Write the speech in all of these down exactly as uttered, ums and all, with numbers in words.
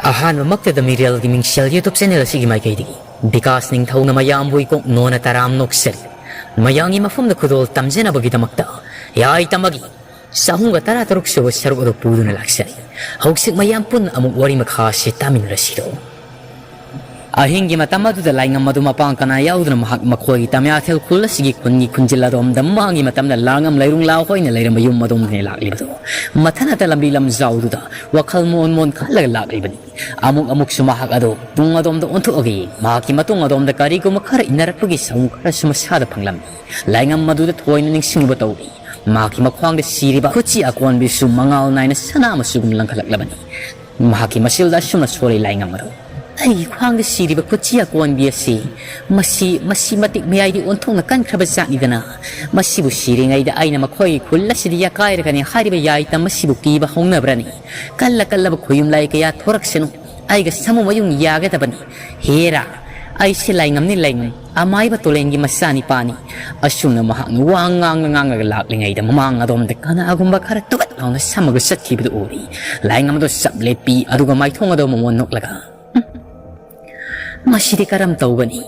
ꯑꯍꯥꯟꯕꯃꯛꯇꯗ ꯃꯤꯔꯦꯜꯒꯤ ꯃꯤꯡꯁꯦꯜ YouTube channel ꯑꯁꯤꯒꯤ ꯃꯥꯏꯀꯩꯗꯒꯤ ꯕꯤꯀꯥꯁ ꯅꯤꯡꯊꯧꯅ ꯃꯌꯥꯝꯕꯨ ꯏꯀꯣꯛ ꯅꯣꯟꯅ ꯇꯔꯥꯝ ꯅꯣꯛꯆꯔꯤ꯫ ꯃꯌꯥꯝꯒꯤ ꯃꯐꯝꯗ ꯈꯨꯗꯣꯜ ꯇꯝꯖꯅꯕꯒꯤꯗꯃꯛꯇ ꯌꯥꯏꯇꯃꯒꯤ ꯆꯍꯨꯝꯒ ꯇꯔꯥꯇꯔꯨꯛ ꯁꯨꯕ ꯁꯔꯨꯛ ꯑꯗꯨ ꯄꯨꯗꯨꯅ ꯂꯥꯛꯆꯔꯤ꯫ ꯍꯧꯖꯤꯛ ꯃꯌꯥꯝ ꯄꯨꯟꯅ ꯑꯃꯨꯛ ꯋꯥꯔꯤ ꯃꯈꯥ ꯑꯁꯤ ꯇꯥꯃꯤꯟꯅꯔꯁꯤꯔꯣ꯫ ꯑꯍꯤꯡꯒꯤ ꯃꯇꯝ ꯑꯗꯨꯗ ꯂꯥꯏꯉꯝ ꯑꯗꯨ ꯃꯄꯥꯡ ꯀꯅꯥ ꯌꯥꯎꯗꯨꯅ ꯃꯍꯥꯛ ꯃꯈꯣꯏꯒꯤ ꯇꯃꯤꯌꯥꯊꯦꯜ ꯈꯨꯜ ꯑꯁꯤꯒꯤ ꯈꯨꯟꯒꯤ ꯈꯨꯟꯖꯤꯜ ꯑꯗꯣꯝꯗ ꯃꯥꯡꯒꯤ ꯃꯇꯝꯗ ꯂꯥꯡꯉꯝ ꯂꯩꯔꯨꯡ ꯂꯥ ꯍꯣꯏꯅ ꯂꯩꯔꯝꯕ ꯌꯨꯝ ꯑꯗꯣꯝꯗꯅꯤ ꯂꯥꯛꯂꯤꯕꯗꯣ꯫ ꯃꯊꯟꯅꯇ ꯂꯝꯕꯤ ꯂꯝꯖꯥꯎꯗꯨꯗ ꯋꯥꯈꯜ ꯃꯣꯟ ꯃꯣꯟ ꯈꯜꯂꯒ ꯂꯥꯛꯂꯤꯕꯅꯤ꯫ ꯑꯃꯨꯛ ꯑꯃꯨꯛꯁꯨ ꯃꯍꯥꯛ ꯑꯗꯣ ꯇꯨꯡ ꯑꯗꯣꯝꯗ ꯑꯣꯟꯊꯣꯛꯑꯒ ꯌꯦꯡ, ꯃꯍꯥꯛꯀꯤ ꯃꯇꯨꯡ ꯑꯗꯣꯝꯗ ꯀꯔꯤꯒꯨꯝꯕ ꯈꯔ ꯏꯟꯅꯔꯛꯄꯒꯤ ꯁꯥꯎꯟ ꯈꯔꯁꯨ ꯃꯁꯥꯗ ꯐꯪꯂꯝꯃꯤ꯫ ꯂꯥꯏꯉꯝ ꯑꯗꯨꯗ ꯊꯣꯏꯅ ꯅꯤꯡꯁꯤꯡꯂꯨꯕ ꯇꯧꯔꯤ꯫ ꯃꯍꯥꯛꯀꯤ ꯃꯈ꯭ꯋꯥꯡꯗ ꯁꯤꯔꯤꯕ ꯈꯨꯠꯆꯤ ꯑꯀꯣꯟꯕꯤꯁꯨ ꯃꯉꯥꯜ ꯅꯥꯏꯅ ꯁꯅꯥ ꯃꯆꯨꯒꯨꯝ ꯂꯪꯈꯠꯂꯛꯂꯕꯅꯤ꯫ ꯃꯍꯥꯛꯀꯤ ꯃꯁꯤꯜꯗ ꯑꯁꯨꯝꯅ ꯁꯣꯜꯂꯤ ꯂꯥꯏꯉꯝ ꯑꯗꯨ, "ꯑꯩꯒꯤ ꯈ꯭ꯋꯥꯡꯗ ꯁꯤꯔꯤꯕ ꯈꯨꯠꯆꯤ ꯑꯀꯣꯟꯕꯤ ꯑꯁꯤ, ꯃꯁꯤ, ꯃꯁꯤ ꯃꯇꯤꯛ ꯃꯌꯥꯏꯗꯤ ꯑꯣꯟꯊꯣꯛꯅ ꯀꯟꯈ꯭ꯔꯕ ꯖꯥꯠꯅꯤꯗꯅ꯫ ꯃꯁꯤꯕꯨ ꯁꯤꯔꯤꯉꯩꯗ ꯑꯩꯅ ꯃꯈꯣꯏꯒꯤ ꯈꯨꯜ ꯑꯁꯤꯗ ꯌꯥꯀꯥꯏꯔꯒꯅꯤ ꯍꯥꯏꯔꯤꯕ ꯌꯥꯏꯇꯝ ꯑꯁꯤꯕꯨ ꯀꯤꯕ ꯍꯧꯅꯕ꯭ꯔꯅꯤ? ꯀꯜꯂ ꯀꯜꯂꯕ ꯈꯣꯌꯨꯝꯂꯥꯏ ꯀꯌꯥ ꯊꯣꯔꯛꯁꯅꯨ, ꯑꯩꯒ ꯁꯥꯃꯨ ꯃꯌꯨꯡ ꯌꯥꯒꯗꯕꯅꯤ꯫ ꯍꯦꯔꯥ, ꯑꯩꯁꯦ ꯂꯥꯏꯉꯝꯅꯤ, ꯂꯥꯏꯉꯝ, ꯑꯃꯥꯏꯕ ꯇꯣꯂꯦꯟꯒꯤ ꯃꯆꯥꯅꯤꯄꯥꯅꯤ"꯫ ꯑꯁꯨꯝꯅ ꯃꯍꯥꯛꯅ ꯋꯥ ꯉꯥꯡꯅ ꯉꯥꯡꯂꯒ ꯂꯥꯛꯂꯤꯉꯩꯗ ꯃꯃꯥꯡ ꯑꯗꯣꯝꯗ ꯀꯅꯥꯒꯨꯝꯕ ꯈꯔ ꯇꯨꯒꯠ ꯂꯥꯎꯅ ꯁꯝꯃꯒ ꯆꯠꯈꯤꯕꯗꯨ ꯎꯔꯤ꯫ ꯂꯥꯏꯉꯝ ꯑꯗꯨ ꯆꯞ ꯂꯦꯞꯄꯤ, ꯑꯗꯨꯒ ꯃꯥꯏꯊꯣꯡ ꯑꯗꯨ ꯃꯃꯣꯟ ꯅꯣꯛꯂꯒ, "ꯎꯝ, ꯃꯁꯤꯗꯤ ꯀꯔꯝ ꯇꯧꯒꯅꯤ?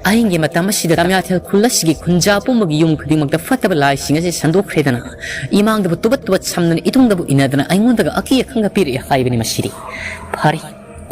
ꯑꯍꯤꯡꯒꯤ ꯃꯇꯝ ꯑꯁꯤꯗ ꯇꯃꯤꯌꯥꯊꯦꯜ ꯈꯨꯜ ꯑꯁꯤꯒꯤ ꯈꯨꯟꯖꯥ ꯄꯨꯝꯕꯒꯤ ꯌꯨꯝ ꯈꯨꯗꯤꯡꯃꯛꯇ ꯐꯠꯇꯕ ꯂꯥꯏꯁꯤꯡ ꯑꯁꯤ ꯁꯟꯗꯣꯛꯈ꯭ꯔꯦꯗꯅ, ꯏꯃꯥꯡꯗꯕꯨ ꯇꯨꯕꯠ ꯇꯨꯕꯠ ꯁꯝꯗꯅ, ꯏꯇꯨꯡꯗꯕꯨ ꯏꯟꯅꯗꯅ ꯑꯩꯉꯣꯟꯗꯒ ꯑꯀꯤ ꯑꯈꯪꯒ ꯄꯤꯔꯛꯑꯦ ꯍꯥꯏꯕꯅꯤ ꯃꯁꯤꯗꯤ꯫ ꯐꯔꯦ,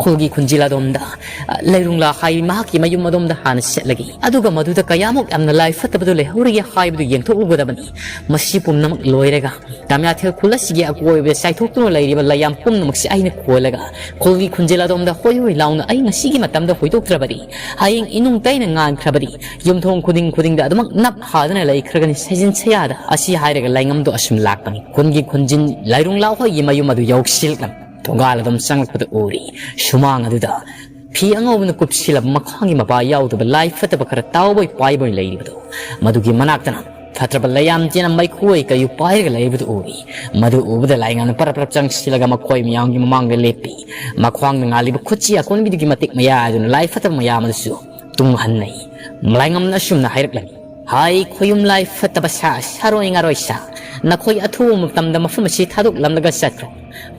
ꯈꯨꯜꯒꯤ ꯈꯨꯟꯖꯤꯜ ꯑꯗꯣꯝꯗ, ꯑ, ꯂꯩꯔꯨꯡꯂꯥ ꯍꯥꯏꯕꯤ ꯃꯍꯥꯛꯀꯤ ꯃꯌꯨꯝ ꯑꯗꯣꯝꯗ ꯍꯥꯟꯅ ꯆꯠꯂꯒꯦ꯫ ꯑꯗꯨꯒ ꯃꯗꯨꯗ ꯀꯌꯥꯃꯨꯛ ꯌꯥꯝꯅ ꯂꯥꯏ ꯐꯠꯇꯕꯗꯨ ꯂꯩꯍꯧꯔꯤꯒꯦ ꯍꯥꯏꯕꯗꯨ ꯌꯦꯡꯊꯣꯛꯂꯨꯒꯗꯕꯅꯤ꯫ ꯃꯁꯤ ꯄꯨꯝꯅꯃꯛ ꯂꯣꯏꯔꯒ ꯇꯃꯤꯌꯥꯊꯦꯜ ꯈꯨꯜ ꯑꯁꯤꯒꯤ ꯑꯀꯣꯏꯕꯗ ꯆꯥꯏꯊꯣꯛꯇꯨꯅ ꯂꯩꯔꯤꯕ ꯂꯩꯌꯥꯝ ꯄꯨꯝꯅꯃꯛꯁꯤ ꯑꯩꯅ ꯈꯣꯜꯂꯒ ꯈꯨꯜꯒꯤ ꯈꯨꯟꯖꯤꯜ ꯑꯗꯣꯝꯗ ꯍꯣꯏ ꯍꯣꯏ ꯂꯥꯎꯅ ꯑꯩ ꯉꯁꯤꯒꯤ ꯃꯇꯝꯗ ꯍꯣꯏꯗꯣꯛꯇ꯭ꯔꯕꯗꯤ, ꯍꯌꯦꯡ ꯏꯅꯨꯡ ꯇꯩꯅ ꯉꯥꯟꯈ꯭ꯔꯕꯗꯤ, ꯌꯨꯝꯊꯣꯡ ꯈꯨꯗꯤꯡ ꯈꯨꯗꯤꯡꯗ ꯑꯗꯨꯃꯛ ꯅꯞ ꯍꯥꯗꯨꯅ ꯂꯩꯈ꯭ꯔꯒꯅꯤ ꯁꯩꯖꯤꯟ ꯁꯌꯥꯗ"꯫ ꯑꯁꯤ ꯍꯥꯏꯔꯒ ꯂꯥꯏꯉꯝꯗꯣ ꯑꯁꯨꯝ ꯂꯥꯛꯄꯅꯤ꯫ ꯈꯨꯟꯒꯤ ꯈꯨꯟꯖꯤꯟ ꯂꯩꯔꯨꯡꯂꯥ ꯍꯣꯏꯒꯤ ꯃꯌꯨꯝ ꯑꯗꯨ ꯌꯧꯁꯤꯜꯂꯛꯂꯝꯃꯤ꯫ ꯊꯣꯡꯒꯥꯜ ꯑꯗꯨꯝ ꯆꯪꯂꯛꯄꯗ ꯎꯔꯤ꯫ ꯁꯨꯃꯥꯡ ꯑꯗꯨꯗ ꯐꯤ ꯑꯉꯧꯕꯅ ꯀꯨꯞꯁꯤꯜꯂꯕ ꯃꯈꯥꯒꯤ ꯃꯄꯥ ꯌꯥꯎꯗꯕ ꯂꯥꯏ ꯐꯠꯇꯕ ꯈꯔ ꯇꯥꯎꯕꯣꯏ ꯄꯥꯏꯕꯣꯏ ꯂꯩꯔꯤꯕꯗꯨ꯫ ꯃꯗꯨꯒꯤ ꯃꯅꯥꯛꯇꯅ ꯐꯠꯇ꯭ꯔꯕ ꯂꯩꯌꯥꯝ ꯆꯦꯅ ꯃꯩꯈꯨ ꯑꯣꯏ ꯀꯩꯌꯨ ꯄꯥꯏꯔꯒ ꯂꯩꯕꯗꯨ ꯎꯔꯤ꯫ ꯃꯗꯨ ꯎꯕꯗ ꯂꯥꯏꯉꯝꯅ ꯄꯔꯞ ꯄꯔꯞ ꯆꯪꯁꯤꯜꯂꯒ ꯃꯈꯣꯏ ꯃꯌꯥꯝꯒꯤ ꯃꯃꯥꯡꯗ ꯂꯦꯞꯄꯤ꯫ ꯃꯈ꯭ꯋꯥꯡꯗ ꯉꯥꯜꯂꯤꯕ ꯈꯨꯠꯆꯤ ꯑꯀꯣꯟꯕꯤꯗꯨꯒꯤ ꯃꯇꯤꯛ ꯃꯌꯥ ꯑꯗꯨꯅ ꯂꯥꯏ ꯐꯠꯇꯕ ꯃꯌꯥꯝ ꯑꯗꯨꯁꯨ ꯇꯨꯡꯍꯟꯅꯩ꯫ ꯂꯥꯏꯉꯝꯅ ꯑꯁꯨꯝꯅ ꯍꯥꯏꯔꯛꯂꯝꯃꯤ, "ꯍꯥꯏ ꯈꯣꯌꯨꯝ ꯂꯥꯏ ꯐꯠꯇꯕ ꯁꯥ, ꯁꯥꯔꯣꯏ ꯉꯥꯔꯣꯏ ꯁꯥ, ꯅꯈꯣꯏ ꯑꯊꯨꯕ ꯃꯇꯝꯗ ꯃꯐꯝ ꯑꯁꯤ ꯊꯥꯗꯣꯛꯂꯝꯂꯒ ꯆꯠꯈ꯭ꯔꯣ꯫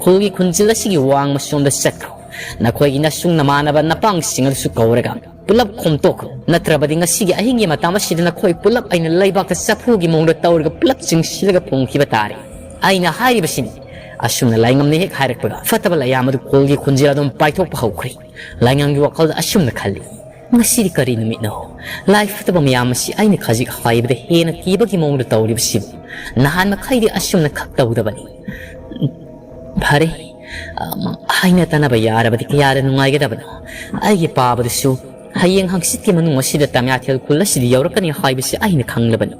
ꯈꯨꯜꯒꯤ ꯈꯨꯟꯖꯤꯜ ꯑꯁꯤꯒꯤ ꯋꯥꯡꯃ ꯁꯣꯝꯗ ꯆꯠꯈ꯭ꯔꯣ꯫ ꯅꯈꯣꯏꯒꯤ ꯅꯁꯨꯡ ꯅꯃꯥꯟꯅꯕ ꯅꯄꯥꯡꯁꯤꯡ ꯑꯗꯨꯁꯨ ꯀꯧꯔꯒ ꯄꯨꯂꯞ ꯈꯣꯝꯇꯣꯛꯈ꯭ꯔꯣ, ꯅꯠꯇ꯭ꯔꯕꯗꯤ ꯉꯁꯤꯒꯤ ꯑꯍꯤꯡꯒꯤ ꯃꯇꯝ ꯑꯁꯤꯗ ꯅꯈꯣꯏ ꯄꯨꯂꯞ ꯑꯩꯅ ꯂꯩꯕꯥꯛꯇ ꯆꯐꯨꯒꯤ ꯃꯑꯣꯡꯗ ꯇꯧꯔꯒ ꯄꯨꯂꯞ ꯆꯤꯡꯁꯤꯜꯂꯒ ꯐꯨꯝꯈꯤꯕ ꯇꯥꯔꯦ꯫ ꯑꯩꯅ ꯍꯥꯏꯔꯤꯕꯁꯤꯅꯤ꯫ ꯑꯁꯨꯝꯅ ꯂꯥꯏꯉꯝꯅ ꯍꯦꯛ ꯍꯥꯏꯔꯛꯄꯒ ꯐꯠꯇꯕ ꯂꯩꯌꯥꯝ ꯑꯗꯨ ꯀꯣꯜꯒꯤ ꯈꯣꯟꯖꯦꯜ ꯑꯗꯨꯝ ꯄꯥꯏꯊꯣꯛꯄ ꯍꯧꯈ꯭ꯔꯦ꯫ ꯂꯥꯏꯉꯝꯒꯤ ꯋꯥꯈꯜꯗ ꯑꯁꯨꯝꯅ ꯈꯜꯂꯤ, "ꯉꯁꯤꯗꯤ ꯀꯔꯤ ꯅꯨꯃꯤꯠꯅꯣ? ꯂꯥꯏ ꯐꯠꯇꯕ ꯃꯌꯥꯝ ꯑꯁꯤ ꯑꯩꯅ ꯈꯖꯤꯛ ꯍꯥꯏꯕꯗ ꯍꯦꯟꯅ ꯀꯤꯕꯒꯤ ꯃꯑꯣꯡꯗ ꯇꯧꯔꯤꯕꯁꯤꯕꯨ? ꯅꯍꯥꯟ ꯃꯈꯩꯗꯤ ꯑꯁꯨꯝꯅ ꯈꯛ ꯇꯧꯗꯕꯅꯤ꯫ ꯐꯔꯦ, ꯑꯃ ꯍꯥꯏꯅ ꯇꯥꯅꯕ ꯌꯥꯔꯕꯗꯤ ꯀꯌꯥꯗ ꯅꯨꯡꯉꯥꯏꯒꯗꯕꯅꯣ꯫ ꯑꯩꯒꯤ ꯄꯥꯕꯗꯨꯁꯨ ꯍꯌꯦꯡ ꯍꯪꯆꯤꯠꯀꯤ ꯃꯅꯨꯡ ꯑꯁꯤꯗ ꯇꯃ꯭ꯌꯥꯊꯦꯜ ꯈꯨꯜ ꯑꯁꯤꯗ ꯌꯧꯔꯛꯀꯅꯤ ꯍꯥꯏꯕꯁꯤ ꯑꯩꯅ ꯈꯪꯂꯕꯅꯤ꯫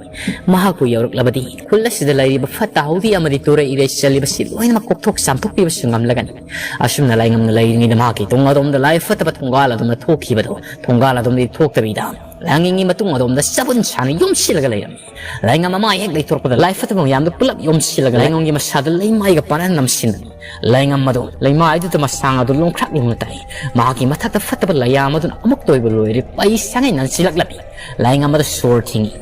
ꯃꯍꯥꯛꯄꯨ ꯌꯧꯔꯛꯂꯕꯗꯤ ꯈꯨꯜ ꯑꯁꯤꯗ ꯂꯩꯔꯤꯕ ꯐꯠꯇ ꯍꯥꯎꯗꯤ ꯑꯃꯗꯤ ꯇꯨꯔꯩ ꯏꯔꯩ ꯆꯦꯜꯂꯤꯕꯁꯤ ꯂꯣꯏꯅꯃꯛ ꯀꯣꯛꯊꯣꯛ ꯆꯥꯝꯊꯣꯛꯄꯤꯕꯁꯨ ꯉꯝꯂꯒꯅꯤ꯫ ꯑꯁꯨꯝꯅ ꯂꯥꯏꯉꯝꯅ ꯂꯩꯔꯤꯉꯩꯗ ꯃꯍꯥꯛꯀꯤ ꯇꯨꯡ ꯑꯗꯣꯝꯗ ꯂꯥꯏ ꯐꯠꯇꯕ ꯊꯣꯡꯒꯥꯜ ꯑꯗꯣꯝꯗ ꯊꯣꯛꯈꯤꯕꯗꯣ, ꯊꯣꯡꯒꯥꯜ ꯑꯗꯣꯝꯗꯒꯤ ꯊꯣꯛꯇꯕꯤꯗ ꯂꯥꯏꯉꯝꯒꯤ ꯃꯇꯨꯡ ꯑꯗꯣꯝꯗ ꯆꯕꯨꯟ ꯁꯥꯅ ꯌꯣꯝꯁꯤꯜꯂꯒ ꯂꯩꯔꯝꯃꯤ꯫ ꯂꯥꯏꯉꯝ ꯑꯃ ꯍꯦꯛ ꯂꯩꯊꯣꯔꯛꯄꯗ ꯂꯥꯏ ꯐꯠꯇꯕ ꯃꯌꯥꯝꯗꯨ ꯄꯨꯂꯞ ꯌꯣꯝꯁꯤꯜꯂꯒ ꯂꯥꯏꯉꯝꯒꯤ ꯃꯁꯥꯗ ꯂꯩꯃꯥꯏꯒ ꯄꯥꯅ ꯅꯝꯁꯤꯟꯕꯅꯤ꯫ ꯂꯥꯏꯉꯝ ꯑꯗꯨ ꯂꯩꯃꯥꯏꯗꯨꯗ ꯃꯁꯥꯡ ꯑꯗꯨ ꯂꯣꯡꯈ꯭ꯔꯥꯛ ꯂꯣꯡꯅ ꯇꯥꯏ꯫ ꯃꯍꯥꯛꯀꯤ ꯃꯊꯛꯇ ꯐꯠꯇꯕ ꯂꯩꯌꯥꯝ ꯑꯗꯨꯅ ꯑꯃꯨꯛꯇ ꯑꯣꯏꯕ ꯂꯣꯏꯔꯦ ꯄꯩ ꯁꯥꯡꯉꯩ ꯅꯟꯁꯤꯜꯂꯛꯂꯝꯃꯤ꯫ ꯂꯥꯏꯉꯝ ꯑꯗꯨ ꯁꯣꯔ ꯊꯤꯡꯏ꯫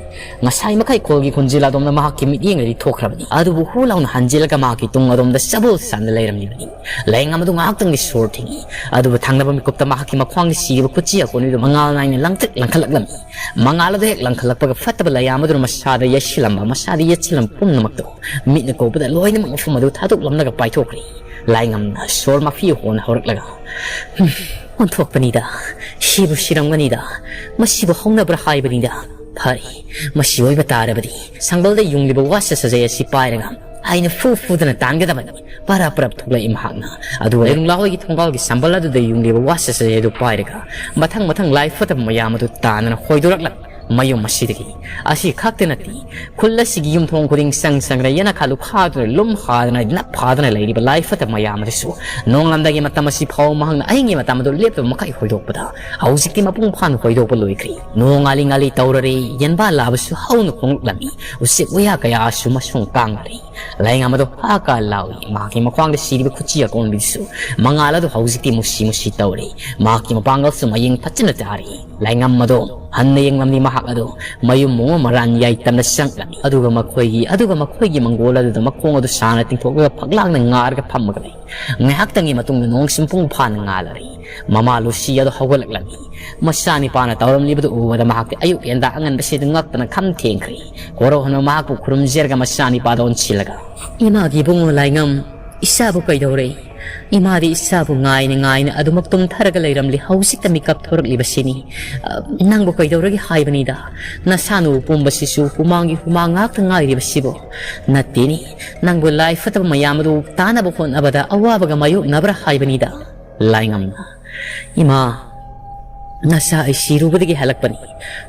ꯉꯁꯥꯏ ꯃꯈꯩ ꯀꯣꯜꯒꯤ ꯈꯣꯟꯖꯦꯜ ꯑꯗꯣꯝꯅ ꯃꯍꯥꯛꯀꯤ ꯃꯤꯠꯌꯦꯡꯗꯗꯤ ꯊꯣꯛꯈ꯭ꯔꯕꯅꯤ, ꯑꯗꯨꯕꯨ ꯍꯨ ꯂꯥꯎꯅ ꯍꯟꯖꯤꯜꯂꯒ ꯃꯍꯥꯛꯀꯤ ꯇꯨꯡ ꯑꯗꯣꯝꯗ ꯆꯕꯨꯜ ꯁꯥꯟꯅ ꯂꯩꯔꯝꯂꯤꯕꯅꯤ꯫ ꯂꯥꯏꯉꯝ ꯑꯗꯨ ꯉꯥꯏꯍꯥꯛꯇꯪꯗꯤ ꯁꯣꯔ ꯊꯤꯡꯏ, ꯑꯗꯨꯕꯨ ꯊꯪꯅꯕ ꯃꯤꯀꯨꯞꯇ ꯃꯍꯥꯛꯀꯤ ꯃꯈ꯭ꯋꯥꯡꯗ ꯁꯤꯔꯤꯕ ꯈꯨꯠꯆꯤ ꯑꯀꯣꯟꯕꯤꯗꯨ ꯃꯉꯥꯜ ꯅꯥꯏꯅ ꯂꯪꯇ꯭ꯔꯤꯛ ꯂꯪꯈꯠꯂꯛꯂꯝꯃꯤ꯫ ꯃꯉꯥꯜ ꯑꯗꯨ ꯍꯦꯛ ꯂꯪꯈꯠꯂꯛꯄꯒ ꯐꯠꯇꯕ ꯂꯩꯌꯥꯝ ꯑꯗꯨꯅ ꯃꯁꯥꯗ ꯌꯩꯁꯤꯜꯂꯝꯕ, ꯃꯁꯥꯗ ꯌꯦꯠꯁꯤꯜꯂꯝꯕ ꯄꯨꯝꯅꯃꯛꯇꯨ ꯃꯤꯠꯅ ꯀꯧꯕꯗ ꯂꯣꯏꯅꯃꯛ ꯃꯐꯝ ꯑꯗꯨ ꯊꯥꯗꯣꯛꯂꯝꯂꯒ ꯄꯥꯏꯊꯣꯛꯈ꯭ꯔꯦ꯫ ꯂꯥꯏꯉꯝꯅ ꯁꯣꯔ ꯃꯐꯤ ꯍꯣꯟ ꯍꯧꯔꯛꯂꯒ, "ꯍꯨꯝ, ꯑꯣꯟꯊꯣꯛꯄꯅꯤꯗ, ꯁꯤꯕꯨ ꯁꯤꯔꯝꯒꯅꯤꯗ, ꯃꯁꯤꯕꯨ ꯍꯧꯅꯕ꯭ꯔꯥ ꯍꯥꯏꯕꯅꯤꯗ꯫ ꯐꯔꯦ, ꯃꯁꯤ ꯑꯣꯏꯕ ꯇꯥꯔꯕꯗꯤ ꯁꯪꯕꯜꯗ ꯌꯨꯡꯂꯤꯕ ꯋꯥꯁ ꯁꯥꯖꯩ ꯑꯁꯤ ꯄꯥꯏꯔꯒ ꯑꯩꯅ ꯐꯨ ꯐꯨꯗꯅ ꯇꯥꯟꯒꯗꯕꯅꯤ"꯫ ꯄꯔꯞ ꯄꯔꯞ ꯊꯣꯛꯂꯛꯏ ꯃꯍꯥꯛꯅ꯫ ꯑꯗꯨꯒ ꯂꯩꯔꯨꯡꯂꯥ ꯍꯣꯏꯒꯤ ꯊꯣꯡꯒꯥꯜꯒꯤ ꯁꯝꯕꯜ ꯑꯗꯨꯗ ꯌꯨꯡꯂꯤꯕ ꯋꯥꯁ ꯁꯥꯖꯩ ꯑꯗꯨ ꯄꯥꯏꯔꯒ ꯃꯊꯪ ꯃꯊꯪ ꯂꯥꯏ ꯐꯠꯇꯕ ꯃꯌꯥꯝ ꯑꯗꯨ ꯇꯥꯟꯗꯅ ꯍꯣꯏꯗꯣꯔꯛꯂꯝꯃꯤ꯫ ꯃꯌꯨꯝ ꯑꯁꯤꯗꯒꯤ ꯑꯁꯤ ꯈꯛꯇ ꯅꯠꯇꯦ, ꯈꯨꯜ ꯑꯁꯤꯒꯤ ꯌꯨꯝꯊꯣꯡ ꯈꯨꯗꯤꯡ ꯆꯪ ꯆꯪꯗꯅ ꯌꯦꯅꯈꯥ ꯂꯨꯈꯥꯗꯨꯅ ꯂꯨꯝ ꯍꯥꯗꯅ ꯅꯞ ꯍꯥꯗꯅ ꯂꯩꯔꯤꯕ ꯂꯥꯏ ꯐꯠꯇꯕ ꯃꯌꯥꯝ ꯑꯗꯨꯁꯨ ꯅꯣꯡꯂꯝꯗꯒꯤ ꯃꯇꯝ ꯑꯁꯤ ꯐꯥꯎꯕ ꯃꯍꯥꯛꯅ ꯑꯍꯤꯡꯒꯤ ꯃꯇꯝ ꯑꯗꯨ ꯂꯦꯞꯇꯕ ꯃꯈꯩ ꯍꯣꯏꯗꯣꯛꯄꯗ ꯍꯧꯖꯤꯛꯇꯤ ꯃꯄꯨꯡ ꯐꯥꯅ ꯍꯣꯏꯗꯣꯛꯄ ꯂꯣꯏꯈ꯭ꯔꯦ꯫ ꯅꯣꯡ ꯉꯥꯂꯤ ꯉꯥꯂꯤ ꯇꯧꯔꯔꯦ, ꯌꯦꯟꯕꯥ ꯂꯥꯕꯁꯨ ꯍꯧꯅ ꯈꯣꯡꯂꯛꯂꯝꯃꯤ, ꯎꯆꯦꯛ ꯋꯥꯌꯥ ꯀꯌꯥꯁꯨ ꯃꯁꯨꯡ ꯀꯥꯡꯅꯔꯦ꯫ ꯂꯥꯏꯉꯝ ꯑꯗꯨ ꯍꯥ ꯀꯥ ꯂꯥꯎꯏ, ꯃꯍꯥꯛꯀꯤ ꯃꯈ꯭ꯋꯥꯡꯗ ꯁꯤꯔꯤꯕ ꯈꯨꯠꯆꯤ ꯑꯀꯣꯟꯕꯤꯗꯨꯁꯨ ꯃꯉꯥꯜ ꯑꯗꯨ ꯍꯧꯖꯤꯛꯇꯤ ꯃꯨꯁꯤ ꯃꯨꯁꯤ ꯇꯧꯔꯦ꯫ ꯃꯍꯥꯛꯀꯤ ꯃꯄꯥꯡꯒꯜꯁꯨ ꯃꯌꯦꯡ ꯐꯖꯅ ꯇꯥꯔꯦ꯫ ꯂꯥꯏꯉꯝ ꯑꯗꯨ ꯍꯟꯅ ꯌꯦꯡꯂꯝꯃꯤ ꯃꯍꯥꯛ ꯑꯗꯨ ꯃꯌꯨꯝ ꯃꯣꯡ ꯃꯔꯥꯟ ꯌꯥꯏꯇꯝꯅ ꯆꯪꯂꯝꯃꯤ꯫ ꯑꯗꯨꯒ ꯃꯈꯣꯏꯒꯤ, ꯑꯗꯨꯒ ꯃꯈꯣꯏꯒꯤ ꯃꯪꯒꯣꯜ ꯑꯗꯨꯗ ꯃꯈꯣꯡ ꯑꯗꯨ ꯁꯥꯡꯅ ꯇꯤꯡꯊꯣꯛꯂꯒ ꯐꯛꯂꯥꯡꯗ ꯉꯥꯔꯒ ꯐꯝꯃꯒ ꯂꯩ꯫ ꯉꯥꯏꯍꯥꯛꯇꯪꯒꯤ ꯃꯇꯨꯡꯗ ꯅꯣꯡ ꯁꯨꯝꯄꯨꯡ ꯐꯥꯅ ꯉꯥꯜꯂꯔꯤ꯫ ꯃꯃꯥ ꯂꯨꯁꯤ ꯑꯗꯨ ꯍꯧꯒꯠꯂꯛꯂꯝꯃꯤ꯫ ꯃꯆꯥꯅꯤꯄꯥꯅ ꯇꯧꯔꯝꯂꯤꯕꯗꯨ ꯎꯕꯗ ꯃꯍꯥꯛꯇꯤ ꯑꯌꯨꯛ ꯌꯦꯟꯗꯥ ꯑꯉꯟꯕꯁꯤꯗ ꯉꯛꯇꯅ ꯈꯝ ꯊꯦꯡꯈ꯭ꯔꯦ꯫ ꯀꯣꯔꯧꯍꯟꯕ ꯃꯍꯥꯛꯄꯨ ꯈꯨꯔꯨꯝꯖꯔꯒ ꯃꯆꯥꯅꯤꯄꯥꯗ ꯑꯣꯟꯁꯤꯜꯂꯒ, "ꯏꯃꯥꯒꯤ ꯏꯕꯨꯡꯉꯣ ꯂꯥꯏꯉꯝ, ꯏꯆꯥꯕꯨ ꯀꯩꯗꯧꯔꯦ? ꯏꯃꯥꯗꯤ ꯏꯆꯥꯕꯨ ꯉꯥꯏꯅ ꯉꯥꯏꯅ ꯑꯗꯨꯃꯛ ꯇꯨꯝꯊꯔꯒ ꯂꯩꯔꯝꯂꯤ, ꯍꯧꯖꯤꯛꯇ ꯃꯤꯀꯞ ꯊꯣꯔꯛꯂꯤꯕꯁꯤꯅꯤ꯫ ꯑ, ꯅꯪꯕꯨ ꯀꯩꯗꯧꯔꯒꯦ ꯍꯥꯏꯕꯅꯤꯗ? ꯅꯁꯥ ꯅꯎ ꯄꯨꯝꯕꯁꯤꯁꯨ ꯍꯨꯃꯥꯡꯒꯤ ꯍꯨꯃꯥꯡ ꯉꯥꯛꯇ ꯉꯥꯏꯔꯤꯕꯁꯤꯕꯨ? ꯅꯠꯇꯦꯅꯦ, ꯅꯪꯕꯨ ꯂꯥꯏ ꯐꯠꯇꯕ ꯃꯌꯥꯝ ꯑꯗꯨ ꯇꯥꯅꯕ ꯍꯣꯠꯅꯕꯗ ꯑꯋꯥꯕꯒ ꯃꯥꯌꯣꯛꯅꯕ꯭ꯔꯥ ꯍꯥꯏꯕꯅꯤꯗ?" ꯂꯥꯏꯉꯝꯅ, "ꯏꯃꯥ, ꯅꯁꯥ ꯑꯩ ꯁꯤꯔꯨꯕꯗꯒꯤ ꯍꯜꯂꯛꯄꯅꯤ꯫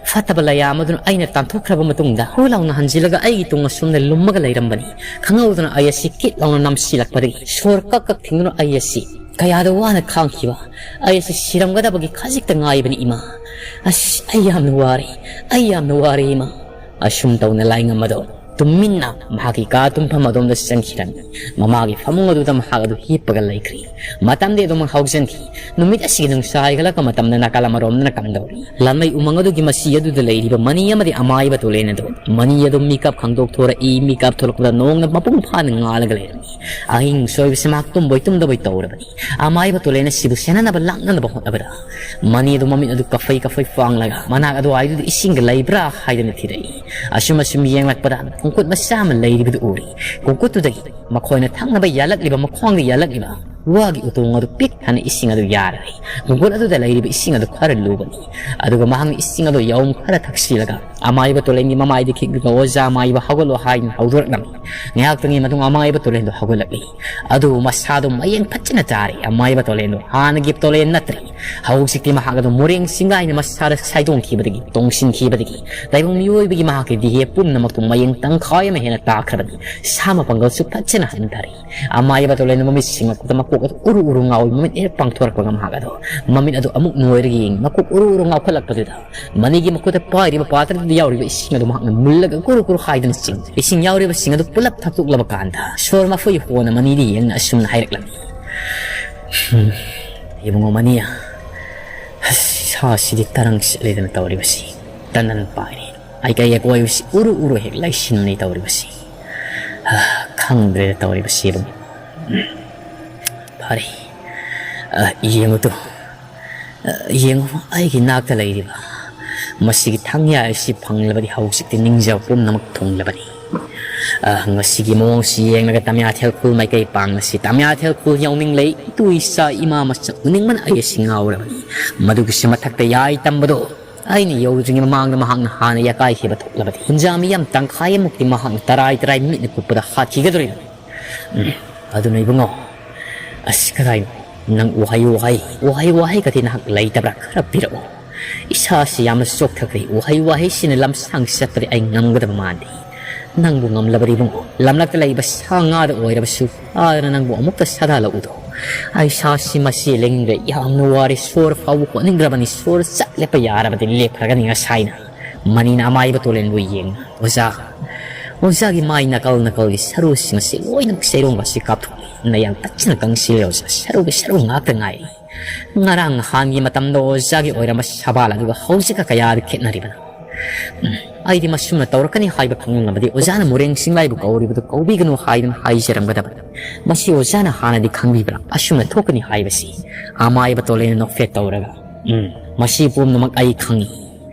ꯐꯠꯇꯕ ꯂꯥꯏꯌꯥꯝ ꯑꯗꯨꯅ ꯑꯩꯅ ꯇꯥꯟꯊꯣꯛꯈ꯭ꯔꯕ ꯃꯇꯨꯡꯗ ꯍꯨ ꯂꯥꯎꯅ ꯍꯟꯖꯤꯜꯂꯒ ꯑꯩꯒꯤ ꯇꯨꯡ ꯑꯁꯨꯝꯅ ꯂꯨꯝꯃꯒ ꯂꯩꯔꯝꯕꯅꯤ꯫ ꯈꯪꯍꯧꯗꯅ ꯑꯩ ꯑꯁꯤ ꯀꯤꯠ ꯂꯥꯎꯅ ꯅꯝꯁꯤꯜꯂꯛꯄꯗꯒꯤ ꯁꯣꯔ ꯀꯛ ꯀꯛ ꯊꯤꯡꯗꯨꯅ ꯑꯩ ꯑꯁꯤ ꯀꯌꯥꯗ ꯋꯥꯅ ꯈꯥꯡꯈꯤꯕ꯫ ꯑꯩ ꯑꯁꯤ ꯁꯤꯔꯝꯒꯗꯕꯒꯤ ꯈꯖꯤꯛꯇ ꯉꯥꯏꯕꯅꯤ ꯏꯃꯥ꯫ ꯑꯁ, ꯑꯩ ꯌꯥꯝꯅ ꯋꯥꯔꯦ, ꯑꯩ ꯌꯥꯝꯅ ꯋꯥꯔꯦ ꯏꯃꯥ꯫" ꯑꯁꯨꯝ ꯇꯧꯅ ꯂꯥꯏꯉꯝ ꯑꯗꯣ ꯇꯨꯃꯤꯟꯅ ꯃꯍꯥꯛꯀꯤ ꯀꯥ ꯇꯨꯝꯐꯝ ꯑꯗꯣꯝꯗ ꯆꯪꯈꯤꯔꯝꯃꯤ꯫ ꯃꯃꯥꯒꯤ ꯐꯃꯨꯡ ꯑꯗꯨꯗ ꯃꯍꯥꯛ ꯑꯗꯨ ꯍꯤꯞꯄꯒ ꯂꯩꯈ꯭ꯔꯤ꯫ ꯃꯇꯝꯗꯤ ꯑꯗꯨꯃꯛ ꯍꯧꯖꯤꯟꯈꯤ꯫ ꯅꯨꯃꯤꯠ ꯑꯁꯤꯒꯤ ꯅꯨꯡꯁꯥ ꯍꯥꯏꯒꯠꯂꯛꯄ ꯃꯇꯝꯗ ꯅꯥꯀꯜ ꯑꯃꯔꯣꯝꯗꯅ ꯀꯝꯗꯧꯔꯤ? ꯂꯥꯟꯃꯩ ꯎꯃꯪ ꯑꯗꯨꯒꯤ ꯃꯁꯤ ꯑꯗꯨꯗ ꯂꯩꯔꯤꯕ ꯃꯅꯤ ꯑꯃꯗꯤ ꯑꯃꯥꯏꯕ ꯇꯣꯂꯦꯟ ꯑꯗꯨ, ꯃꯅꯤ ꯑꯗꯨ ꯃꯤꯀꯞ ꯈꯪꯗꯣꯛꯊꯣꯔꯛꯏ꯫ ꯃꯤꯀꯞ ꯊꯣꯛꯂꯛꯄꯗ ꯅꯣꯡꯅ ꯃꯄꯨꯡ ꯐꯥꯅ ꯉꯥꯜꯂꯒ ꯂꯩꯔꯝꯃꯤ꯫ ꯑꯍꯤꯡ ꯁꯣꯏꯕꯁꯤ ꯃꯍꯥꯛ ꯇꯨꯝꯕꯣꯏ ꯇꯨꯝꯗꯕꯣꯏ ꯇꯧꯔꯕꯅꯤ꯫ ꯑꯃꯥꯏꯕ ꯇꯣꯂꯦꯟ ꯑꯁꯤꯕꯨ ꯁꯦꯟꯅꯅꯕ ꯂꯥꯛꯅꯅꯕ ꯍꯣꯠꯅꯕꯗ ꯃꯅꯤ ꯑꯗꯨ ꯃꯃꯤꯠ ꯑꯗꯨ ꯀꯐꯩ ꯀꯐꯩ ꯄꯥꯡꯂꯒ ꯃꯅꯥꯛ ꯑꯗꯨꯋꯥꯏꯗꯨꯗ ꯏꯁꯤꯡꯒ ꯂꯩꯕ꯭ꯔꯥ ꯍꯥꯏꯗꯨꯅ ꯊꯤꯔꯛꯏ꯫ ꯑꯁꯨꯝ ꯑꯁꯨꯝ ꯌꯦꯡꯂꯛꯄꯗ ꯈꯣꯡꯀꯨꯠ ꯃꯆꯥ ꯑꯃ ꯂꯩꯔꯤꯕꯗꯨ ꯎꯔꯤ꯫ ꯈꯣꯡꯀꯨꯠꯇꯨꯗꯒꯤ ꯃꯈꯣꯏꯅ ꯊꯛꯅꯕ ꯌꯥꯜꯂꯛꯂꯤꯕ, ꯃꯈꯣꯡꯗ ꯌꯥꯜꯂꯛꯂꯤꯕ ꯋꯥꯒꯤ ꯎꯇꯣꯡ ꯑꯗꯨ ꯄꯤꯛ ꯊꯟꯅ ꯏꯁꯤꯡ ꯑꯗꯨ ꯌꯥꯔꯔꯤ꯫ ꯈꯣꯡꯀꯨꯠ ꯑꯗꯨꯗ ꯂꯩꯔꯤꯕ ꯏꯁꯤꯡ ꯑꯗꯨ ꯈꯔ ꯂꯨꯕꯅꯤ꯫ ꯑꯗꯨꯒ ꯃꯍꯥꯛꯅ ꯏꯁꯤꯡ ꯑꯗꯨ ꯌꯥꯎꯝ ꯈꯔ ꯊꯛꯆꯤꯜꯂꯒ ꯑꯃꯥꯏꯕ ꯇꯣꯂꯦꯟꯒꯤ ꯃꯃꯥꯏꯗ ꯈꯤꯛꯂꯒ, "ꯑꯣꯖꯥ ꯑꯃꯥꯏꯕ, ꯍꯧꯒꯠꯂꯣ" ꯍꯥꯏꯅ ꯍꯧꯗꯣꯔꯛꯂꯝꯃꯤ꯫ ꯉꯥꯏꯍꯥꯛꯇꯪꯒꯤ ꯃꯇꯨꯡ ꯑꯃꯥꯏꯕ ꯇꯣꯂꯦꯟꯗꯨ ꯍꯧꯒꯠꯂꯛꯂꯤ꯫ ꯑꯗꯨꯕꯨ ꯃꯁꯥꯗꯨ ꯃꯌꯦꯡ ꯐꯖꯅ ꯇꯥꯔꯦ꯫ ꯑꯃꯥꯏꯕ ꯇꯣꯂꯦꯟꯗꯨ ꯍꯥꯟꯅꯒꯤ ꯇꯣꯂꯦꯟ ꯅꯠꯇ꯭ꯔꯦ꯫ ꯍꯧꯖꯤꯛꯇꯤ ꯃꯍꯥꯛ ꯑꯗꯨ ꯃꯣꯔꯦꯡ ꯁꯤꯡꯒꯥꯏꯅ ꯃꯁꯥꯗ ꯁꯥꯏꯗꯣꯡꯈꯤꯕꯗꯒꯤ, ꯇꯣꯡꯁꯤꯟꯈꯤꯕꯗꯒꯤ ꯇꯥꯏꯕꯪ ꯃꯤꯑꯣꯏꯕꯒꯤ ꯃꯍꯥꯛꯀꯤ ꯗꯤꯍꯦ ꯄꯨꯝꯅꯃꯛꯇꯨ ꯃꯌꯦꯡ ꯇꯪꯈꯥꯏ ꯑꯃ ꯍꯦꯟꯅ ꯇꯥꯈ꯭ꯔꯕꯅꯤ꯫ ꯁꯥ ꯃꯄꯥꯡꯒꯜꯁꯨ ꯐꯖꯅ ꯍꯟꯊꯔꯦ꯫ ꯑꯃꯥꯏꯕ ꯇꯣꯂꯦꯟꯗꯨ ꯃꯃꯤꯠ ꯁꯤꯡꯂꯛꯄꯗ ꯃꯀꯣꯛ ꯑꯗꯨ ꯎꯔꯨ ꯎꯔꯨ ꯉꯥꯎꯏ꯫ ꯃꯃꯤꯠ ꯍꯦꯛ ꯄꯥꯡꯊꯣꯔꯛꯄꯒ ꯃꯍꯥꯛ ꯑꯗꯨ, ꯃꯃꯤꯠ ꯑꯗꯨ ꯑꯃꯨꯛ ꯅꯣꯏꯔꯒ ꯌꯦꯡꯏ꯫ ꯃꯀꯣꯛ ꯎꯔꯨ ꯎꯔꯨ ꯉꯥꯎꯈꯠꯂꯛꯄꯗꯨꯗ ꯃꯅꯤꯒꯤ ꯃꯈꯨꯠꯇ ꯄꯥꯏꯔꯤꯕ ꯄꯥꯇ꯭ꯔꯗꯨꯗ ꯌꯥꯎꯔꯤꯕ ꯏꯁꯤꯡ ꯑꯗꯨ ꯃꯍꯥꯛꯅ ꯃꯨꯜꯂꯒ ꯀꯨꯔꯨ ꯀꯨꯔꯨ ꯍꯥꯏꯗꯨꯅ ꯆꯤꯡ-, ꯏꯁꯤꯡ ꯌꯥꯎꯔꯤꯕꯁꯤꯡ ꯑꯗꯨ ꯄꯨꯂꯞ ꯊꯛꯇꯣꯛꯂꯕ ꯀꯥꯟꯗ ꯁꯣꯔ ꯃꯐꯩ ꯍꯣꯟꯅ ꯃꯅꯤꯗ ꯌꯦꯡꯅ ꯑꯁꯨꯝꯅ ꯍꯥꯏꯔꯛꯂꯝꯃꯤ꯫ "ꯍꯝ, ꯏꯕꯨꯡꯉꯣ ꯃꯅꯤ, ꯑꯁ, ꯍꯥꯁꯤꯗꯤ ꯇꯔꯪ ꯆꯠꯂꯦꯗꯅ ꯇꯧꯔꯤꯕꯁꯤ꯫ ꯇꯟꯗꯟ ꯄꯥꯏꯔꯤ꯫ ꯑꯩ ꯀꯩ ꯑꯀꯣꯏꯕꯁꯤ ꯎꯔꯨ ꯎꯔꯨ ꯍꯦꯛ ꯂꯩꯁꯤꯟꯅꯤ ꯇꯧꯔꯤꯕꯁꯤ꯫ ꯍꯥ, ꯈꯪꯗ꯭ꯔꯦꯗ ꯇꯧꯔꯤꯕꯁꯤ ꯏꯕꯨꯡ꯫ ꯎꯝ, ꯐꯔꯦ꯫ ꯑ, ꯌꯦꯡꯉꯨ ꯇꯨ꯫ ꯑ, ꯌꯦꯡꯉꯨ, ꯑꯩꯒꯤ ꯅꯥꯛꯇ ꯂꯩꯔꯤꯕ ꯃꯁꯤꯒꯤ ꯊꯥꯡꯌꯥ ꯑꯁꯤ ꯐꯪꯂꯕꯗꯤ ꯍꯧꯖꯤꯛꯇꯤ ꯅꯤꯡꯖꯕ ꯄꯨꯝꯅꯃꯛ ꯊꯨꯡꯂꯕꯅꯤ꯫ ꯑ, ꯉꯁꯤꯒꯤ ꯃꯑꯣꯡꯁꯤ ꯌꯦꯡꯂꯒ ꯇꯃꯤꯌꯥꯊꯦꯜ ꯈꯨꯜ ꯃꯥꯏꯀꯩ ꯄꯥꯡꯂꯁꯤ꯫ ꯇꯃꯤꯌꯥꯊꯦꯜ ꯈꯨꯜ ꯌꯧꯅꯤꯡꯂꯩ꯫ ꯏꯇꯨ ꯏꯆꯥ ꯏꯃꯥ ꯃꯁꯛ ꯎꯅꯤꯡꯕꯅ ꯑꯩ ꯑꯁꯤ ꯉꯥꯎꯔꯕꯅꯤ꯫ ꯃꯗꯨꯒꯤꯁꯨ ꯃꯊꯛꯇ ꯌꯥꯏ ꯇꯝꯕꯗꯣ ꯑꯩꯅ ꯌꯧꯗ꯭ꯔꯤꯉꯩ ꯃꯃꯥꯡꯗ ꯃꯍꯥꯛꯅ ꯍꯥꯟꯅ ꯌꯥꯀꯥꯏꯈꯤꯕ ꯊꯣꯛꯂꯕꯗꯤ ꯍꯨꯟꯖꯥ ꯃꯤꯌꯥꯝ ꯇꯪꯈꯥꯏ ꯑꯃꯨꯛꯇꯤ ꯃꯍꯥꯛꯅ ꯇꯔꯥꯏ ꯇꯔꯥꯏ ꯃꯤꯠꯅ ꯀꯨꯞꯄꯗ ꯍꯥꯠꯈꯤꯒꯗꯧꯔꯤꯕꯅꯤ꯫ ꯎꯝ, ꯑꯗꯨꯅ ꯏꯕꯨꯡꯉꯣ, ꯑꯁ ꯀꯗꯥꯏꯅꯣ? ꯅꯪ ꯎꯍꯩ ꯋꯥꯍꯩ, ꯎꯍꯩ ꯋꯥꯍꯩꯒꯗꯤ ꯅꯍꯥꯛ ꯂꯩꯇꯕ꯭ꯔꯥ? ꯈꯔ ꯄꯤꯔꯛꯎ꯫ ꯏꯁꯥꯁꯤ ꯌꯥꯝꯅ ꯆꯣꯛꯊꯈ꯭ꯔꯦ꯫ ꯎꯍꯩ ꯋꯥꯍꯩꯁꯤꯅ ꯂꯝꯁꯥꯡ ꯆꯠꯄꯗꯤ ꯑꯩ ꯉꯝꯒꯗꯕ ꯃꯥꯟꯗꯦ꯫ ꯅꯪꯕꯨ ꯉꯝꯂꯕꯗꯤ ꯏꯕꯨꯡꯉꯣ, ꯂꯝꯂꯛꯇ ꯂꯩꯕ ꯁꯥ ꯉꯥꯗ ꯑꯣꯏꯔꯕꯁꯨ ꯐꯥꯗꯅ ꯅꯪꯕꯨ ꯑꯃꯨꯛꯇ ꯁꯥꯗꯥꯜꯂꯛꯎꯗꯣ꯫ ꯑꯩ ꯏꯁꯥꯁꯤ ꯃꯁꯤ ꯂꯦꯡꯅꯤꯡꯗ꯭ꯔꯦ꯫ ꯌꯥꯝꯅ ꯋꯥꯔꯦ꯫ ꯁꯣꯔ ꯐꯥꯎꯕ ꯍꯣꯠꯅꯤꯡꯗ꯭ꯔꯕꯅꯤ꯫ ꯁꯣꯔ ꯆꯠ ꯂꯦꯞꯄ ꯌꯥꯔꯕꯗꯤ ꯂꯦꯞꯈ꯭ꯔꯒꯅꯤ ꯉꯁꯥꯏꯅ꯫ ꯃꯅꯤꯅ ꯑꯃꯥꯏꯕ ꯇꯣꯂꯦꯟꯕꯨ ꯌꯦꯡꯅ, "ꯑꯣꯖꯥ, ꯑꯣꯖꯥꯒꯤ ꯃꯥꯏ ꯅꯥꯀꯜ ꯅꯥꯀꯜꯒꯤ ꯁꯔꯨꯁꯤꯡ ꯑꯁꯤ ꯂꯣꯏꯅꯃꯛ ꯆꯩꯔꯣꯡꯒ ꯑꯁꯤ ꯀꯥꯞꯊꯣꯛꯂꯤ꯫ ꯅꯌꯥꯡ ꯇꯠꯆꯅ ꯀꯪꯁꯤꯜꯂꯦ ꯑꯣꯖꯥ, ꯁꯔꯨꯒꯤ ꯁꯔꯨ ꯉꯥꯛꯇ ꯉꯥꯏꯔꯦ꯫ ꯉꯔꯥꯡ ꯅꯍꯥꯟꯒꯤ ꯃꯇꯝꯗ ꯑꯣꯖꯥꯒꯤ ꯑꯣꯏꯔꯝꯕ ꯁꯕꯥꯜ ꯑꯗꯨꯒ ꯍꯧꯖꯤꯛꯀ ꯀꯌꯥꯗ ꯈꯦꯠꯅꯔꯤꯕꯅꯣ?" ꯎꯝ, ꯑꯩꯗꯤ ꯃꯁꯨꯝꯅ ꯇꯧꯔꯛꯀꯅꯤ ꯍꯥꯏꯕ ꯈꯪꯂꯝꯂꯕꯗꯤ ꯑꯣꯖꯥꯅ ꯃꯣꯔꯦꯡ ꯆꯤꯡꯂꯥꯏꯕꯨ ꯀꯧꯔꯤꯕꯗꯨ ꯀꯧꯕꯤꯒꯅꯨ ꯍꯥꯏꯗꯨꯅ ꯍꯥꯏꯖꯔꯝꯒꯗꯕꯅꯤ꯫ ꯃꯁꯤ ꯑꯣꯖꯥꯅ ꯍꯥꯟꯅꯗꯤ ꯈꯪꯕꯤꯕ꯭ꯔꯥ? ꯑꯁꯨꯝꯅ ꯊꯣꯛꯀꯅꯤ ꯍꯥꯏꯕꯁꯤ꯫ ꯑꯃꯥꯏꯕ ꯇꯣꯂꯦꯟꯅ ꯅꯣꯛꯐꯦꯠ ꯇꯧꯔꯒ, "ꯎꯝ, ꯃꯁꯤ ꯄꯨꯝꯅꯃꯛ ꯑꯩ ꯈꯪꯏ꯫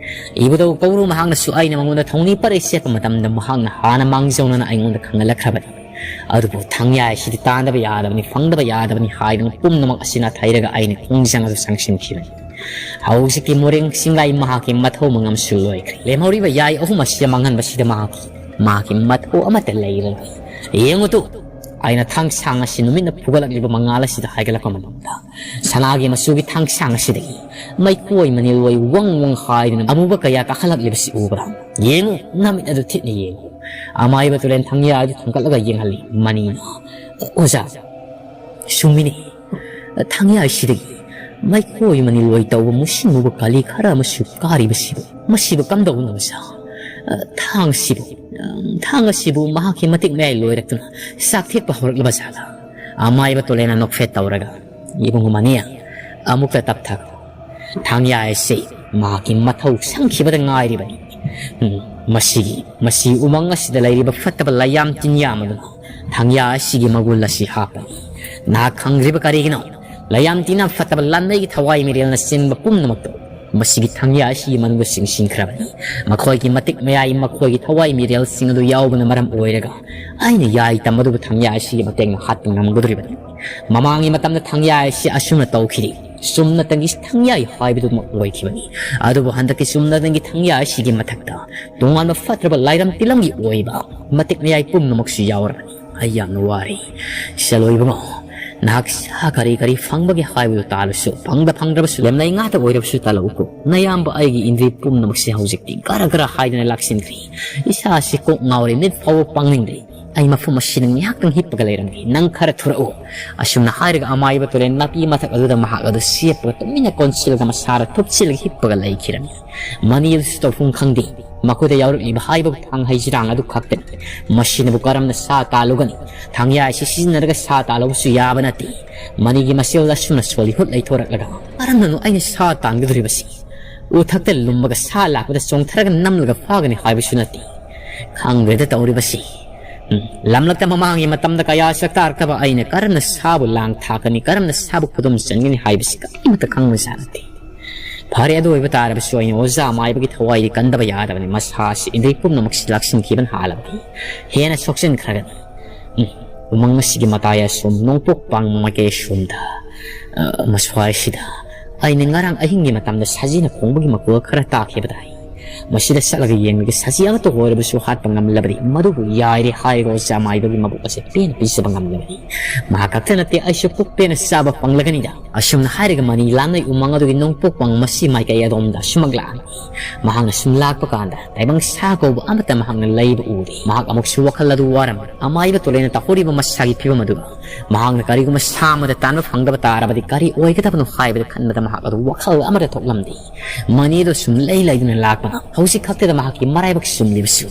ꯏꯕꯨꯙꯧ ꯀꯧꯔꯨ ꯃꯍꯥꯛꯅꯁꯨ ꯑꯩꯅ ꯃꯉꯣꯟꯗ ꯊꯧꯅꯤ ꯄꯔꯩ ꯆꯦꯠꯄ ꯃꯇꯝꯗ ꯃꯍꯥꯛꯅ ꯍꯥꯟꯅ ꯃꯥꯡꯖꯧꯅꯅ ꯑꯩꯉꯣꯟꯗ ꯈꯪꯍꯜꯂꯛꯈ꯭ꯔꯕꯅꯤ꯫ ꯑꯗꯨꯕꯨ ꯊꯥꯡꯌꯥ ꯑꯁꯤꯗꯤ ꯇꯥꯟꯗꯕ ꯌꯥꯗꯕꯅꯤ, ꯐꯪꯗꯕ ꯌꯥꯗꯕꯅꯤ" ꯍꯥꯏꯗꯨꯅ ꯄꯨꯝꯅꯃꯛ ꯑꯁꯤ ꯅꯥꯊꯩꯔꯒ ꯑꯩꯅ ꯈꯣꯡꯖꯪ ꯑꯗꯨ ꯆꯪꯁꯤꯟꯈꯤꯕꯅꯤ꯫ ꯍꯧꯖꯤꯛꯇꯤ ꯃꯣꯔꯦꯡ ꯆꯤꯡꯂꯥꯏ ꯃꯍꯥꯛꯀꯤ ꯃꯊꯧ ꯃꯉꯝꯁꯨ ꯂꯣꯏꯈ꯭ꯔꯦ꯫ ꯂꯦꯝꯍꯧꯔꯤꯕ ꯌꯥꯏ ꯑꯍꯨꯝ ꯑꯁꯤꯗ ꯃꯥꯡꯍꯟꯕꯁꯤꯗ ꯃꯍꯥꯛꯀꯤ, ꯃꯍꯥꯛꯀꯤ ꯃꯊꯧ ꯑꯃꯠꯇ ꯂꯩꯔꯔꯣꯏ꯫ ꯌꯦꯡꯉꯨ ꯇꯨ, ꯑꯩꯅ ꯊꯥꯡꯁꯥꯡ ꯑꯁꯤ ꯅꯨꯃꯤꯠꯅ ꯐꯨꯒꯠꯂꯛꯂꯤꯕ ꯃꯉꯥꯜ ꯑꯁꯤꯗ ꯍꯥꯏꯒꯠꯂꯛꯄ ꯃꯇꯝꯗ, ꯁꯅꯥꯒꯤ ꯃꯆꯨꯒꯤ ꯊꯥꯡꯁꯥꯡ ꯑꯁꯤꯗꯒꯤ ꯃꯩꯈꯣꯏ ꯃꯅꯤꯜꯋꯥꯏ ꯋꯪ ꯋꯪ ꯍꯥꯏꯗꯨꯅ ꯑꯃꯨꯕ ꯀꯌꯥ ꯀꯥꯈꯠꯂꯛꯂꯤꯕꯁꯤ ꯎꯕ꯭ꯔꯥ? ꯌꯦꯡꯉꯨ, ꯅꯃꯤꯠ ꯑꯗꯨ ꯊꯤꯠꯅ ꯌꯦꯡꯉꯨ꯫ ꯑꯃꯥꯏꯕ ꯇꯨꯔꯦꯟ ꯊꯥꯡꯌꯥ ꯑꯗꯨ ꯊꯥꯡꯒꯠꯂꯒ ꯌꯦꯡꯍꯜꯂꯤ꯫ ꯃꯅꯤꯅ, "ꯑꯣꯖꯥ, ꯆꯨꯝꯃꯤꯅꯤ꯫ ꯊꯥꯡꯌꯥ ꯑꯁꯤꯗꯒꯤ ꯃꯩꯈꯣꯏ ꯃꯅꯤꯜꯋꯥꯏ ꯇꯧꯕ ꯃꯨꯁꯤꯟ ꯃꯨꯕ ꯀꯥꯂꯤ ꯈꯔ ꯑꯃꯁꯨ ꯀꯥꯔꯤꯕꯁꯤꯕꯨ, ꯃꯁꯤꯕꯨ ꯀꯝꯗꯧꯕꯅꯣ ꯑꯣꯖꯥ? ꯊꯥꯡꯁꯤꯕꯨ, ꯊꯥꯡ ꯑꯁꯤꯕꯨ ꯃꯍꯥꯛꯀꯤ ꯃꯇꯤꯛ ꯃꯌꯥꯏ ꯂꯣꯏꯔꯛꯇꯨꯅ ꯆꯥꯛꯊꯦꯛꯄ ꯍꯧꯔꯛꯂꯕ ꯖꯥꯠꯂꯥ?" ꯑꯃꯥꯏꯕ ꯇꯣꯂꯦꯟꯅ ꯅꯣꯛꯐꯦꯠ ꯇꯧꯔꯒ, "ꯏꯕꯨꯡꯉꯣ ꯃꯅꯤ, ꯑꯃꯨꯛꯇ ꯇꯞꯊꯈꯣ꯫ ꯊꯥꯡꯌꯥ ꯑꯁꯤ ꯃꯍꯥꯛꯀꯤ ꯃꯊꯧ ꯁꯪꯈꯤꯕꯗ ꯉꯥꯏꯔꯤꯕꯅꯤ꯫ ꯎꯝ, ꯃꯁꯤꯒꯤ, ꯃꯁꯤ ꯎꯃꯪ ꯑꯁꯤꯗ ꯂꯩꯔꯤꯕ ꯐꯠꯇꯕ ꯂꯥꯏꯌꯥꯝ ꯇꯤꯟꯌꯥꯝ ꯑꯗꯨꯅ ꯊꯥꯡꯌꯥ ꯑꯁꯤꯒꯤ ꯃꯒꯨꯟ ꯑꯁꯤ ꯍꯥꯞꯄꯅꯤ꯫ ꯅꯍꯥꯛ ꯈꯪꯗ꯭ꯔꯤꯕ ꯀꯔꯤꯒꯤꯅꯣ? ꯂꯥꯏꯌꯥꯝ ꯇꯤꯟꯌꯥꯝ, ꯐꯠꯇꯕ ꯂꯥꯟꯃꯩꯒꯤ ꯊꯋꯥꯏ ꯃꯤꯔꯦꯜꯅꯆꯤꯡꯕ ꯄꯨꯝꯅꯃꯛꯇꯣ ꯃꯁꯤꯒꯤ ꯊꯥꯡꯌꯥ ꯑꯁꯤꯒꯤ ꯃꯅꯨꯡꯗ ꯆꯤꯡꯁꯤꯟꯈ꯭ꯔꯕꯅꯤ꯫ ꯃꯈꯣꯏꯒꯤ ꯃꯇꯤꯛ ꯃꯌꯥꯏ, ꯃꯈꯣꯏꯒꯤ ꯊꯋꯥꯏ ꯃꯤꯔꯦꯜꯁꯤꯡ ꯑꯗꯨ ꯌꯥꯎꯕꯅ ꯃꯔꯝ ꯑꯣꯏꯔꯒ ꯑꯩꯅ ꯌꯥꯏ ꯇꯝꯕꯗꯨꯕꯨ ꯊꯥꯡꯌꯥ ꯑꯁꯤꯒꯤ ꯃꯇꯦꯡꯅ ꯍꯥꯠꯄ ꯉꯝꯒꯗꯧꯔꯤꯕꯅꯤ꯫ ꯃꯃꯥꯡꯒꯤ ꯃꯇꯝꯗ ꯊꯥꯡꯌꯥ ꯑꯁꯤ ꯑꯁꯨꯝꯅ ꯇꯧꯈꯤꯔꯤ꯫ ꯆꯨꯝꯅꯇꯪꯒꯤ ꯊꯥꯡꯌꯥ ꯍꯥꯏꯕꯗꯨꯃꯛ ꯑꯣꯏꯈꯤꯕꯅꯤ꯫ ꯑꯗꯨꯕꯨ ꯍꯟꯗꯛꯀꯤ ꯆꯨꯝꯅꯇꯪꯒꯤ ꯊꯥꯡꯌꯥ ꯑꯁꯤꯒꯤ ꯃꯊꯛꯇ ꯇꯣꯉꯥꯟꯕ ꯐꯠꯇ꯭ꯔꯕ ꯂꯥꯏꯔꯝ ꯇꯤꯂꯝꯒꯤ ꯑꯣꯏꯕ ꯃꯇꯤꯛ ꯃꯌꯥꯏ ꯄꯨꯝꯅꯃꯛꯁꯨ ꯌꯥꯎꯔꯕꯅꯤ꯫ ꯑꯩ ꯌꯥꯝꯅ ꯋꯥꯔꯦ꯫ ꯆꯠꯂꯣ ꯏꯕꯨꯡꯉꯣ, ꯅꯍꯥꯛ ꯁꯥ ꯀꯔꯤ ꯀꯔꯤ ꯐꯪꯕꯒꯦ ꯍꯥꯏꯕꯗꯨ ꯇꯥꯜꯂꯨꯁꯨ, ꯐꯪꯗ ꯐꯪꯗ꯭ꯔꯕꯁꯨ ꯂꯦꯝꯅꯩ ꯉꯥꯛꯇ ꯑꯣꯏꯔꯕꯁꯨ ꯇꯥꯜꯂꯛꯎꯀꯣ꯫ ꯅꯌꯥꯝꯕ ꯑꯩꯒꯤ ꯏꯟꯗ꯭ꯔꯤ ꯄꯨꯝꯅꯃꯛꯁꯦ ꯍꯧꯖꯤꯛꯇꯤ ꯒꯔ ꯒꯔ ꯍꯥꯏꯗꯅ ꯂꯥꯛꯁꯤꯟꯈ꯭ꯔꯦ꯫ ꯏꯁꯥꯁꯤ ꯀꯣꯛ ꯉꯥꯎꯔꯦ, ꯃꯤꯠ ꯐꯥꯎꯕ ꯄꯥꯡꯅꯤꯡꯗ꯭ꯔꯦ꯫ ꯑꯩ ꯃꯐꯝ ꯑꯁꯤꯗ ꯉꯥꯏꯍꯥꯛꯇꯪ ꯍꯤꯞꯄꯒ ꯂꯩꯔꯝꯒꯦ, ꯅꯪ ꯈꯔ ꯊꯨꯔꯛꯎ꯫ ꯑꯁꯨꯝꯅ ꯍꯥꯏꯔꯒ ꯑꯃꯥꯏꯕ ꯇꯨꯔꯦꯜ ꯅꯥꯄꯤ ꯃꯊꯛ ꯑꯗꯨꯗ ꯃꯍꯥꯛ ꯑꯗꯨ ꯆꯦꯞꯄꯒ ꯇꯨꯃꯤꯟꯅ ꯀꯣꯟꯁꯤꯜꯂꯒ ꯃꯁꯥꯗ ꯊꯨꯞꯆꯤꯜꯂꯒ ꯍꯤꯞꯄꯒ ꯂꯩꯈꯤꯔꯝꯃꯤ꯫ ꯃꯅꯤ ꯑꯗꯨꯁꯨ ꯇꯧꯐꯝ ꯈꯪꯗꯦ꯫ ꯃꯈꯣꯏꯗ ꯌꯥꯎꯔꯛꯂꯤꯕ ꯍꯥꯏꯕ ꯊꯥꯡ ꯍꯩꯖꯤꯔꯥꯡ ꯑꯗꯨ ꯈꯛꯇꯅꯤ꯫ ꯃꯁꯤꯅꯕꯨ ꯀꯔꯝꯅ ꯁꯥ ꯇꯥꯜꯂꯨꯒꯅꯤ? ꯊꯥꯡꯌꯥ ꯑꯁꯤ ꯁꯤꯖꯤꯟꯅꯔꯒ ꯁꯥ ꯇꯥꯜꯂꯕꯁꯨ ꯌꯥꯕ ꯅꯠꯇꯦ꯫ ꯃꯅꯤꯒꯤ ꯃꯁꯦꯜꯗ ꯑꯁꯨꯝꯅ ꯁꯣꯜꯂꯤ ꯍꯨꯠ ꯂꯩꯊꯣꯔꯛꯂꯒ ꯀꯔꯝꯅꯅꯣ ꯑꯩꯅ ꯁꯥ ꯇꯥꯟꯒꯗꯧꯔꯤꯕꯁꯤ? ꯎꯊꯛꯇ ꯂꯨꯝꯃꯒ ꯁꯥ ꯂꯥꯛꯄꯗ ꯆꯣꯡꯊꯔꯒ ꯅꯝꯂꯒ ꯐꯥꯒꯅꯤ ꯍꯥꯏꯕꯁꯨ ꯅꯠꯇꯦ꯫ ꯈꯪꯗ꯭ꯔꯦꯗ ꯇꯧꯔꯤꯕꯁꯤ꯫ ꯎꯝ, ꯂꯝꯂꯛꯇ ꯃꯃꯥꯡꯒꯤ ꯃꯇꯝꯗ ꯀꯌꯥ ꯁꯛꯇꯥꯔꯛꯇꯕ ꯑꯩꯅ ꯀꯔꯝꯅ ꯁꯥꯕꯨ ꯂꯥꯡ ꯊꯥꯛꯀꯅꯤ, ꯀꯔꯝꯅ ꯁꯥꯕꯨ ꯈꯨꯗꯨꯝ ꯆꯟꯒꯅꯤ ꯍꯥꯏꯕꯁꯤ ꯀꯔꯤꯃꯠꯇ ꯈꯪꯕꯖꯥꯠ ꯅꯠꯇꯦ꯫ ꯐꯔꯦ, ꯑꯗꯨ ꯑꯣꯏꯕ ꯇꯥꯔꯕꯁꯨ ꯑꯩꯅ ꯑꯣꯖꯥ ꯃꯥꯏꯕꯒꯤ ꯊꯋꯥꯏꯗꯤ ꯀꯟꯗꯕ ꯌꯥꯗꯕꯅꯤ꯫ ꯃꯁꯥꯁꯤ ꯏꯟꯗ꯭ꯔꯤ ꯄꯨꯝꯅꯃꯛꯁꯤ ꯂꯥꯛꯁꯤꯟꯈꯤꯕꯅ ꯍꯥꯜꯂꯕꯗꯤ ꯍꯦꯟꯅ ꯁꯣꯛꯆꯤꯟꯈ꯭ꯔꯒꯅꯤ꯫ ꯎꯝ, ꯎꯃꯪ ꯑꯁꯤꯒꯤ ꯃꯇꯥꯏ ꯑꯁꯣꯝ ꯅꯣꯡꯄꯣꯛ ꯄꯥꯡ ꯃꯥꯏꯀꯩ ꯑꯁꯣꯝꯗ, ꯑ, ꯃꯁ꯭ꯋꯥꯏꯁꯤꯗ ꯑꯩꯅ ꯉꯔꯥꯡ ꯑꯍꯤꯡꯒꯤ ꯃꯇꯝꯗ ꯁꯖꯤꯅ ꯈꯣꯡꯕꯒꯤ ꯃꯈꯣꯜ ꯈꯔ ꯇꯥꯈꯤꯕꯗꯥꯏ꯫ ꯃꯁꯤꯗ ꯆꯠꯂꯒ ꯌꯦꯡꯂꯒ ꯁꯖꯤ ꯑꯃꯠꯇ ꯑꯣꯏꯔꯕꯁꯨ ꯍꯥꯠꯄ ꯉꯝꯂꯕꯗꯤ ꯃꯗꯨꯕꯨ ꯌꯥꯏꯔꯦ ꯍꯥꯏꯔꯒ ꯑꯣꯖꯥ ꯃꯥꯏꯕꯒꯤ ꯃꯕꯨꯛ ꯑꯁꯦ ꯄꯦꯟꯅ ꯄꯤꯖꯕ ꯉꯝꯂꯕꯗꯤ ꯃꯍꯥꯛ ꯈꯛꯇ ꯅꯠꯇꯦ, ꯑꯩꯁꯨ ꯄꯨꯛ ꯄꯦꯟꯅ ꯆꯥꯕ ꯐꯪꯂꯒꯅꯤꯗ꯫ ꯑꯁꯨꯝꯅ ꯍꯥꯏꯔꯒ ꯃꯅꯤ ꯂꯥꯟꯅꯩ ꯎꯃꯪ ꯑꯗꯨꯒꯤ ꯅꯣꯡꯄꯣꯛ ꯄꯥꯡ ꯃꯁꯤ ꯃꯥꯏꯀꯩ ꯑꯗꯣꯝꯗ ꯑꯁꯨꯃꯛ ꯂꯥꯛꯑꯝꯃꯤ꯫ ꯃꯍꯥꯛꯅ ꯁꯨꯝ ꯂꯥꯛꯄ ꯀꯥꯟꯗ ꯇꯥꯏꯕꯪ ꯁꯥ ꯀꯧꯕ ꯑꯃꯠꯇ ꯃꯍꯥꯛꯅ ꯂꯩꯕ ꯎꯗꯦ꯫ ꯃꯍꯥꯛ ꯑꯃꯨꯛꯁꯨ ꯋꯥꯈꯜ ꯑꯗꯨ ꯋꯥꯔꯝꯕꯅꯤ꯫ ꯑꯃꯥꯏꯕ ꯇꯨꯔꯦꯜꯅ ꯇꯥꯍꯧꯔꯤꯕ ꯃꯁꯥꯒꯤ ꯐꯤꯕꯝ ꯑꯗꯨꯒ ꯃꯍꯥꯛꯅ ꯀꯔꯤꯒꯨꯝꯕ ꯁꯥ ꯑꯃꯗ ꯇꯥꯟꯕ ꯐꯪꯗꯕ ꯇꯥꯔꯕꯗꯤ ꯀꯔꯤ ꯑꯣꯏꯒꯗꯕꯅꯣ ꯍꯥꯏꯕꯗ ꯈꯟꯕꯗ ꯃꯍꯥꯛ ꯑꯗꯨ ꯋꯥꯈꯜ ꯑꯃꯗ ꯊꯣꯛꯂꯝꯗꯦ꯫ ꯃꯅꯤ ꯑꯗꯨ ꯁꯨꯝ ꯂꯩ ꯂꯩꯗꯨꯅ ꯂꯥꯛꯄꯅ ꯍꯧꯖꯤꯛ ꯈꯛꯇꯗ ꯃꯍꯥꯛꯀꯤ ꯃꯔꯥꯏꯕꯛ ꯆꯨꯝꯂꯤꯕꯁꯨ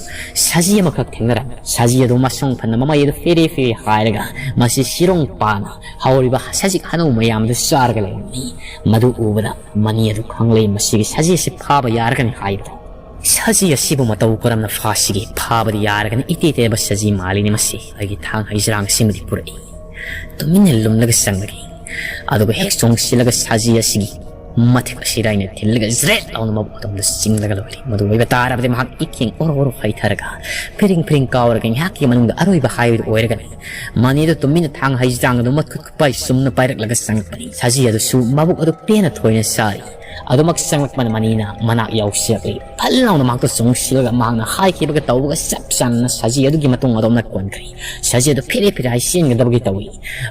ꯁꯖꯤ ꯑꯃꯈꯛ ꯊꯦꯡꯅꯔꯝꯃꯤ꯫ ꯁꯖꯤ ꯑꯗꯨ ꯃꯁꯝ ꯐꯟꯅ ꯃꯃꯩ ꯑꯗꯨ ꯐꯦꯔꯦ ꯐꯦꯔꯦ ꯍꯥꯏꯔꯒ ꯃꯁꯤ ꯁꯤꯔꯣꯡ ꯄꯥꯅ ꯍꯧꯔꯤꯕ ꯁꯖꯤꯛ ꯍꯅꯧ ꯃꯌꯥꯝ ꯑꯗꯨ ꯆꯥꯔꯒ ꯂꯩꯔꯝꯃꯤ꯫ ꯃꯗꯨ ꯎꯕꯗ ꯃꯅꯤ ꯑꯗꯨ ꯈꯪꯂꯦ, ꯃꯁꯤꯒꯤ ꯁꯖꯤ ꯑꯁꯤ ꯐꯥꯕ ꯌꯥꯔꯒꯅꯤ ꯍꯥꯏꯕꯗ꯫ ꯁꯖꯤ ꯑꯁꯤꯕꯨ ꯃꯇꯧ ꯀꯔꯝꯅ ꯐꯥꯁꯤꯒꯦ? ꯐꯥꯕꯗꯤ ꯌꯥꯔꯒꯅꯤ, ꯏꯇꯦ ꯇꯦꯕ ꯁꯖꯤ ꯃꯥꯜꯂꯤꯅꯦ ꯃꯁꯤ꯫ ꯑꯩꯒꯤ ꯊꯥꯡ ꯍꯩꯖ꯭ꯔꯥꯡ ꯑꯁꯤꯃꯗꯤ ꯄꯨꯔꯛꯏ꯫ ꯇꯨꯃꯤꯟꯅ ꯂꯨꯝꯂꯒ ꯆꯪꯂꯒꯦ꯫ ꯑꯗꯨꯒ ꯍꯦꯛ ꯆꯣꯡꯁꯤꯜꯂꯒ ꯁꯖꯤ ꯑꯁꯤꯒꯤ ꯃꯊꯛ ꯑꯁꯤꯗ ꯑꯩꯅ ꯊꯤꯜꯂꯒ ꯖ꯭ꯔꯦꯠ ꯂꯥꯎꯅ ꯃꯕꯨꯛ ꯑꯗꯣꯝꯗ ꯆꯤꯡꯂꯒ ꯂꯣꯏꯔꯦ꯫ ꯃꯗꯨ ꯑꯣꯏꯕ ꯇꯥꯔꯕꯗꯤ ꯃꯍꯥꯛ ꯏꯈꯦꯡ ꯑꯣꯔꯣ ꯑꯣꯔꯣ ꯍꯩꯊꯔꯒ ꯐꯤꯔꯤꯡ ꯐꯤꯔꯤꯡ ꯀꯥꯎꯔꯒ ꯉꯥꯏꯍꯥꯛꯀꯤ ꯃꯅꯨꯡꯗ ꯑꯔꯣꯏꯕ ꯍꯥꯏꯕꯗꯨ ꯑꯣꯏꯔꯒꯅꯤ꯫ ꯃꯅꯤꯗꯨ ꯇꯨꯃꯤꯟꯅ ꯊꯥꯡ ꯍꯩꯖ꯭ꯔꯥꯡ ꯑꯗꯨ ꯃꯈꯨꯠ ꯈꯨꯠꯄꯥꯏ ꯆꯨꯝꯅ ꯄꯥꯏꯔꯛꯂꯒ ꯆꯪꯂꯛꯄꯅꯤ꯫ ꯁꯖꯤ ꯑꯗꯨꯁꯨ ꯃꯕꯨꯛ ꯑꯗꯨ ꯄꯦꯟꯅ ꯊꯣꯏꯅ ꯆꯥꯔꯤ꯫ ꯑꯗꯨꯃꯛ ꯆꯪꯂꯛꯄꯅ ꯃꯅꯤꯅ ꯃꯅꯥꯛ ꯌꯥꯎꯁꯤꯜꯂꯛꯂꯤ꯫ ꯐꯠ ꯂꯥꯎꯅ ꯃꯍꯥꯛꯇ ꯆꯣꯡꯁꯤꯜꯂꯒ ꯃꯍꯥꯛꯅ ꯍꯥꯏꯈꯤꯕꯒ ꯇꯧꯕꯒ ꯆꯞ ꯆꯥꯅ ꯁꯖꯤ ꯑꯗꯨꯒꯤ ꯃꯇꯨꯡ ꯑꯗꯣꯝꯅ ꯀꯣꯟꯈ꯭ꯔꯦ꯫ ꯁꯖꯤ ꯑꯗꯨ ꯐꯤꯔꯦ ꯐꯤꯔꯦ ꯍꯥꯏ ꯆꯦꯟꯒꯗꯕꯒꯤ ꯇꯧꯏ꯫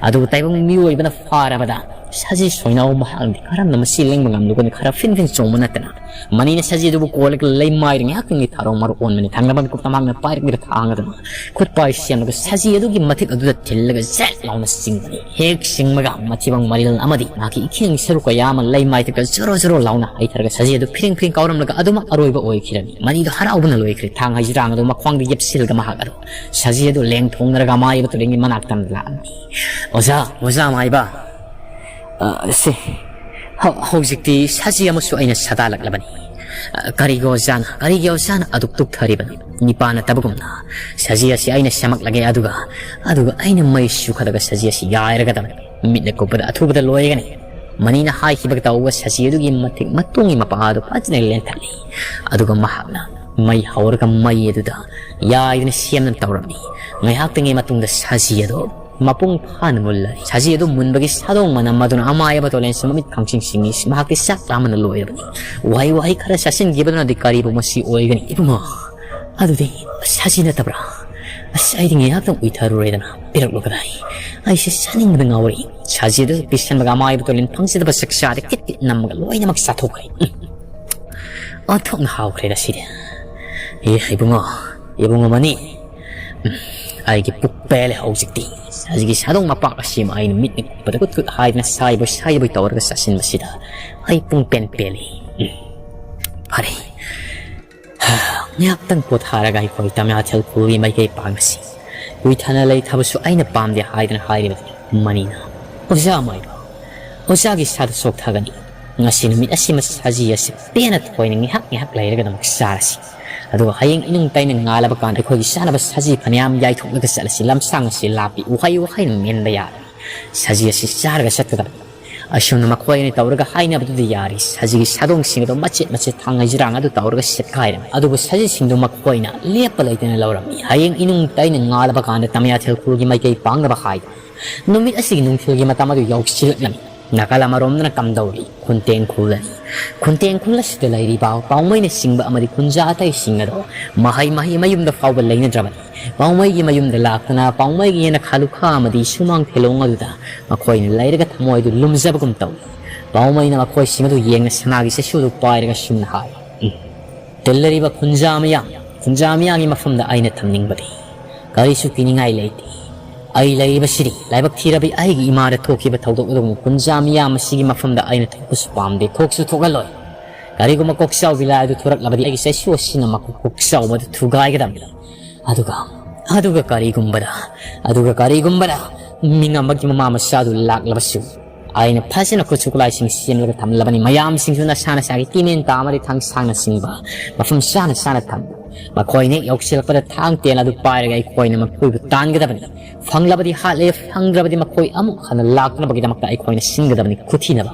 ꯑꯗꯨꯕꯨ ꯇꯥꯏꯕꯪ ꯃꯤꯑꯣꯏꯕꯅ ꯐꯥꯔꯕꯗ ꯁꯖꯤ ꯁꯣꯏꯅꯥꯎ ꯃꯍꯥꯛꯅꯗꯤ ꯀꯔꯝꯅ ꯃꯁꯤ ꯂꯦꯡꯕ ꯉꯝꯂꯨꯒꯅꯤ? ꯈꯔ ꯐꯤꯟ ꯐꯤꯟ ꯆꯣꯡꯕ ꯅꯠꯇꯅ꯫ ꯃꯅꯤꯅ ꯁꯖꯤ ꯑꯗꯨꯕꯨ ꯀꯣꯜꯂꯒ ꯂꯩꯃꯥꯏꯗ ꯉꯥꯏꯍꯥꯛꯇꯪꯒꯤ ꯊꯥꯔꯣ ꯃꯔꯣ ꯑꯣꯟꯕꯅꯤ꯫ ꯊꯪꯅꯕ ꯃꯤꯀꯨꯞꯇ ꯃꯍꯥꯛꯅ ꯄꯥꯏꯔꯛꯂꯤꯕ ꯊꯥꯡ ꯑꯗꯨꯅ ꯈꯨꯠ ꯄꯥꯏ ꯁꯦꯝꯂꯒ ꯁꯖꯤ ꯑꯗꯨꯒꯤ ꯃꯊꯛ ꯑꯗꯨꯗ ꯊꯤꯜꯂꯒ ꯖꯦꯠ ꯂꯥꯎꯅ ꯆꯤꯡꯕꯅꯤ꯫ ꯍꯦꯛ ꯆꯤꯡꯕꯒ ꯃꯊꯤꯕꯣꯡ ꯃꯔꯤꯜ ꯑꯃꯗꯤ ꯃꯍꯥꯛꯀꯤ ꯏꯈꯦꯡ ꯁꯔꯨꯛ ꯀꯌꯥ ꯑꯃ ꯂꯩꯃꯥꯏꯗꯒ ꯖꯣꯔꯣ ꯖꯣꯔꯣ ꯂꯥꯎꯅ ꯍꯩꯊꯔꯒ ꯁꯖꯤ ꯑꯗꯨ ꯐꯤꯔꯤꯡ ꯐꯤꯔꯤꯡ ꯀꯥꯎꯔꯝꯂꯒ ꯑꯗꯨꯃꯛ ꯑꯔꯣꯏꯕ ꯑꯣꯏꯈꯤꯔꯝꯃꯤ꯫ ꯃꯅꯤꯗꯨ ꯍꯔꯥꯎꯕꯅ ꯂꯣꯏꯈ꯭ꯔꯦ꯫ ꯊꯥꯡ ꯍꯩꯖ꯭ꯔꯥꯡ ꯑꯗꯨ ꯃꯈ꯭ꯋꯥꯡꯗ ꯌꯦꯞꯁꯤꯜꯂꯒ ꯃꯍꯥꯛ ꯑꯗꯨ ꯁꯖꯤ ꯑꯗꯨ ꯂꯦꯡ ꯊꯣꯡꯅꯔꯒ ꯃꯥꯏꯕ ꯇꯨꯔꯦꯜꯒꯤ ꯃꯅꯥꯛꯇ ꯂꯥꯛꯑꯝꯃꯤ꯫ "ꯑꯣꯖꯥ, ꯑꯣꯖꯥ ꯃꯥꯏꯕ, ꯑ, ꯁꯤ, ꯍ-, ꯍꯧꯖꯤꯛꯇꯤ ꯁꯖꯤ ꯑꯃꯁꯨ ꯑꯩꯅ ꯁꯥꯗꯥꯜꯂꯛꯂꯕꯅꯤ꯫ ꯑ, ꯀꯔꯤꯒꯤ ꯑꯣꯖꯥꯅ, ꯀꯔꯤꯒꯤ ꯑꯣꯖꯥꯅ ꯑꯗꯨꯛ ꯇꯨꯛꯊꯔꯤꯕꯅꯣ? ꯅꯤꯄꯥ ꯅꯠꯇꯕꯒꯨꯝꯅ ꯁꯖꯤ ꯑꯁꯤ ꯑꯩꯅ ꯁꯦꯝꯃꯛꯂꯒꯦ, ꯑꯗꯨꯒ, ꯑꯗꯨꯒ ꯑꯩꯅ ꯃꯩ ꯆꯨꯈꯠꯂꯒ ꯁꯖꯤ ꯑꯁꯤ ꯌꯥꯏꯔꯒꯗꯕꯅꯤ꯫ ꯃꯤꯠꯅ ꯀꯨꯞꯄꯗ ꯑꯊꯨꯕꯗ ꯂꯣꯏꯒꯅꯤ꯫" ꯃꯅꯤꯅ ꯍꯥꯏꯈꯤꯕꯒ ꯇꯧꯕ ꯁꯖꯤ ꯑꯗꯨꯒꯤ ꯃꯊꯛ ꯃꯇꯨꯡꯒꯤ ꯃꯄꯥ ꯑꯗꯨ ꯐꯖꯅ ꯂꯦꯟꯊꯠꯂꯤ꯫ ꯑꯗꯨꯒ ꯃꯍꯥꯛꯅ ꯃꯩ ꯍꯧꯔꯒ ꯃꯩ ꯑꯗꯨꯗ ꯌꯥꯏꯗꯨꯅ ꯁꯦꯝꯗꯨꯅ ꯇꯧꯔꯝꯃꯤ꯫ ꯉꯥꯏꯍꯥꯛꯇꯪꯒꯤ ꯃꯇꯨꯡꯗ ꯁꯖꯤ ꯑꯗꯨ ꯃꯄꯨꯡ ꯐꯥꯅ ꯃꯨꯜꯂꯦ꯫ ꯁꯖꯤ ꯑꯗꯨ ꯃꯨꯟꯕꯒꯤ ꯁꯥꯗꯣꯡ ꯃꯅꯝ ꯑꯗꯨꯅ ꯑꯃꯥꯏꯕ ꯇꯣꯂꯦꯟꯁꯨ ꯃꯃꯤꯠ ꯈꯪꯁꯤꯡ ꯁꯤꯡꯏ꯫ ꯃꯍꯥꯛꯇꯤ ꯆꯥꯛ ꯂꯥꯝꯕꯅ ꯂꯣꯏꯔꯕꯅꯤ꯫ ꯋꯥꯍꯩ ꯋꯥꯍꯩ ꯈꯔ ꯆꯥꯁꯤꯟꯈꯤꯕꯗꯨꯅꯗꯤ ꯀꯔꯤꯕꯨ ꯃꯁꯤ ꯑꯣꯏꯒꯅꯤ? "ꯏꯕꯨꯡꯉꯣ, ꯑꯗꯨꯗꯤ ꯁꯖꯤ ꯅꯠꯇꯕ꯭ꯔꯥ? ꯑꯁ, ꯑꯩꯗꯤ ꯉꯥꯏꯍꯥꯛꯇꯪ ꯎꯏꯊꯔꯨꯔꯦꯗꯅ꯫ ꯄꯤꯔꯛꯂꯨ ꯀꯗꯥꯏ? ꯑꯩꯁꯦ ꯆꯥꯅꯤꯡꯕꯗ ꯉꯥꯎꯔꯦ꯫" ꯁꯖꯤ ꯑꯗꯨ ꯄꯤꯁꯟꯕꯒ ꯑꯃꯥꯏꯕ ꯇꯣꯂꯦꯟ ꯐꯪꯖꯗꯕ ꯆꯥꯛꯆꯥꯗ ꯀꯤꯠ ꯀꯤꯠ ꯅꯝꯃꯒ ꯂꯣꯏꯅꯃꯛ ꯆꯥꯊꯣꯛꯈ꯭ꯔꯦ꯫ ꯎꯝ꯫ ꯑꯣꯟꯊꯣꯛꯅ ꯍꯥꯎꯈ꯭ꯔꯦꯗ ꯁꯤꯗꯤ꯫ ꯑꯦ, ꯏꯕꯨꯡꯉꯣ, ꯏꯕꯨꯡꯉꯣ ꯃꯅꯤ꯫ ꯎꯝ, ꯑꯩꯒꯤ ꯄꯨꯛ ꯄꯦꯜꯂꯦ ꯍꯧꯖꯤꯛꯇꯤ꯫ ꯑꯁꯤꯒꯤ ꯁꯥꯗꯣꯡ ꯃꯄꯥꯛ ꯑꯁꯤꯃ ꯑꯩꯅ ꯃꯤꯠꯅ ꯀꯨꯞꯄꯗ ꯀꯨꯠ ꯀꯨꯠ ꯍꯥꯏꯗꯅ ꯁꯥꯏꯕꯣꯏ ꯁꯥꯏꯕꯣꯏ ꯇꯧꯔꯒ ꯆꯥꯁꯤꯟꯕꯁꯤꯗ ꯑꯩ ꯄꯨꯡ ꯄꯦꯟ ꯄꯦꯜꯂꯤ꯫ ꯎꯝ, ꯐꯔꯦ꯫ ꯉꯥꯏꯍꯥꯛꯇꯪ ꯄꯣꯊꯥꯔꯒ ꯑꯩꯈꯣꯏ ꯇꯃꯤꯌꯥꯊꯦꯜ ꯈꯨꯜꯒꯤ ꯃꯥꯏꯀꯩ ꯄꯥꯡꯉꯁꯤ꯫ ꯀꯨꯏꯊꯅ ꯂꯩꯊꯕꯁꯨ ꯑꯩꯅ ꯄꯥꯝꯗꯦ ꯍꯥꯏꯗꯨꯅ ꯍꯥꯏꯔꯤꯕꯅꯤ꯫ ꯃꯅꯤꯅ, "ꯑꯣꯖꯥ ꯃꯥꯏꯕ, ꯑꯣꯖꯥꯒꯤ ꯁꯥꯗ ꯁꯣꯛꯊꯒꯅꯤ꯫ ꯉꯁꯤ ꯅꯨꯃꯤꯠ ꯑꯁꯤꯃ ꯁꯖꯤ ꯑꯁꯤ ꯄꯦꯟꯅ ꯊꯣꯏꯅ ꯉꯥꯏꯍꯥꯛ ꯉꯥꯏꯍꯥꯛ ꯂꯩꯔꯒ ꯑꯗꯨꯃꯛ ꯆꯥꯔꯁꯤ꯫ ꯑꯗꯨꯒ ꯍꯌꯦꯡ ꯏꯅꯨꯡ ꯇꯩꯅ ꯉꯥꯜꯂꯕ ꯀꯥꯟꯗ ꯑꯩꯈꯣꯏꯒꯤ ꯆꯥꯅꯕ ꯁꯖꯤ ꯐꯅꯌꯥꯝ ꯌꯥꯏꯊꯣꯛꯂꯒ ꯆꯠꯂꯁꯤ꯫ ꯂꯝꯁꯥꯡ ꯑꯁꯤ ꯂꯥꯞꯄꯤ, ꯎꯍꯩ ꯋꯥꯍꯩꯅ ꯃꯦꯟꯕ ꯌꯥꯔꯦ꯫ ꯁꯖꯤ ꯑꯁꯤ ꯆꯥꯔꯒ ꯆꯠꯀꯗꯕꯅꯤ꯫" ꯑꯁꯨꯝꯅ ꯃꯈꯣꯏ ꯑꯅꯤ ꯇꯧꯔꯒ ꯍꯥꯏꯅꯕꯗꯨꯗ ꯌꯥꯔꯤ꯫ ꯁꯖꯤꯒꯤ ꯁꯥꯗꯣꯡꯁꯤꯡ ꯑꯗꯨ ꯃꯆꯦꯠ ꯃꯆꯦꯠ ꯊꯥꯡ ꯍꯩꯖꯤꯔꯥꯡ ꯑꯗꯨ ꯇꯧꯔꯒ ꯁꯦꯠꯈꯥꯏꯔꯝꯃꯤ꯫ ꯑꯗꯨꯕꯨ ꯁꯖꯤꯁꯤꯡꯗꯨ ꯃꯈꯣꯏꯅ ꯂꯦꯞꯄ ꯂꯩꯇꯅ ꯂꯧꯔꯝꯃꯤ꯫ ꯍꯌꯦꯡ ꯏꯅꯨꯡ ꯇꯩꯅ ꯉꯥꯜꯂꯕ ꯀꯥꯟꯗ ꯇꯃꯤꯌꯥꯊꯦꯜ ꯈꯨꯜꯒꯤ ꯃꯥꯏꯀꯩ ꯄꯥꯡꯅꯕ ꯍꯥꯏꯗꯨꯅ ꯅꯨꯃꯤꯠ ꯑꯁꯤꯒꯤ ꯅꯨꯡꯊꯤꯜꯒꯤ ꯃꯇꯝ ꯑꯗꯨ ꯌꯧꯁꯤꯜꯂꯛꯂꯝꯃꯤ꯫ ꯅꯥꯀꯜ ꯑꯃꯔꯣꯝꯗꯅ ꯀꯝꯗꯧꯔꯤ? ꯈꯨꯟꯇꯦꯡ ꯈꯨꯜ ꯑꯅꯤ꯫ ꯈꯨꯟꯇꯦꯡ ꯈꯨꯜ ꯑꯁꯤꯗ ꯂꯩꯔꯤꯕ ꯄꯥꯎꯃꯩꯅ ꯆꯤꯡꯕ ꯑꯃꯗꯤ ꯈꯨꯟꯖꯥ ꯑꯇꯩꯁꯤꯡ ꯑꯗꯣ ꯃꯍꯩ ꯃꯍꯩ ꯃꯌꯨꯝꯗ ꯐꯥꯎꯕ ꯂꯩꯅꯗ꯭ꯔꯕꯅꯤ꯫ ꯄꯥꯎꯃꯩꯒꯤ ꯃꯌꯨꯝꯗ ꯂꯥꯛꯇꯨꯅ ꯄꯥꯎꯃꯩꯒꯤ ꯌꯦꯅꯈꯥ ꯂꯨꯈꯥ ꯑꯃꯗꯤ ꯁꯨꯃꯥꯡ ꯊꯦꯂꯣꯡ ꯑꯗꯨꯗ ꯃꯈꯣꯏꯅ ꯂꯩꯔꯒ ꯊꯃꯣꯏꯗꯨ ꯂꯨꯝꯖꯕꯒꯨꯝ ꯇꯧꯏ꯫ ꯄꯥꯎꯃꯩꯅ ꯃꯈꯣꯏꯁꯤꯡ ꯑꯗꯨ ꯌꯦꯡꯅ ꯁꯅꯥꯒꯤ ꯆꯩꯁꯨꯗꯨ ꯄꯥꯏꯔꯒ ꯁꯨꯝꯅ ꯍꯥꯏ, "ꯎꯝ, ꯇꯤꯜꯂꯔꯤꯕ ꯈꯨꯟꯖꯥ ꯃꯤꯌꯥꯝ, ꯈꯨꯟꯖꯥ ꯃꯤꯌꯥꯝꯒꯤ ꯃꯐꯝꯗ ꯑꯩꯅ ꯊꯝꯅꯤꯡꯕꯗꯤ ꯀꯔꯤꯁꯨ ꯀꯤꯅꯤꯡꯉꯥꯏ ꯂꯩꯇꯦ꯫ ꯑꯩ ꯂꯩꯔꯤꯕꯁꯤꯗꯤ ꯂꯥꯏꯕꯛ ꯊꯤꯔꯕꯤ ꯑꯩꯒꯤ ꯏꯃꯥꯗ ꯊꯣꯛꯈꯤꯕ ꯊꯧꯗꯣꯛ ꯑꯗꯨꯒꯨꯝ ꯈꯨꯟꯖꯥ ꯃꯤꯌꯥꯝ ꯑꯁꯤꯒꯤ ꯃꯐꯝꯗ ꯑꯩꯅ ꯊꯣꯛꯄꯁꯨ ꯄꯥꯝꯗꯦ, ꯊꯣꯛꯁꯨ ꯊꯣꯛꯍꯜꯂꯣꯏ꯫ ꯀꯔꯤꯒꯨꯝꯕ ꯀꯣꯛꯆꯥꯎꯕꯤ ꯂꯥꯏ ꯑꯗꯨ ꯊꯣꯔꯛꯂꯕꯗꯤ ꯑꯩꯒꯤ ꯆꯩꯁꯨ ꯑꯁꯤꯅ ꯃꯀꯣꯛ ꯀꯣꯛꯆꯥꯎꯕ ꯑꯗꯨ ꯊꯨꯒꯥꯏꯒꯗꯕꯅꯤ꯫ ꯑꯗꯨꯒ, ꯑꯗꯨꯒ ꯀꯔꯤꯒꯨꯝꯕꯗ, ꯑꯗꯨꯒ ꯀꯔꯤꯒꯨꯝꯕꯗ ꯃꯤꯡ ꯑꯃꯒꯤ ꯃꯃꯥ ꯃꯆꯥꯗꯨ ꯂꯥꯛꯂꯕꯁꯨ, ꯑꯩꯅ ꯐꯖꯅ ꯈꯨꯠꯁꯨ ꯈꯨꯠꯂꯥꯏꯁꯤꯡ ꯁꯦꯝꯂꯒ ꯊꯝꯂꯕꯅꯤ꯫ ꯃꯌꯥꯝꯁꯤꯡꯁꯨ ꯅꯁꯥ ꯅꯁꯥꯒꯤ ꯇꯤꯃꯦꯟ ꯇꯥ ꯑꯃꯗꯤ ꯊꯥꯡ ꯁꯥꯡꯅ ꯆꯤꯡꯕ ꯃꯐꯝ ꯆꯥꯅ ꯆꯥꯅ ꯊꯝꯃꯨ꯫ ꯃꯈꯣꯏꯅ ꯍꯦꯛ ꯌꯧꯁꯤꯜꯂꯛꯄꯗ ꯊꯥꯡ ꯇꯦꯟ ꯑꯗꯨ ꯄꯥꯏꯔꯒ ꯑꯩꯈꯣꯏꯅ ꯃꯈꯣꯏꯕꯨ ꯇꯥꯟꯒꯗꯕꯅꯤ꯫ ꯐꯪꯂꯕꯗꯤ ꯍꯥꯠꯂꯦ, ꯐꯪꯗ꯭ꯔꯕꯗꯤ ꯃꯈꯣꯏ ꯑꯃꯨꯛ ꯍꯟꯅ ꯂꯥꯛꯇꯅꯕꯒꯤꯗꯃꯛꯇ ꯑꯩꯈꯣꯏꯅ ꯁꯤꯟꯒꯗꯕꯅꯤ ꯈꯨꯊꯤꯅꯕ꯫"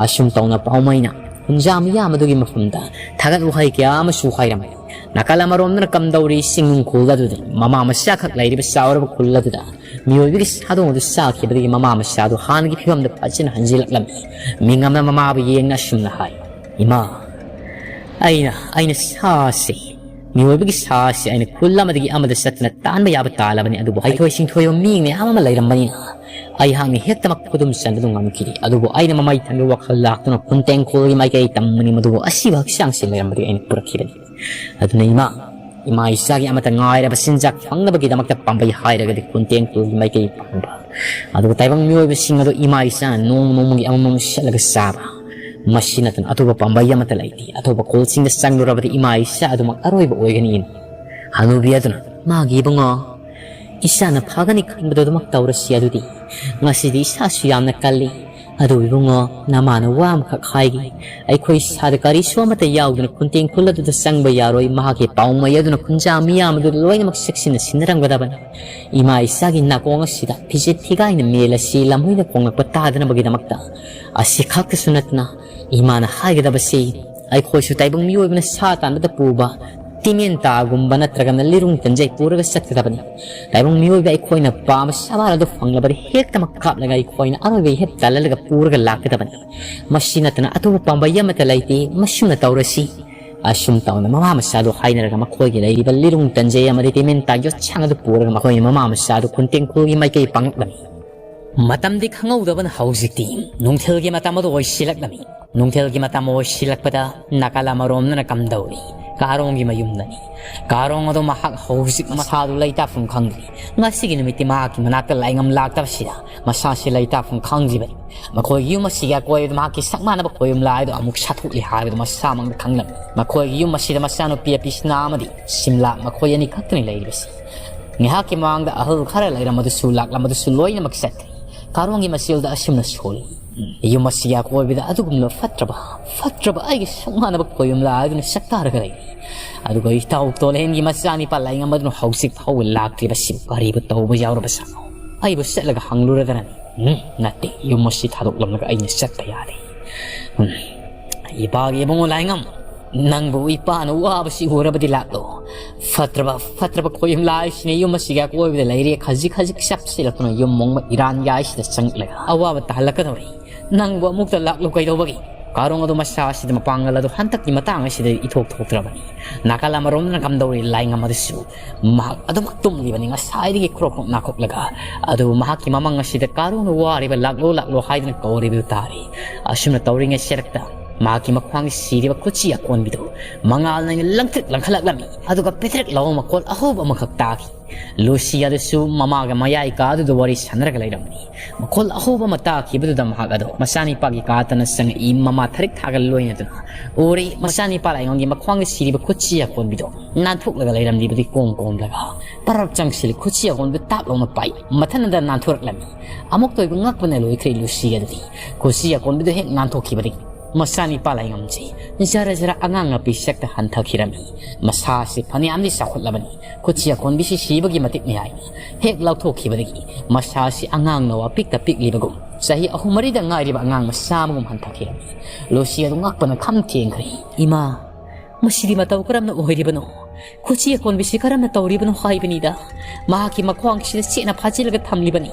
ꯑꯁꯨꯝ ꯇꯧꯅ ꯄꯥꯎꯃꯩꯅ ꯈꯨꯟꯖꯥ ꯃꯤꯌꯥꯝ ꯑꯗꯨꯒꯤ ꯃꯐꯝꯗ ꯊꯥꯒꯠ ꯋꯥꯍꯩ ꯀꯌꯥ ꯑꯃꯁꯨ ꯍꯥꯏꯔꯝꯃꯤ꯫ ꯅꯥꯀꯜ ꯑꯃꯔꯣꯝꯗꯅ ꯀꯝꯗꯧꯔꯤ? ꯆꯤꯡꯅꯨꯡ ꯈꯨꯜ ꯑꯗꯨꯗ ꯃꯃꯥ ꯃꯆꯥꯈꯛ ꯂꯩꯔꯤꯕ ꯆꯥꯎꯔꯕ ꯈꯨꯜ ꯑꯗꯨꯗ ꯃꯤꯑꯣꯏꯕꯒꯤ ꯁꯥꯗꯣꯡ ꯑꯗꯨ ꯆꯥꯈꯤꯕꯗꯒꯤ ꯃꯃꯥ ꯃꯆꯥ ꯑꯗꯨ ꯍꯥꯟꯅꯒꯤ ꯐꯤꯕꯝꯗ ꯐꯖꯅ ꯍꯟꯖꯤꯜꯂꯛꯂꯝꯃꯤ꯫ ꯃꯤꯡ ꯑꯃꯅ ꯃꯃꯥꯕꯨ ꯌꯦꯡꯅ ꯑꯁꯨꯝꯅ ꯍꯥꯏ, "ꯏꯃꯥ, ꯑꯩꯅ, ꯑꯩꯅ ꯁꯥꯁꯤ, ꯃꯤꯑꯣꯏꯕꯒꯤ ꯁꯥꯁꯤ ꯑꯩꯅ ꯈꯨꯜ ꯑꯃꯗꯒꯤ ꯑꯃꯗ ꯆꯠꯇꯨꯅ ꯇꯥꯟꯕ ꯌꯥꯕ ꯇꯥꯜꯂꯕꯅꯤ, ꯑꯗꯨꯕꯨ ꯍꯩꯊꯣꯏ ꯁꯤꯡꯊꯣꯏꯕ ꯃꯤ ꯃꯌꯥꯝ ꯑꯃ ꯂꯩꯔꯝꯕꯅꯤꯅ ꯑꯩꯍꯥꯛꯅ ꯍꯦꯛꯇꯃꯛ ꯈꯨꯗꯨꯝ ꯆꯟꯕꯗꯨ ꯉꯝꯈꯤꯗꯦ꯫ ꯑꯗꯨꯕꯨ ꯑꯩꯅ ꯃꯃꯩ ꯊꯪꯒꯤ ꯋꯥꯈꯜ ꯂꯥꯛꯇꯨꯅ ꯈꯨꯟꯇꯦꯡꯈꯣꯜꯒꯤ ꯃꯥꯏꯀꯩ ꯇꯝꯕꯅꯤ, ꯃꯗꯨꯕꯨ ꯑꯁꯤꯕ ꯍꯛꯆꯥꯡꯁꯤ ꯂꯩꯔꯝꯕꯗꯤ ꯑꯩꯅ ꯄꯨꯔꯛꯈꯤꯕꯅꯤ꯫ ꯑꯗꯨꯅ ꯏꯃꯥ, ꯏꯃꯥ ꯏꯆꯥꯒꯤ ꯑꯃꯠꯇ ꯉꯥꯏꯔꯕ ꯆꯤꯟꯖꯥꯛ ꯐꯪꯅꯕꯒꯤꯗꯃꯛꯇ ꯄꯥꯝꯕꯩ ꯍꯥꯏꯔꯒꯗꯤ ꯈꯨꯟꯇꯦꯡꯈꯣꯜꯒꯤ ꯃꯥꯏꯀꯩ ꯄꯥꯟꯕ, ꯑꯗꯨꯒ ꯇꯥꯏꯕꯪ ꯃꯤꯑꯣꯏꯕꯁꯤꯡ ꯑꯗꯨ ꯏꯃꯥ ꯏꯆꯥꯅ ꯅꯣꯡꯃ ꯅꯣꯡꯃꯒꯤ ꯑꯃꯃꯝ ꯁꯦꯠꯂꯒ ꯆꯥꯕ, ꯃꯁꯤ ꯅꯠꯇꯅ ꯑꯇꯣꯞꯄ ꯄꯥꯝꯕꯩ ꯑꯃꯠꯇ ꯂꯩꯇꯦ꯫ ꯑꯇꯣꯞꯄ ꯈꯨꯜꯁꯤꯡꯗ ꯆꯪꯂꯨꯔꯕꯗꯤ ꯏꯃꯥ ꯏꯆꯥ ꯑꯗꯨꯃꯛ ꯑꯔꯣꯏꯕ ꯑꯣꯏꯒꯅꯤ꯫ ꯍꯅꯨꯕꯤ ꯑꯗꯨꯅ, "ꯃꯥꯒꯤ ꯏꯕꯨꯡꯉꯣ, ꯏꯆꯥꯅ ꯐꯒꯅꯤ ꯈꯟꯕꯗꯨ ꯑꯗꯨꯃꯛ ꯇꯧꯔꯁꯤ꯫ ꯑꯗꯨꯗꯤ ꯉꯁꯤꯗꯤ ꯏꯁꯥꯁꯨ ꯌꯥꯝꯅ ꯀꯜꯂꯤ꯫ ꯑꯗꯨ ꯏꯕꯨꯡꯉꯣ, ꯅꯃꯥꯅ ꯋꯥ ꯑꯃꯈꯛ ꯍꯥꯏꯒꯦ꯫ ꯑꯩꯈꯣꯏ ꯏꯁꯥꯗ ꯀꯔꯤꯁꯨ ꯑꯃꯠꯇ ꯌꯥꯎꯗꯅ ꯈꯨꯟꯇꯦꯡ ꯈꯨꯜ ꯑꯗꯨꯗ ꯆꯪꯕ ꯌꯥꯔꯣꯏ꯫ ꯃꯍꯥꯛꯀꯤ ꯄꯥꯎꯃꯩ ꯑꯗꯨꯅ ꯈꯨꯟꯖꯥ ꯃꯤꯌꯥꯝ ꯑꯗꯨ ꯂꯣꯏꯅꯃꯛ ꯆꯦꯛꯁꯤꯟꯅ ꯁꯤꯟꯅꯔꯝꯒꯗꯕꯅꯤ꯫ ꯏꯃꯥ ꯏꯆꯥꯒꯤ ꯅꯥꯀꯣꯡ ꯑꯁꯤꯗ ꯐꯤꯖꯦꯠ ꯊꯤꯒꯥꯏꯅ ꯃꯦꯜꯂꯁꯤ, ꯂꯝꯍꯨꯏꯅ ꯈꯣꯡꯂꯛꯄ ꯇꯥꯗꯅꯕꯒꯤꯗꯃꯛꯇ꯫ ꯑꯁꯤ ꯈꯛꯇꯁꯨ ꯅꯠꯇꯅ ꯏꯃꯥꯅ ꯍꯥꯏꯒꯗꯕꯁꯤ, ꯑꯩꯈꯣꯏꯁꯨ ꯇꯥꯏꯕꯪ ꯃꯤꯑꯣꯏꯕꯅ ꯁꯥ ꯇꯥꯟꯕꯗ ꯄꯨꯕ ꯇꯤꯃꯦꯟꯇꯥꯒꯨꯝꯕ ꯅꯠꯇ꯭ꯔꯒꯅ ꯂꯤꯔꯨꯡ ꯇꯟꯖꯩ ꯄꯨꯔꯒ ꯆꯠꯀꯗꯕꯅꯤ꯫ ꯇꯥꯏꯕꯪ ꯃꯤꯑꯣꯏꯕ ꯑꯩꯈꯣꯏꯅ ꯄꯥꯝꯕ ꯁꯥꯕꯥꯜ ꯑꯗꯨ ꯐꯪꯂꯕꯗꯤ ꯍꯦꯛꯇꯃꯛ ꯀꯥꯞꯂꯒ ꯑꯩꯈꯣꯏꯅ ꯑꯔꯣꯏꯕ ꯏꯍꯦꯞ ꯇꯜꯍꯜꯂꯒ ꯄꯨꯔꯒ ꯂꯥꯛꯀꯗꯕꯅꯤ꯫ ꯃꯁꯤ ꯅꯠꯇꯅ ꯑꯇꯣꯞꯄ ꯄꯥꯝꯕꯩ ꯑꯃꯠꯇ ꯂꯩꯇꯦ꯫ ꯃꯁꯨꯝꯅ ꯇꯧꯔꯁꯤ꯫" ꯑꯁꯨꯝ ꯇꯧꯅ ꯃꯃꯥ ꯃꯆꯥꯗꯨ ꯍꯥꯏꯅꯔꯒ ꯃꯈꯣꯏꯒꯤ ꯂꯩꯔꯤꯕ ꯂꯤꯔꯨꯡ ꯇꯟꯖꯩ ꯑꯃꯗꯤ ꯇꯤꯃꯦꯟꯇꯥ ꯌꯣꯠꯁꯥꯡ ꯑꯗꯨ ꯄꯨꯔꯒ ꯃꯈꯣꯏꯅ ꯃꯃꯥ ꯃꯆꯥꯗꯨ ꯈꯨꯟꯇꯦꯡ ꯈꯨꯜꯒꯤ ꯃꯥꯏꯀꯩ ꯄꯥꯡꯂꯛꯂꯝꯃꯤ꯫ ꯃꯇꯝꯗꯤ ꯈꯪꯍꯧꯗꯕꯅ ꯍꯧꯖꯤꯛꯇꯤ ꯅꯨꯡꯊꯤꯜꯒꯤ ꯃꯇꯝ ꯑꯗꯨ ꯑꯣꯏꯁꯤꯜꯂꯛꯂꯝꯃꯤ꯫ ꯅꯨꯡꯊꯤꯜꯒꯤ ꯃꯇꯝ ꯑꯣꯏꯁꯤꯜꯂꯛꯄꯗ ꯅꯥꯀꯜ ꯑꯃꯔꯣꯝꯗꯅ ꯀꯝꯗꯧꯔꯤ? ꯀꯥꯔꯣꯡꯒꯤ ꯃꯌꯨꯝꯗꯅꯤ꯫ ꯀꯥꯔꯣꯡ ꯑꯗꯨ ꯃꯍꯥꯛ ꯍꯧꯖꯤꯛ ꯃꯁꯥꯗꯨ ꯂꯩꯇꯥꯐꯝ ꯈꯪꯗ꯭ꯔꯤ꯫ ꯉꯁꯤꯒꯤ ꯅꯨꯃꯤꯠꯇꯤ ꯃꯍꯥꯛꯀꯤ ꯃꯅꯥꯛꯇ ꯂꯥꯏꯉꯝ ꯂꯥꯛꯇꯕꯁꯤꯗ ꯃꯁꯥꯁꯤ ꯂꯩꯇꯥꯐꯝ ꯈꯪꯗ꯭ꯔꯤꯕꯅꯤ꯫ ꯃꯈꯣꯏꯒꯤ ꯌꯨꯝ ꯑꯁꯤꯒꯤ ꯑꯀꯣꯏꯕꯗ ꯃꯍꯥꯛꯀꯤ ꯁꯛ ꯃꯥꯟꯅꯕ ꯈꯣꯌꯨꯝ ꯂꯥꯏꯗꯨ ꯑꯃꯨꯛ ꯁꯥꯊꯣꯛꯂꯤ ꯍꯥꯏꯕꯗꯨ ꯃꯁꯥꯃꯛꯅ ꯈꯪꯂꯝꯃꯤ꯫ ꯃꯈꯣꯏꯒꯤ ꯌꯨꯝ ꯑꯁꯤꯗ ꯃꯆꯥꯅꯨꯄꯤ ꯑꯄꯤꯁꯅꯥ ꯑꯃꯗꯤ ꯁꯤꯝꯂꯥ ꯃꯈꯣꯏ ꯑꯅꯤ ꯈꯛꯇꯅꯤ ꯂꯩꯔꯤꯕꯁꯤ꯫ ꯉꯥꯏꯍꯥꯛꯀꯤ ꯃꯃꯥꯡꯗ ꯑꯍꯜ ꯈꯔ ꯂꯩꯔꯝꯕꯗꯨꯁꯨ ꯂꯥꯛꯂꯝꯕꯗꯨꯁꯨ ꯂꯣꯏꯅꯃꯛ ꯆꯠꯈ꯭ꯔꯦ꯫ ꯀꯥꯔꯣꯡꯒꯤ ꯃꯆꯤꯜꯗ ꯑꯁꯨꯝꯅ ꯁꯣꯜꯂꯤ꯫ ꯌꯨꯝ ꯑꯁꯤꯒꯤ ꯑꯀꯣꯏꯕꯗ ꯑꯗꯨꯒꯨꯝꯂꯕ ꯐꯠꯇ꯭ꯔꯕ, ꯐꯠꯇ꯭ꯔꯕ ꯑꯩꯒꯤ ꯁꯛ ꯃꯥꯟꯅꯕ ꯈꯣꯌꯨꯝ ꯂꯥꯏꯗꯨꯅ ꯁꯛꯇꯥꯔꯒ ꯂꯩꯔꯤ꯫ ꯑꯗꯨꯒ ꯏꯇꯥꯎ ꯇꯣꯂꯦꯟꯒꯤ ꯃꯆꯥꯅꯤꯄꯥ ꯂꯥꯏꯉꯝꯕꯗꯨꯅ ꯍꯧꯖꯤꯛ ꯐꯥꯎꯕ ꯂꯥꯛꯇ꯭ꯔꯤꯕꯁꯤꯕꯨ ꯀꯔꯤꯕꯨ ꯇꯧꯕ ꯌꯥꯎꯔꯕ ꯁꯥꯅꯣ? ꯑꯩꯕꯨ ꯆꯠꯂꯒ ꯍꯪꯂꯨꯔꯗꯅꯅꯤ꯫ ꯎꯝ, ꯅꯠꯇꯦ, ꯌꯨꯝ ꯑꯁꯤ ꯊꯥꯗꯣꯛꯂꯝꯂꯒ ꯑꯩꯅ ꯆꯠꯄ ꯌꯥꯗꯦ꯫ ꯎꯝ, ꯏꯄꯥꯒꯤ ꯏꯕꯨꯡꯉꯣ ꯂꯥꯏꯉꯝ, ꯅꯪꯕꯨ ꯏꯄꯥꯅ ꯋꯥꯕꯁꯤ ꯎꯔꯕꯗꯤ ꯂꯥꯛꯂꯣ꯫ ꯐꯠꯇ꯭ꯔꯕ, ꯐꯠꯇ꯭ꯔꯕ ꯈꯣꯌꯨꯝ ꯂꯥꯏꯁꯤꯅ ꯌꯨꯝ ꯑꯁꯤꯒꯤ ꯑꯀꯣꯏꯕꯗ ꯂꯩꯔꯦ, ꯈꯖꯤꯛ ꯈꯖꯤꯛ ꯆꯞꯁꯤꯜꯂꯛꯇꯨꯅ ꯌꯨꯝ ꯃꯣꯡꯕ ꯏꯔꯥꯟ ꯌꯥꯏꯁꯤꯗ ꯆꯪꯂꯒ ꯑꯋꯥꯕ ꯇꯥꯍꯜꯂꯛꯀꯗꯧꯔꯤ꯫ ꯅꯪꯕꯨ ꯑꯃꯨꯛꯇ ꯂꯥꯛꯂꯨ ꯀꯩꯗꯧꯕꯒꯤ? ꯀꯥꯔꯣꯡ ꯑꯗꯨ ꯃꯁꯥ ꯑꯁꯤꯗ ꯃꯄꯥꯡꯒꯜ ꯑꯗꯨ ꯍꯟꯗꯛꯀꯤ ꯃꯇꯥꯡ ꯑꯁꯤꯗ ꯏꯊꯣꯛ ꯊꯣꯛꯇ꯭ꯔꯕꯅꯤ꯫ ꯅꯥꯀꯜ ꯑꯃꯔꯣꯝꯗꯅ ꯀꯝꯗꯧꯔꯤ ꯂꯥꯏꯉꯝ ꯑꯗꯨꯁꯨ? ꯃꯍꯥꯛ ꯑꯗꯨꯃꯛ ꯇꯨꯝꯂꯤꯕꯅꯤ, ꯉꯁꯥꯏꯗꯒꯤ ꯈ꯭ꯔꯣꯛ ꯈ꯭ꯔꯣꯛ ꯅꯥꯈꯣꯛꯂꯒ꯫ ꯑꯗꯨꯕꯨ ꯃꯍꯥꯛꯀꯤ ꯃꯃꯪ ꯑꯁꯤꯗ ꯀꯥꯔꯣꯡꯅ ꯋꯥꯔꯤꯕ "ꯂꯥꯛꯂꯣ, ꯂꯥꯛꯂꯣ" ꯍꯥꯏꯗꯨꯅ ꯀꯧꯔꯤꯕꯗꯨ ꯇꯥꯔꯤ꯫ ꯑꯁꯨꯝꯅ ꯇꯧꯔꯤꯉꯩ ꯁꯦꯔꯛꯇ ꯃꯍꯥꯛꯀꯤ ꯃꯈ꯭ꯋꯥꯡꯒꯤ ꯁꯤꯔꯤꯕ ꯈꯨꯠꯁꯤ ꯑꯀꯣꯟꯕꯤꯗꯨ ꯃꯉꯥꯜꯅ ꯂꯪꯇ꯭ꯔꯤꯛ ꯂꯪꯈꯠꯂꯛꯂꯝꯃꯤ꯫ ꯑꯗꯨꯒ ꯄꯦꯇ꯭ꯔꯦꯛ ꯂꯥꯎꯕ ꯃꯈꯣꯜ ꯑꯍꯧꯕ ꯑꯃꯈꯛ ꯇꯥꯈꯤ꯫ ꯂꯨꯁꯤ ꯑꯗꯨꯁꯨ ꯃꯃꯥꯒ ꯃꯌꯥꯏ ꯀꯥꯗꯨꯗ ꯋꯥꯔꯤ ꯁꯥꯟꯅꯔꯒ ꯂꯩꯔꯝꯕꯅꯤ꯫ ꯃꯈꯣꯜ ꯑꯍꯧꯕ ꯑꯃ ꯇꯥꯈꯤꯕꯗꯨꯗ ꯃꯍꯥꯛ ꯑꯗꯣ ꯃꯆꯥꯅꯤꯄꯥꯒꯤ ꯀꯥꯗꯅ ꯆꯪꯉꯛꯏ꯫ ꯃꯃꯥ ꯊꯔꯤꯛ ꯊꯥꯒ ꯂꯣꯏꯅꯗꯨꯅ ꯎꯔꯤ꯫ ꯃꯆꯥꯅꯤꯄꯥ ꯂꯥꯏꯉꯝꯒꯤ ꯃꯈ꯭ꯋꯥꯡꯗ ꯁꯤꯔꯤꯕ ꯈꯨꯠꯁꯤ ꯑꯀꯣꯟꯕꯤꯗꯣ ꯅꯥꯟꯊꯣꯛꯂꯒ ꯂꯩꯔꯝꯂꯤꯕꯗꯨ ꯏꯀꯣꯝ ꯀꯣꯝꯂꯒ ꯄꯔꯞ ꯆꯪꯁꯤꯜꯂꯤ꯫ ꯈꯨꯠꯁꯤ ꯑꯀꯣꯟꯕꯤꯗꯨ ꯇꯥꯞ ꯂꯥꯎꯅ ꯄꯥꯏ꯫ ꯃꯊꯟꯗ ꯅꯥꯟꯊꯣꯔꯛꯂꯝꯃꯤ꯫ ꯑꯃꯨꯛꯇ ꯑꯣꯏꯕ ꯉꯛꯄꯅ ꯂꯣꯏꯈ꯭ꯔꯦ ꯂꯨꯁꯤ ꯑꯗꯨꯗꯤ꯫ ꯈꯨꯠꯁꯤ ꯑꯀꯣꯟꯕꯤꯗꯨ ꯍꯦꯛ ꯅꯥꯟꯊꯣꯛꯈꯤꯕꯗꯒꯤ ꯃꯆꯥꯅꯤꯄꯥ ꯂꯥꯏꯉꯝꯁꯤ ꯖꯔ ꯖꯔ ꯑꯉꯥꯡ ꯅꯥꯄꯤ ꯁꯛꯇ ꯍꯟꯊꯈꯤꯔꯝꯃꯤ꯫ ꯃꯁꯥꯁꯤ ꯐꯅꯌꯥꯝꯗꯤ ꯆꯥꯎꯈꯠꯂꯕꯅꯤ꯫ ꯈꯨꯠꯁꯤ ꯑꯀꯣꯟꯕꯤꯁꯤ ꯁꯤꯕꯒꯤ ꯃꯇꯤꯛ ꯃꯌꯥꯏ ꯍꯦꯛ ꯂꯧꯊꯣꯛꯈꯤꯕꯗꯒꯤ ꯃꯁꯥꯁꯤ ꯑꯉꯥꯡꯅ ꯋꯥ ꯄꯤꯛꯇ ꯄꯤꯛꯂꯤꯕꯒꯨꯝ ꯆꯍꯤ ꯑꯍꯨꯝ ꯃꯔꯤꯗ ꯉꯥꯏꯔꯤꯕ ꯑꯉꯥꯡ ꯃꯆꯥ ꯑꯃꯒꯨꯝ ꯍꯟꯊꯈꯤꯔꯝꯃꯤ꯫ ꯂꯨꯁꯤ ꯑꯗꯨ ꯉꯛꯄꯅ ꯈꯝ ꯊꯦꯡꯈ꯭ꯔꯦ꯫ "ꯏꯃꯥ, ꯃꯁꯤꯗꯤ ꯃꯇꯧ ꯀꯔꯝꯅ ꯑꯣꯏꯔꯤꯕꯅꯣ? ꯈꯨꯠꯁꯤ ꯑꯀꯣꯟꯕꯤꯁꯤ ꯀꯔꯝꯅ ꯇꯧꯔꯤꯕꯅꯣ ꯍꯥꯏꯕꯅꯤꯗ꯫ ꯃꯍꯥꯛꯀꯤ ꯃꯈ꯭ꯋꯥꯡꯁꯤꯗ ꯆꯦꯠꯅ ꯐꯥꯖꯤꯜꯂꯒ ꯊꯝꯂꯤꯕꯅꯤ꯫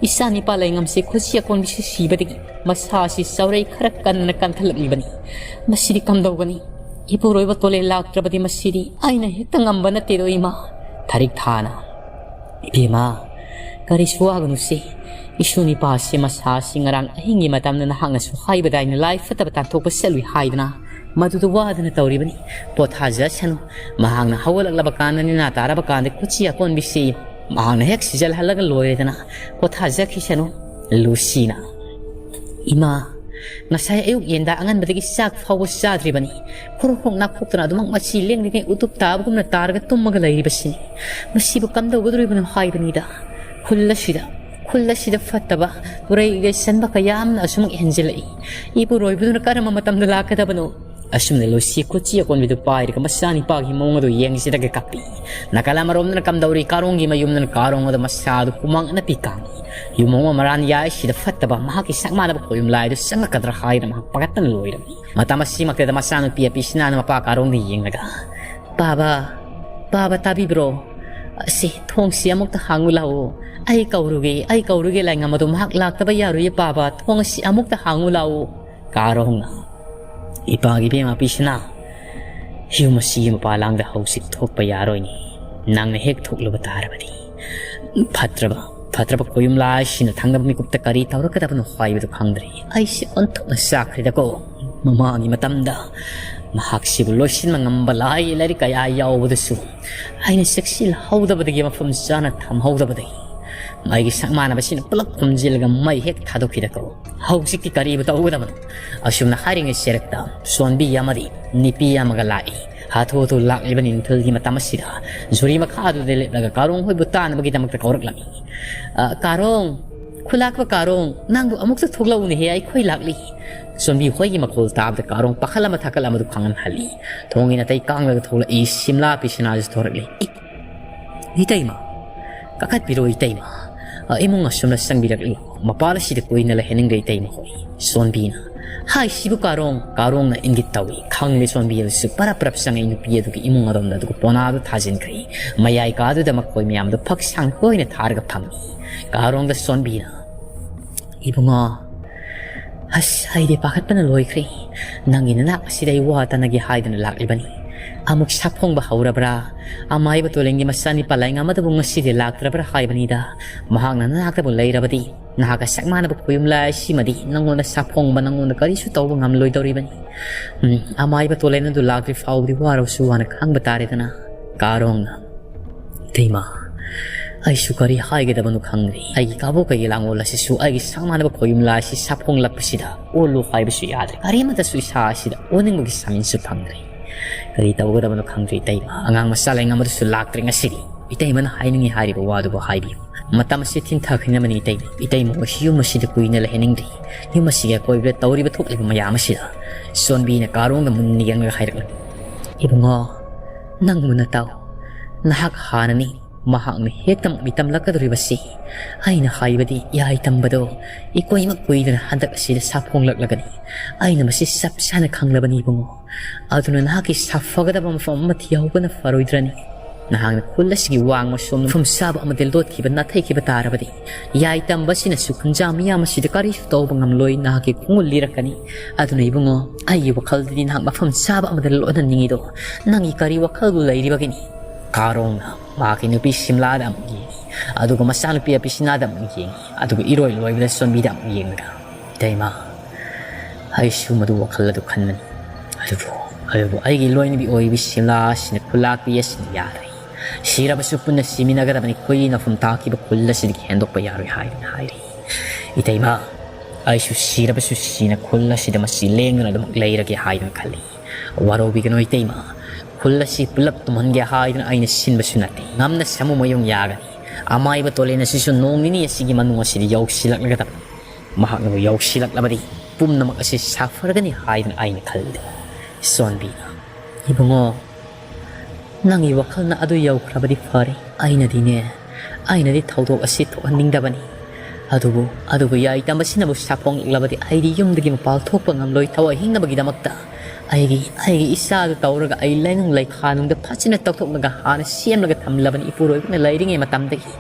ꯏꯆꯥ ꯅꯤꯄꯥ ꯂꯩꯉꯝꯁꯦ ꯈꯨꯠꯁꯤ ꯑꯀꯣꯟꯕꯤꯁꯤ ꯁꯤꯕꯗꯒꯤ ꯃꯁꯥꯁꯤ ꯆꯥꯎꯔꯩ ꯈꯔ ꯀꯟꯅ ꯀꯟꯊꯜꯂꯛꯂꯤꯕꯅꯤ꯫ ꯃꯁꯤꯗꯤ ꯀꯝꯗꯧꯒꯅꯤ? ꯏꯄꯨꯔꯣꯏꯕ ꯇꯣꯂꯦ ꯂꯥꯛꯇ꯭ꯔꯕꯗꯤ ꯃꯁꯤꯗꯤ ꯑꯩꯅ ꯍꯦꯛꯇ ꯉꯝꯕ ꯅꯠꯇꯦꯗꯣ ꯏꯃꯥ꯫" ꯊꯔꯤꯛ ꯊꯥꯅ, "ꯏꯕꯦꯝꯃ, ꯀꯔꯤꯁꯨ ꯋꯥꯒꯅꯨꯁꯦ꯫ ꯏꯁꯨ ꯅꯤꯄꯥꯁꯤ ꯃꯁꯥꯁꯤ ꯉꯔꯥꯡ ꯑꯍꯤꯡꯒꯤ ꯃꯇꯝꯗ ꯅꯍꯥꯛꯅꯁꯨ ꯍꯥꯏꯕꯗꯥꯏꯅ ꯂꯥꯏ ꯐꯠꯇꯕ ꯇꯥꯟꯊꯣꯛꯄ ꯆꯠꯂꯨꯏ ꯍꯥꯏꯗꯅ ꯃꯗꯨꯗ ꯋꯥꯗꯅ ꯇꯧꯔꯤꯕꯅꯤ꯫ ꯄꯣꯊꯥꯖꯁꯅꯨ꯫ ꯃꯍꯥꯛꯅ ꯍꯧꯒꯠꯂꯛꯂꯕ ꯀꯥꯟꯗ ꯅꯦꯅꯥ ꯇꯥꯔꯕ ꯀꯥꯟꯗ ꯈꯨꯠꯁꯤ ꯑꯀꯣꯟꯕꯤꯁꯤ ꯃꯍꯥꯛꯅ ꯍꯦꯛ ꯁꯤꯖꯜꯍꯜꯂꯒ ꯂꯣꯏꯔꯦꯗꯅ꯫ ꯄꯣꯊꯥꯖꯈꯤꯁꯅꯨ꯫" ꯂꯨꯁꯤꯅ, "ꯏꯃꯥ, ꯉꯁꯥꯏ ꯑꯌꯨꯛ ꯌꯦꯟꯗꯥ ꯑꯉꯟꯕꯗꯒꯤ ꯆꯥꯛ ꯐꯥꯎꯕ ꯆꯥꯗ꯭ꯔꯤꯕꯅꯤ꯫ ꯈꯣꯔꯣꯛ ꯈꯣꯔꯣꯛ ꯅꯥꯈꯣꯛꯇꯨꯅ ꯑꯗꯨꯃꯛ ꯃꯁꯤ ꯂꯦꯡꯗ꯭ꯔꯤꯉꯩ ꯎꯇꯨꯞ ꯇꯥꯕꯒꯨꯝꯅ ꯇꯥꯔꯒ ꯇꯨꯝꯃꯒ ꯂꯩꯔꯤꯕꯁꯤꯅꯤ꯫ ꯃꯁꯤꯕꯨ ꯀꯝꯗꯧꯒꯗꯧꯔꯤꯕꯅꯣ ꯍꯥꯏꯕꯅꯤꯗ꯫ ꯈꯨꯜ ꯑꯁꯤꯗ, ꯈꯨꯜ ꯑꯁꯤꯗ ꯐꯠꯇꯕ, ꯎꯔꯩ ꯏꯔꯩ ꯆꯟꯕ ꯀꯌꯥ ꯑꯃꯅ ꯑꯁꯨꯃꯛ ꯍꯦꯟꯖꯤꯜꯂꯛꯏ꯫ ꯏꯄꯨꯔꯣꯏꯕꯗꯨꯅ ꯀꯔꯝꯕ ꯃꯇꯝꯗ ꯂꯥꯛꯀꯗꯕꯅꯣ?" ꯑꯁꯨꯝꯅ ꯂꯨꯁꯤ ꯈꯨꯠꯁꯤ ꯑꯀꯣꯟꯕꯤꯗꯨ ꯄꯥꯏꯔꯒ ꯃꯆꯥꯅꯤꯄꯥꯒꯤ ꯃꯑꯣꯡ ꯑꯗꯨ ꯌꯦꯡꯖꯔꯒ ꯀꯞꯄꯤ꯫ ꯅꯥꯀꯜ ꯑꯃꯔꯣꯝꯗꯅ ꯀꯝꯗꯧꯔꯤ ꯀꯥꯔꯣꯡꯒꯤ ꯃꯌꯨꯝꯗꯅ ꯀꯥꯔꯣꯡ ꯑꯗꯨ ꯃꯁꯥꯗꯨ ꯍꯨꯃꯥꯡ ꯑꯅꯞꯄꯤ ꯀꯥꯡꯏ꯫ ꯌꯨꯝ ꯑꯃ ꯃꯔꯥꯟ ꯌꯥꯏꯁꯤꯗ ꯐꯠꯇꯕ ꯃꯍꯥꯛꯀꯤ ꯁꯛ ꯃꯥꯟꯅꯕ ꯈꯣꯌꯨꯝ ꯂꯥꯏꯗꯨ ꯆꯪꯉꯛꯀꯗ꯭ꯔꯥ ꯍꯥꯏꯗꯨꯅ ꯃꯍꯥꯛ ꯄꯥꯈꯠꯇꯅ ꯂꯣꯏꯔꯝꯃꯤ꯫ ꯃꯇꯝ ꯑꯁꯤꯃꯛꯇꯗ ꯃꯆꯥꯅꯨꯄꯤ ꯑꯄꯤꯁꯤꯅꯥꯅ ꯃꯄꯥ ꯀꯥꯔꯣꯡꯗ ꯌꯦꯡꯂꯒ, "ꯄꯥꯕ, ꯄꯥꯕ ꯇꯥꯕꯤꯕ꯭ꯔꯣ? ꯑꯁꯤ ꯊꯣꯡꯁꯤ ꯑꯃꯨꯛꯇ ꯍꯥꯡꯉꯨ ꯂꯥꯛꯑꯣ꯫ ꯑꯩ ꯀꯧꯔꯨꯒꯦ, ꯑꯩ ꯀꯧꯔꯨꯒꯦ ꯂꯥꯏꯉꯝ ꯑꯗꯨ ꯃꯍꯥꯛ ꯂꯥꯛꯇꯕ ꯌꯥꯔꯣꯏꯌꯦ ꯄꯥꯕ, ꯊꯣꯡ ꯑꯁꯤ ꯑꯃꯨꯛꯇ ꯍꯥꯡꯉꯨ ꯂꯥꯛꯑꯣ꯫" ꯀꯥꯔꯣꯡꯅ, "ꯏꯄꯥꯒꯤ ꯏꯕꯦꯝꯃ ꯄꯤꯁꯅꯥ, ꯌꯨꯝ ꯑꯁꯤꯒꯤ ꯃꯄꯥꯂꯥꯡꯗ ꯍꯧꯖꯤꯛ ꯊꯣꯛꯄ ꯌꯥꯔꯣꯏꯅꯦ꯫ ꯅꯪꯅ ꯍꯦꯛ ꯊꯣꯛꯂꯨꯕ ꯇꯥꯔꯕꯗꯤ ꯐꯠꯇ꯭ꯔꯕ, ꯐꯠꯇ꯭ꯔꯕ ꯈꯣꯌꯨꯝ ꯂꯥꯏꯁꯤꯅ ꯊꯪꯅꯕ ꯃꯤꯀꯨꯞꯇ ꯀꯔꯤ ꯇꯧꯔꯛꯀꯗꯕꯅꯣ ꯍꯥꯏꯕꯗꯨ ꯈꯪꯗ꯭ꯔꯦ꯫ ꯑꯩꯁꯦ ꯑꯣꯟꯊꯣꯛꯅ ꯆꯥꯛꯈ꯭ꯔꯦꯗꯀꯣ꯫ ꯃꯃꯥꯡꯒꯤ ꯃꯇꯝꯗ ꯃꯍꯥꯛꯁꯤꯕꯨ ꯂꯣꯏꯁꯤꯟꯕ ꯉꯝꯕ ꯂꯥꯏ ꯂꯥꯏꯔꯤꯛ ꯀꯌꯥ ꯌꯥꯎꯕꯗꯁꯨ ꯑꯩꯅ ꯆꯦꯛꯁꯤꯜꯍꯧꯗꯕꯗꯒꯤ, ꯃꯐꯝ ꯆꯥꯅ ꯊꯝꯍꯧꯗꯕꯗꯒꯤ ꯃꯩꯒꯤ ꯁꯛꯃꯥꯟꯅꯕꯁꯤꯅ ꯄꯨꯂꯞ ꯈꯨꯝꯖꯤꯜꯂꯒ ꯃꯩ ꯍꯦꯛ ꯊꯥꯗꯣꯛꯈꯤꯗꯀꯣ꯫ ꯍꯧꯖꯤꯛꯇꯤ ꯀꯔꯤꯕꯨ ꯇꯧꯒꯗꯕꯅꯣ? ꯑꯁꯨꯝꯅ ꯍꯥꯏꯔꯤꯉꯩ ꯆꯦꯔꯛꯇ ꯁꯣꯟꯕꯤ ꯑꯃꯗꯤ ꯅꯨꯄꯤ ꯑꯃꯒ ꯂꯥꯛꯏ꯫ ꯍꯥꯊꯨ ꯍꯥꯊꯨ ꯂꯥꯛꯂꯤꯕ ꯅꯤꯡꯊꯤꯜꯒꯤ ꯃꯇꯝ ꯑꯁꯤꯗ ꯖꯨꯔꯤ ꯃꯈꯥꯗꯨꯗ ꯂꯦꯞꯂꯒ ꯀꯥꯔꯣꯡ ꯍꯣꯏꯕꯨ ꯇꯥꯅꯕꯒꯤꯗꯃꯛꯇ ꯀꯧꯔꯛꯂꯝꯃꯤ꯫ "ꯑ, ꯀꯥꯔꯣꯡ, ꯈꯨꯂꯥꯛꯄ ꯀꯥꯔꯣꯡ, ꯅꯪꯕꯨ ꯑꯃꯨꯛꯇ ꯊꯣꯛꯂꯛꯎꯅꯦꯍꯦ, ꯑꯩꯈꯣꯏ ꯂꯥꯛꯂꯤ꯫" ꯁꯣꯟꯕꯤ ꯍꯣꯏꯒꯤ ꯃꯈꯣꯜ ꯇꯥꯕꯗ ꯀꯥꯔꯣꯡ ꯄꯥꯈꯠ ꯑꯃ ꯊꯥꯀꯠ ꯑꯃꯗꯨ ꯈꯪꯍꯜꯂꯤ꯫ ꯊꯣꯡꯒꯤ ꯅꯥꯇꯩ ꯀꯥꯡꯂꯒ ꯊꯣꯛꯂꯛꯏ ꯁꯤꯝꯂꯥ ꯄꯤꯁꯅꯥꯁꯨ ꯊꯣꯔꯛꯂꯤ꯫ "ꯏ, ꯏꯇꯩꯃ, ꯀꯥꯈꯠꯄꯤꯔꯣ ꯏꯇꯩꯃ, ꯑ, ꯏꯃꯨꯡ ꯑꯁꯣꯝꯗ ꯆꯪꯕꯤꯔꯛꯂꯤꯕꯣ? ꯃꯄꯥꯜ ꯑꯁꯤꯗ ꯀꯨꯏꯅ ꯂꯩꯍꯟꯅꯤꯡꯗꯦ ꯏꯇꯩꯃ ꯍꯣꯏ꯫" ꯁꯣꯟꯕꯤꯅ ꯍꯥꯏꯁꯤꯕꯨ ꯀꯥꯔꯣꯡ, ꯀꯥꯔꯣꯡꯅ ꯏꯪꯒꯤꯠ ꯇꯧꯏ꯫ ꯈꯪꯂꯦ ꯁꯣꯟꯕꯤ ꯑꯗꯨꯁꯨ ꯄꯔꯞ ꯄꯔꯞ ꯆꯪꯉꯛꯏ ꯅꯨꯄꯤ ꯑꯗꯨꯒꯤ ꯏꯃꯨꯡ ꯑꯗꯣꯝꯗ, ꯑꯗꯨꯒ ꯄꯣꯅꯥꯗꯨ ꯊꯥꯖꯤꯟꯈ꯭ꯔꯦ꯫ ꯃꯌꯥꯏ ꯀꯥꯗꯨꯗ ꯃꯈꯣꯏ ꯃꯌꯥꯝꯗꯨ ꯐꯛ ꯁꯥꯡ ꯇꯣꯏꯅ ꯊꯥꯔꯒ ꯐꯝꯃꯤ꯫ ꯀꯥꯔꯣꯡꯗ ꯁꯣꯟꯕꯤꯅ, "ꯏꯕꯨꯡꯉꯣ, ꯑꯁ, ꯑꯩꯗꯤ ꯄꯥꯈꯠꯄꯅ ꯂꯣꯏꯈ꯭ꯔꯦ꯫ ꯅꯪꯒꯤ ꯅꯅꯥꯛ ꯑꯁꯤꯗ ꯑꯩ ꯋꯥ ꯇꯅꯒꯦ ꯍꯥꯏꯗꯨꯅ ꯂꯥꯛꯂꯤꯕꯅꯤ꯫ ꯑꯃꯨꯛ ꯁꯥꯐꯣꯡꯕ ꯍꯧꯔꯕ꯭ꯔꯥ? ꯑꯃꯥꯏꯕ ꯇꯣꯂꯦꯟꯒꯤ ꯃꯆꯥꯅꯤ ꯄꯂꯥꯏꯉꯝ ꯑꯗꯨꯕꯨ ꯉꯁꯤꯗꯤ ꯂꯥꯛꯇ꯭ꯔꯕ꯭ꯔꯥ ꯍꯥꯏꯕꯅꯤꯗ꯫ ꯃꯍꯥꯛꯅ ꯅꯅꯥꯛꯇꯕꯨ ꯂꯩꯔꯕꯗꯤ, ꯅꯍꯥꯛꯀ ꯆꯞ ꯃꯥꯟꯅꯕ ꯈꯣꯌꯨꯝ ꯂꯥꯏ ꯑꯁꯤꯃꯗꯤ ꯅꯪꯉꯣꯟꯗ ꯁꯥꯐꯣꯡꯕ, ꯅꯪꯉꯣꯟꯗ ꯀꯔꯤꯁꯨ ꯇꯧꯕ ꯉꯝꯂꯣꯏꯗꯧꯔꯤꯕꯅꯤ꯫ ꯎꯝ, ꯑꯃꯥꯏꯕ ꯇꯣꯂꯦꯟ ꯑꯗꯨ ꯂꯥꯛꯇ꯭ꯔꯤ ꯐꯥꯎꯕꯗꯤ ꯋꯥꯔꯁꯨ ꯋꯥꯅ ꯈꯥꯡꯕ ꯇꯥꯔꯦꯗꯅ꯫" ꯀꯥꯔꯣꯡꯅ, "ꯏꯇꯩꯃ, ꯑꯩꯁꯨ ꯀꯔꯤ ꯍꯥꯏꯒꯗꯕꯅꯣ ꯈꯪꯗ꯭ꯔꯦ꯫ ꯑꯩꯒꯤ ꯀꯥꯕꯣꯛꯀꯒꯤ ꯂꯥꯡꯒꯣꯜ ꯑꯁꯤꯁꯨ ꯑꯩꯒꯤ ꯁꯛ ꯃꯥꯟꯅꯕ ꯈꯣꯌꯨꯝ ꯂꯥꯏ ꯑꯁꯤ ꯁꯥꯐꯣꯡꯂꯛꯄꯁꯤꯗ ꯑꯣꯜꯂꯨ ꯍꯥꯏꯕꯁꯨ ꯌꯥꯗ꯭ꯔꯦ꯫ ꯀꯔꯤꯃꯠꯇꯁꯨ ꯏꯁꯥ ꯑꯁꯤꯗ ꯑꯣꯟꯅꯤꯡꯕꯒꯤ ꯁꯥꯃꯤꯟꯁꯨ ꯐꯪꯗ꯭ꯔꯦ꯫ ꯀꯔꯤ ꯇꯧꯒꯗꯕꯅꯣ ꯈꯪꯗ꯭ꯔꯦ ꯏꯇꯩꯃ꯫ ꯑꯉꯥꯡ ꯃꯆꯥ ꯂꯩꯉꯝ ꯑꯗꯨꯁꯨ ꯂꯥꯛꯇ꯭ꯔꯦ ꯉꯁꯤꯗꯤ꯫ ꯏꯇꯩꯃꯅ ꯍꯥꯏꯅꯤꯡꯉꯤ ꯍꯥꯏꯔꯤꯕ ꯋꯥꯗꯨꯕꯨ ꯍꯥꯏꯕꯤꯌꯨ꯫ ꯃꯇꯝ ꯑꯁꯤ ꯊꯤꯟꯊꯈ꯭ꯔꯤꯅꯕꯅꯤ ꯏꯇꯩꯃ꯫ ꯏꯇꯩꯃ ꯍꯣꯏꯁꯨ ꯌꯨꯝ ꯑꯁꯤꯗ ꯀꯨꯏꯅ ꯂꯩꯍꯟꯅꯤꯡꯗꯦ꯫ ꯌꯨꯝ ꯑꯁꯤꯒꯤ ꯑꯀꯣꯏꯕꯗ ꯇꯧꯔꯤꯕ ꯊꯣꯛꯂꯤꯕ ꯃꯌꯥꯝ ꯑꯁꯤꯗ꯫" ꯁꯣꯟꯕꯤꯅ ꯀꯥꯔꯣꯡꯗ ꯃꯨꯟꯅ ꯌꯦꯡꯂꯒ ꯍꯥꯏꯔꯛꯂꯤ, "ꯏꯕꯨꯡꯉꯣ, ꯅꯪ ꯃꯨꯟꯅ ꯇꯥꯎ꯫ ꯅꯍꯥꯛ ꯍꯥꯟꯅꯅꯤ ꯃꯍꯥꯛꯅ ꯍꯦꯛꯇ ꯃꯤꯇꯝꯂꯛꯀꯗꯧꯔꯤꯕꯁꯤ꯫ ꯑꯩꯅ ꯍꯥꯏꯕꯗꯤ ꯌꯥꯏ ꯇꯝꯕꯗꯣ ꯏꯀꯨꯏꯃꯛ ꯀꯨꯏꯗꯅ ꯍꯟꯗꯛ ꯑꯁꯤꯗ ꯁꯥꯐꯣꯡꯂꯛꯂꯒꯅꯤ꯫ ꯑꯩꯅ ꯃꯁꯤ ꯆꯞ ꯆꯥꯅ ꯈꯪꯂꯕꯅꯤ ꯏꯕꯨꯡꯉꯣ꯫ ꯑꯗꯨꯅ ꯅꯍꯥꯛꯀꯤ ꯁꯥꯐꯒꯗꯕ ꯃꯐꯝ ꯑꯃ ꯊꯤꯍꯧꯕꯅ ꯐꯔꯣꯏꯗ꯭ꯔꯅꯤ? ꯅꯍꯥꯛꯅ ꯈꯨꯜ ꯑꯁꯤꯒꯤ ꯋꯥꯡꯃ ꯁꯣꯝꯅ ꯃꯐꯝ ꯆꯥꯕ ꯑꯃꯗ ꯂꯣꯠꯈꯤꯕ ꯅꯥꯊꯩꯈꯤꯕ ꯇꯥꯔꯕꯗꯤ, ꯌꯥꯏ ꯇꯝꯕꯁꯤꯅꯁꯨ ꯈꯨꯟꯖꯥ ꯃꯤꯌꯥꯝ ꯑꯁꯤꯗ ꯀꯔꯤꯁꯨ ꯇꯧꯕ ꯉꯝꯂꯣꯏ, ꯅꯍꯥꯛꯀꯤ ꯈꯣꯡꯒꯨꯜ ꯂꯤꯔꯛꯀꯅꯤ꯫ ꯑꯗꯨꯅ ꯏꯕꯨꯡꯉꯣ, ꯑꯩꯒꯤ ꯋꯥꯈꯜꯗꯗꯤ ꯅꯍꯥꯛ ꯃꯐꯝ ꯆꯥꯕ ꯑꯃꯗ ꯂꯣꯠꯍꯟꯅꯤꯡꯉꯤꯗꯣ ꯅꯪꯒꯤ ꯀꯔꯤ ꯋꯥꯈꯜꯕꯨ ꯂꯩꯔꯤꯕꯒꯤꯅꯤ?" ꯀꯥꯔꯣꯡꯅ ꯃꯍꯥꯛꯀꯤ ꯅꯨꯄꯤ ꯁꯤꯝꯂꯥꯗ ꯑꯃꯨꯛ ꯌꯦꯡꯉꯤ, ꯑꯗꯨꯒ ꯃꯆꯥꯅꯨꯄꯤ ꯑꯄꯤꯁꯤꯅꯥꯗ ꯑꯃꯨꯛ ꯌꯦꯡꯉꯤ, ꯑꯗꯨꯒ ꯏꯔꯣꯏ ꯂꯣꯏꯕꯗ ꯁꯣꯟꯕꯤꯗ ꯑꯃꯨꯛ ꯌꯦꯡꯂꯒ, "ꯏꯇꯩꯃ, ꯑꯩꯁꯨ ꯃꯗꯨ ꯋꯥꯈꯜ ꯑꯗꯨ ꯈꯟꯕꯅꯤ꯫ ꯑꯗꯨꯕꯨ ꯑꯗꯨꯕꯨ ꯑꯩꯒꯤ ꯂꯣꯏꯅꯕꯤ ꯑꯣꯏꯕꯤ ꯁꯤꯝꯂꯥ ꯑꯁꯤꯅ ꯈꯨꯜꯂꯥꯛꯄꯤ ꯑꯁꯤꯅ ꯌꯥꯔꯣꯏ꯫ ꯁꯤꯔꯕꯁꯨ ꯄꯨꯟꯅ ꯁꯤꯃꯤꯟꯅꯒꯗꯕꯅꯤ, ꯈꯨꯏ ꯅꯐꯝ ꯇꯥꯈꯤꯕ ꯈꯨꯜ ꯑꯁꯤꯗꯒꯤ ꯍꯦꯟꯗꯣꯛꯄ ꯌꯥꯔꯣꯏ ꯍꯥꯏꯗꯨꯅ ꯍꯥꯏꯔꯤ꯫ ꯏꯇꯩꯃ, ꯑꯩꯁꯨ ꯁꯤꯔꯕꯁꯨ ꯁꯤꯅ ꯈꯨꯜ ꯑꯁꯤꯗ ꯃꯁꯤ ꯂꯦꯡꯗꯅ ꯑꯗꯨꯃꯛ ꯂꯩꯔꯒꯦ ꯍꯥꯏꯗꯨꯅ ꯈꯜꯂꯤ꯫ ꯋꯥꯔꯧꯕꯤꯒꯅꯨ ꯏꯇꯩꯃ, ꯈꯨꯜ ꯑꯁꯤ ꯄꯨꯂꯞ ꯇꯨꯝꯍꯟꯒꯦ ꯍꯥꯏꯗꯨꯅ ꯑꯩꯅ ꯁꯤꯟꯕꯁꯨ ꯅꯠꯇꯦ꯫ ꯉꯝꯅ ꯁꯃꯨ ꯃꯌꯨꯡ ꯌꯥꯒꯅꯤ꯫ ꯑꯃꯥꯏꯕ ꯇꯣꯂꯦꯟ ꯑꯁꯤꯁꯨ ꯅꯣꯡ ꯅꯤꯅꯤ ꯑꯁꯤꯒꯤ ꯃꯅꯨꯡ ꯑꯁꯤꯗ ꯌꯧꯁꯤꯜꯂꯛꯂꯒꯗꯕꯅꯤ꯫ ꯃꯍꯥꯛꯅꯕꯨ ꯌꯧꯁꯤꯜꯂꯛꯂꯕꯗꯤ ꯄꯨꯝꯅꯃꯛ ꯑꯁꯤ ꯁꯥꯐꯔꯒꯅꯤ ꯍꯥꯏꯗꯨꯅ ꯑꯩꯅ ꯈꯜꯂꯤ꯫ ꯁꯣꯟꯕꯤꯅ, ꯏꯕꯨꯡꯉꯣ, ꯅꯪꯒꯤ ꯋꯥꯈꯜꯅ ꯑꯗꯨ ꯌꯧꯈ꯭ꯔꯕꯗꯤ ꯐꯔꯦ꯫ ꯑꯩꯅꯗꯤꯅꯦ, ꯑꯩꯅꯗꯤ ꯊꯧꯗꯣꯛ ꯑꯁꯤ ꯊꯣꯛꯍꯟꯅꯤꯡꯗꯕꯅꯤ꯫ ꯑꯗꯨꯕꯨ, ꯑꯗꯨꯕꯨ ꯌꯥꯏꯇꯝꯕꯁꯤꯅꯕꯨ ꯁꯥꯐꯣꯡꯂꯛꯂꯕꯗꯤ ꯑꯩꯗꯤ ꯌꯨꯝꯗꯒꯤ ꯃꯄꯥꯜ ꯊꯣꯛꯄ ꯉꯝꯂꯣꯏ꯫ ꯊꯋꯥꯏ ꯍꯤꯡꯅꯕꯒꯤꯗꯃꯛꯇ ꯑꯩꯒꯤ, ꯑꯩꯒꯤ ꯏꯆꯥꯗꯨ ꯇꯧꯔꯒ ꯑꯩ ꯂꯩꯅꯨꯡ ꯂꯩꯈꯥꯅꯨꯡꯗ ꯐꯖꯅ ꯇꯧꯊꯣꯛꯂꯒ ꯍꯥꯟꯅ ꯁꯦꯝꯂꯒ ꯊꯝꯂꯕꯅꯤ꯫ ꯏꯄꯨꯔꯣꯏꯕꯅ ꯂꯩꯔꯤꯉꯩ ꯃꯇꯝꯗꯒꯤ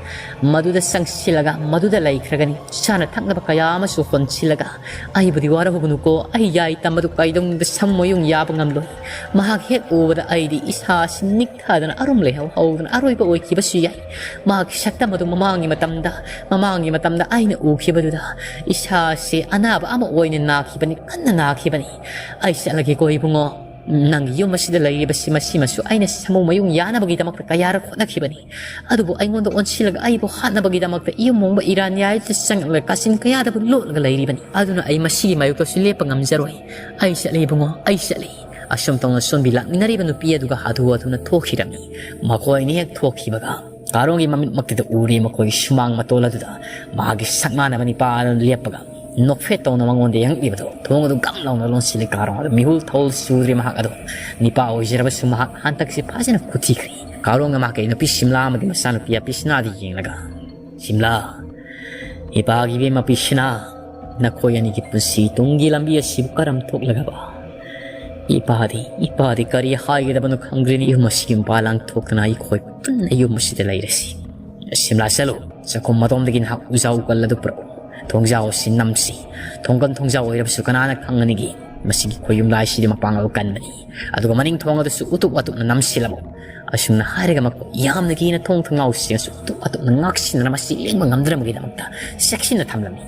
ꯃꯗꯨꯗ ꯆꯪꯁꯤꯜꯂꯒ ꯃꯗꯨꯗ ꯂꯩꯈ꯭ꯔꯒꯅꯤ꯫ ꯆꯥꯅ ꯊꯛꯅꯕ ꯀꯌꯥ ꯑꯃꯁꯨ ꯍꯣꯟꯁꯤꯜꯂꯒ, ꯑꯩꯕꯨꯗꯤ ꯋꯥꯔꯧꯒꯅꯨꯀꯣ, ꯑꯩ ꯌꯥꯏꯇꯝꯕꯗꯨ ꯀꯩꯗꯧꯅꯨꯡꯗ ꯁꯝ ꯃꯌꯨꯡ ꯌꯥꯕ ꯉꯝꯂꯣꯏ꯫ ꯃꯍꯥꯛ ꯍꯦꯛ ꯎꯕꯗ ꯑꯩꯗꯤ ꯏꯁꯥꯁꯤ ꯅꯤꯛꯊꯗꯅ ꯑꯔꯨꯝ ꯂꯩꯍꯧ ꯍꯧꯗꯅ ꯑꯔꯣꯏꯕ ꯑꯣꯏꯈꯤꯕꯁꯨ ꯌꯥꯏ꯫ ꯃꯍꯥꯛꯀꯤ ꯁꯛꯇꯝ ꯑꯗꯨ ꯃꯃꯥꯡꯒꯤ ꯃꯇꯝꯗ, ꯃꯃꯥꯡꯒꯤ ꯃꯇꯝꯗ ꯑꯩꯅ ꯎꯈꯤꯕꯗꯨꯗ ꯏꯁꯥꯁꯤ ꯑꯅꯥꯕ ꯑꯃ ꯑꯣꯏꯅ ꯅꯥꯈꯤꯕꯅꯤ, ꯀꯟꯅ ꯅꯥꯈꯤꯕꯅꯤ꯫ ꯑꯩ ꯆꯠꯂꯒꯦꯀꯣ ꯏꯕꯨꯡꯉꯣ꯫ ꯅꯪꯒꯤ ꯌꯨꯝ ꯑꯁꯤꯗ ꯂꯩꯔꯤꯕꯁꯤ ꯃꯁꯤꯃꯁꯨ ꯑꯩꯅ ꯁꯥꯃꯨ ꯃꯌꯨꯡ ꯌꯥꯅꯕꯒꯤꯗꯃꯛꯇ ꯀꯌꯥꯔꯛ ꯍꯣꯠꯅꯈꯤꯕꯅꯤ꯫ ꯑꯗꯨꯕꯨ ꯑꯩꯉꯣꯟꯗ ꯑꯣꯟꯁꯤꯜꯂꯒ ꯑꯩꯕꯨ ꯍꯥꯠꯅꯕꯒꯤꯗꯃꯛꯇ ꯏꯌꯨꯝ ꯃꯣꯡꯕ ꯏꯔꯥꯟꯌꯥꯏꯗ ꯆꯪꯂꯒ ꯀꯥꯆꯤꯟ ꯀꯌꯥꯗꯕꯨ ꯂꯣꯠꯂꯒ ꯂꯩꯔꯤꯕꯅꯤ꯫ ꯑꯗꯨꯅ ꯑꯩ ꯃꯁꯤꯒꯤ ꯃꯥꯌꯣꯛꯇꯁꯨ ꯂꯦꯞꯄ ꯉꯝꯖꯔꯣꯏ꯫ ꯑꯩ ꯆꯠꯂꯤ ꯏꯕꯨꯡꯉꯣ, ꯑꯩ ꯆꯠꯂꯤ꯫ ꯑꯁꯨꯝ ꯇꯧꯅ ꯁꯣꯟꯕꯤ ꯂꯥꯛꯃꯤꯟꯅꯔꯤꯕ ꯅꯨꯄꯤ ꯑꯗꯨꯒ ꯍꯥꯊꯨ ꯍꯥꯊꯨꯅ ꯊꯣꯛꯈꯤꯔꯝꯃꯤ꯫ ꯃꯈꯣꯏ ꯑꯅꯤ ꯍꯦꯛ ꯊꯣꯛꯈꯤꯕꯒ ꯀꯥꯔꯣꯡꯒꯤ ꯃꯃꯤꯠꯃꯛꯇꯨꯗ ꯎꯔꯤ ꯃꯈꯣꯏꯒꯤ ꯁꯨꯃꯥꯡ ꯃꯇꯣꯜ ꯑꯗꯨꯗ ꯃꯍꯥꯛꯀꯤ ꯁꯛꯅꯥꯅꯕ ꯅꯤꯄꯥ ꯑꯗꯨꯅ ꯂꯦꯞꯄꯒ ꯅꯣꯛꯐꯦꯠ ꯇꯧꯅ ꯃꯉꯣꯟꯗ ꯌꯦꯡꯂꯤꯕꯗꯣ꯫ ꯊꯣꯡ ꯑꯗꯨ ꯒꯝ ꯂꯥꯎꯅ ꯂꯣꯟꯁꯤꯜꯂꯤ꯫ ꯀꯥꯔꯣꯡ ꯑꯗꯨ ꯃꯤꯍꯨꯜ ꯊꯧꯍꯨꯜ ꯆꯨꯗ꯭ꯔꯤ꯫ ꯃꯍꯥꯛ ꯑꯗꯨ ꯅꯤꯄꯥ ꯑꯣꯏꯖꯔꯕꯁꯨ ꯃꯍꯥꯛ ꯍꯟꯗꯛꯁꯤ ꯐꯖꯅ ꯈꯨꯊꯤꯈ꯭ꯔꯦ꯫ ꯀꯥꯔꯣꯡꯒ ꯃꯍꯥꯛꯀꯤ ꯅꯨꯄꯤ ꯁꯤꯝꯂꯥ ꯑꯃꯗꯤ ꯃꯆꯥꯅꯨꯄꯤ ꯑꯄꯤꯁꯅꯥꯗ ꯌꯦꯡꯂꯒ, "ꯁꯤꯝꯂꯥ, ꯏꯄꯥꯒꯤ ꯏꯕꯦꯝꯃ ꯄꯤꯁꯅꯥ, ꯅꯈꯣꯏ ꯑꯅꯤꯒꯤ ꯄꯨꯟꯁꯤ ꯇꯨꯡꯒꯤ ꯂꯝꯕꯤ ꯑꯁꯤꯕꯨ ꯀꯔꯝ ꯊꯣꯛꯂꯒꯕ? ꯏꯄꯥꯗꯤ, ꯏꯄꯥꯗꯤ ꯀꯔꯤ ꯍꯥꯏꯒꯗꯕꯅꯣ ꯈꯪꯗ꯭ꯔꯤꯅꯤ꯫ ꯌꯨꯝ ꯑꯁꯤꯒꯤ ꯃꯄꯥ ꯂꯥꯡꯊꯣꯛꯇꯅ ꯑꯩꯈꯣꯏ ꯄꯨꯟꯅ ꯌꯨꯝ ꯑꯁꯤꯗ ꯂꯩꯔꯁꯤ꯫ ꯁꯤꯝꯂꯥ, ꯆꯠꯂꯨ, ꯆꯥꯛꯈꯨꯝ ꯑꯗꯣꯝꯗꯒꯤ ꯅꯍꯥꯛ ꯎꯖꯥꯎ ꯀꯜ ꯑꯗꯨ ꯄꯨꯔꯛꯎ꯫ ꯊꯣꯡꯖꯥꯎ ꯑꯁꯤ ꯅꯝꯁꯤ꯫ ꯊꯣꯡꯒꯟ ꯊꯣꯡꯖꯥꯎ ꯑꯣꯏꯔꯕꯁꯨ ꯀꯅꯥꯅ ꯈꯪꯒꯅꯤꯒꯦ? ꯃꯁꯤꯒꯤ ꯈꯣꯏꯌꯨꯝ ꯂꯥꯏꯁꯤꯗꯤ ꯃꯄꯥꯡꯒꯜ ꯀꯟꯕꯅꯤ꯫ ꯑꯗꯨꯒ ꯃꯅꯤꯡ ꯊꯣꯡ ꯑꯗꯨꯁꯨ ꯎꯇꯨꯞ ꯋꯥꯇꯨꯞꯅ ꯅꯝꯁꯤꯜꯂꯝꯃꯨ꯫" ꯑꯁꯨꯝꯅ ꯍꯥꯏꯔꯒ ꯃꯈꯣꯏ ꯌꯥꯝꯅ ꯀꯤꯅ ꯊꯣꯡ ꯊꯣꯡꯅꯥꯎꯁꯤꯡ ꯑꯁꯨ ꯎꯇꯨꯞ ꯋꯥꯇꯨꯞꯅ ꯉꯥꯛꯁꯤꯟꯗꯨꯅ ꯃꯁꯤ ꯂꯦꯡꯕ ꯉꯝꯗꯅꯕꯒꯤꯗꯃꯛꯇ ꯆꯦꯛꯁꯤꯟꯅ ꯊꯝꯂꯝꯃꯤ꯫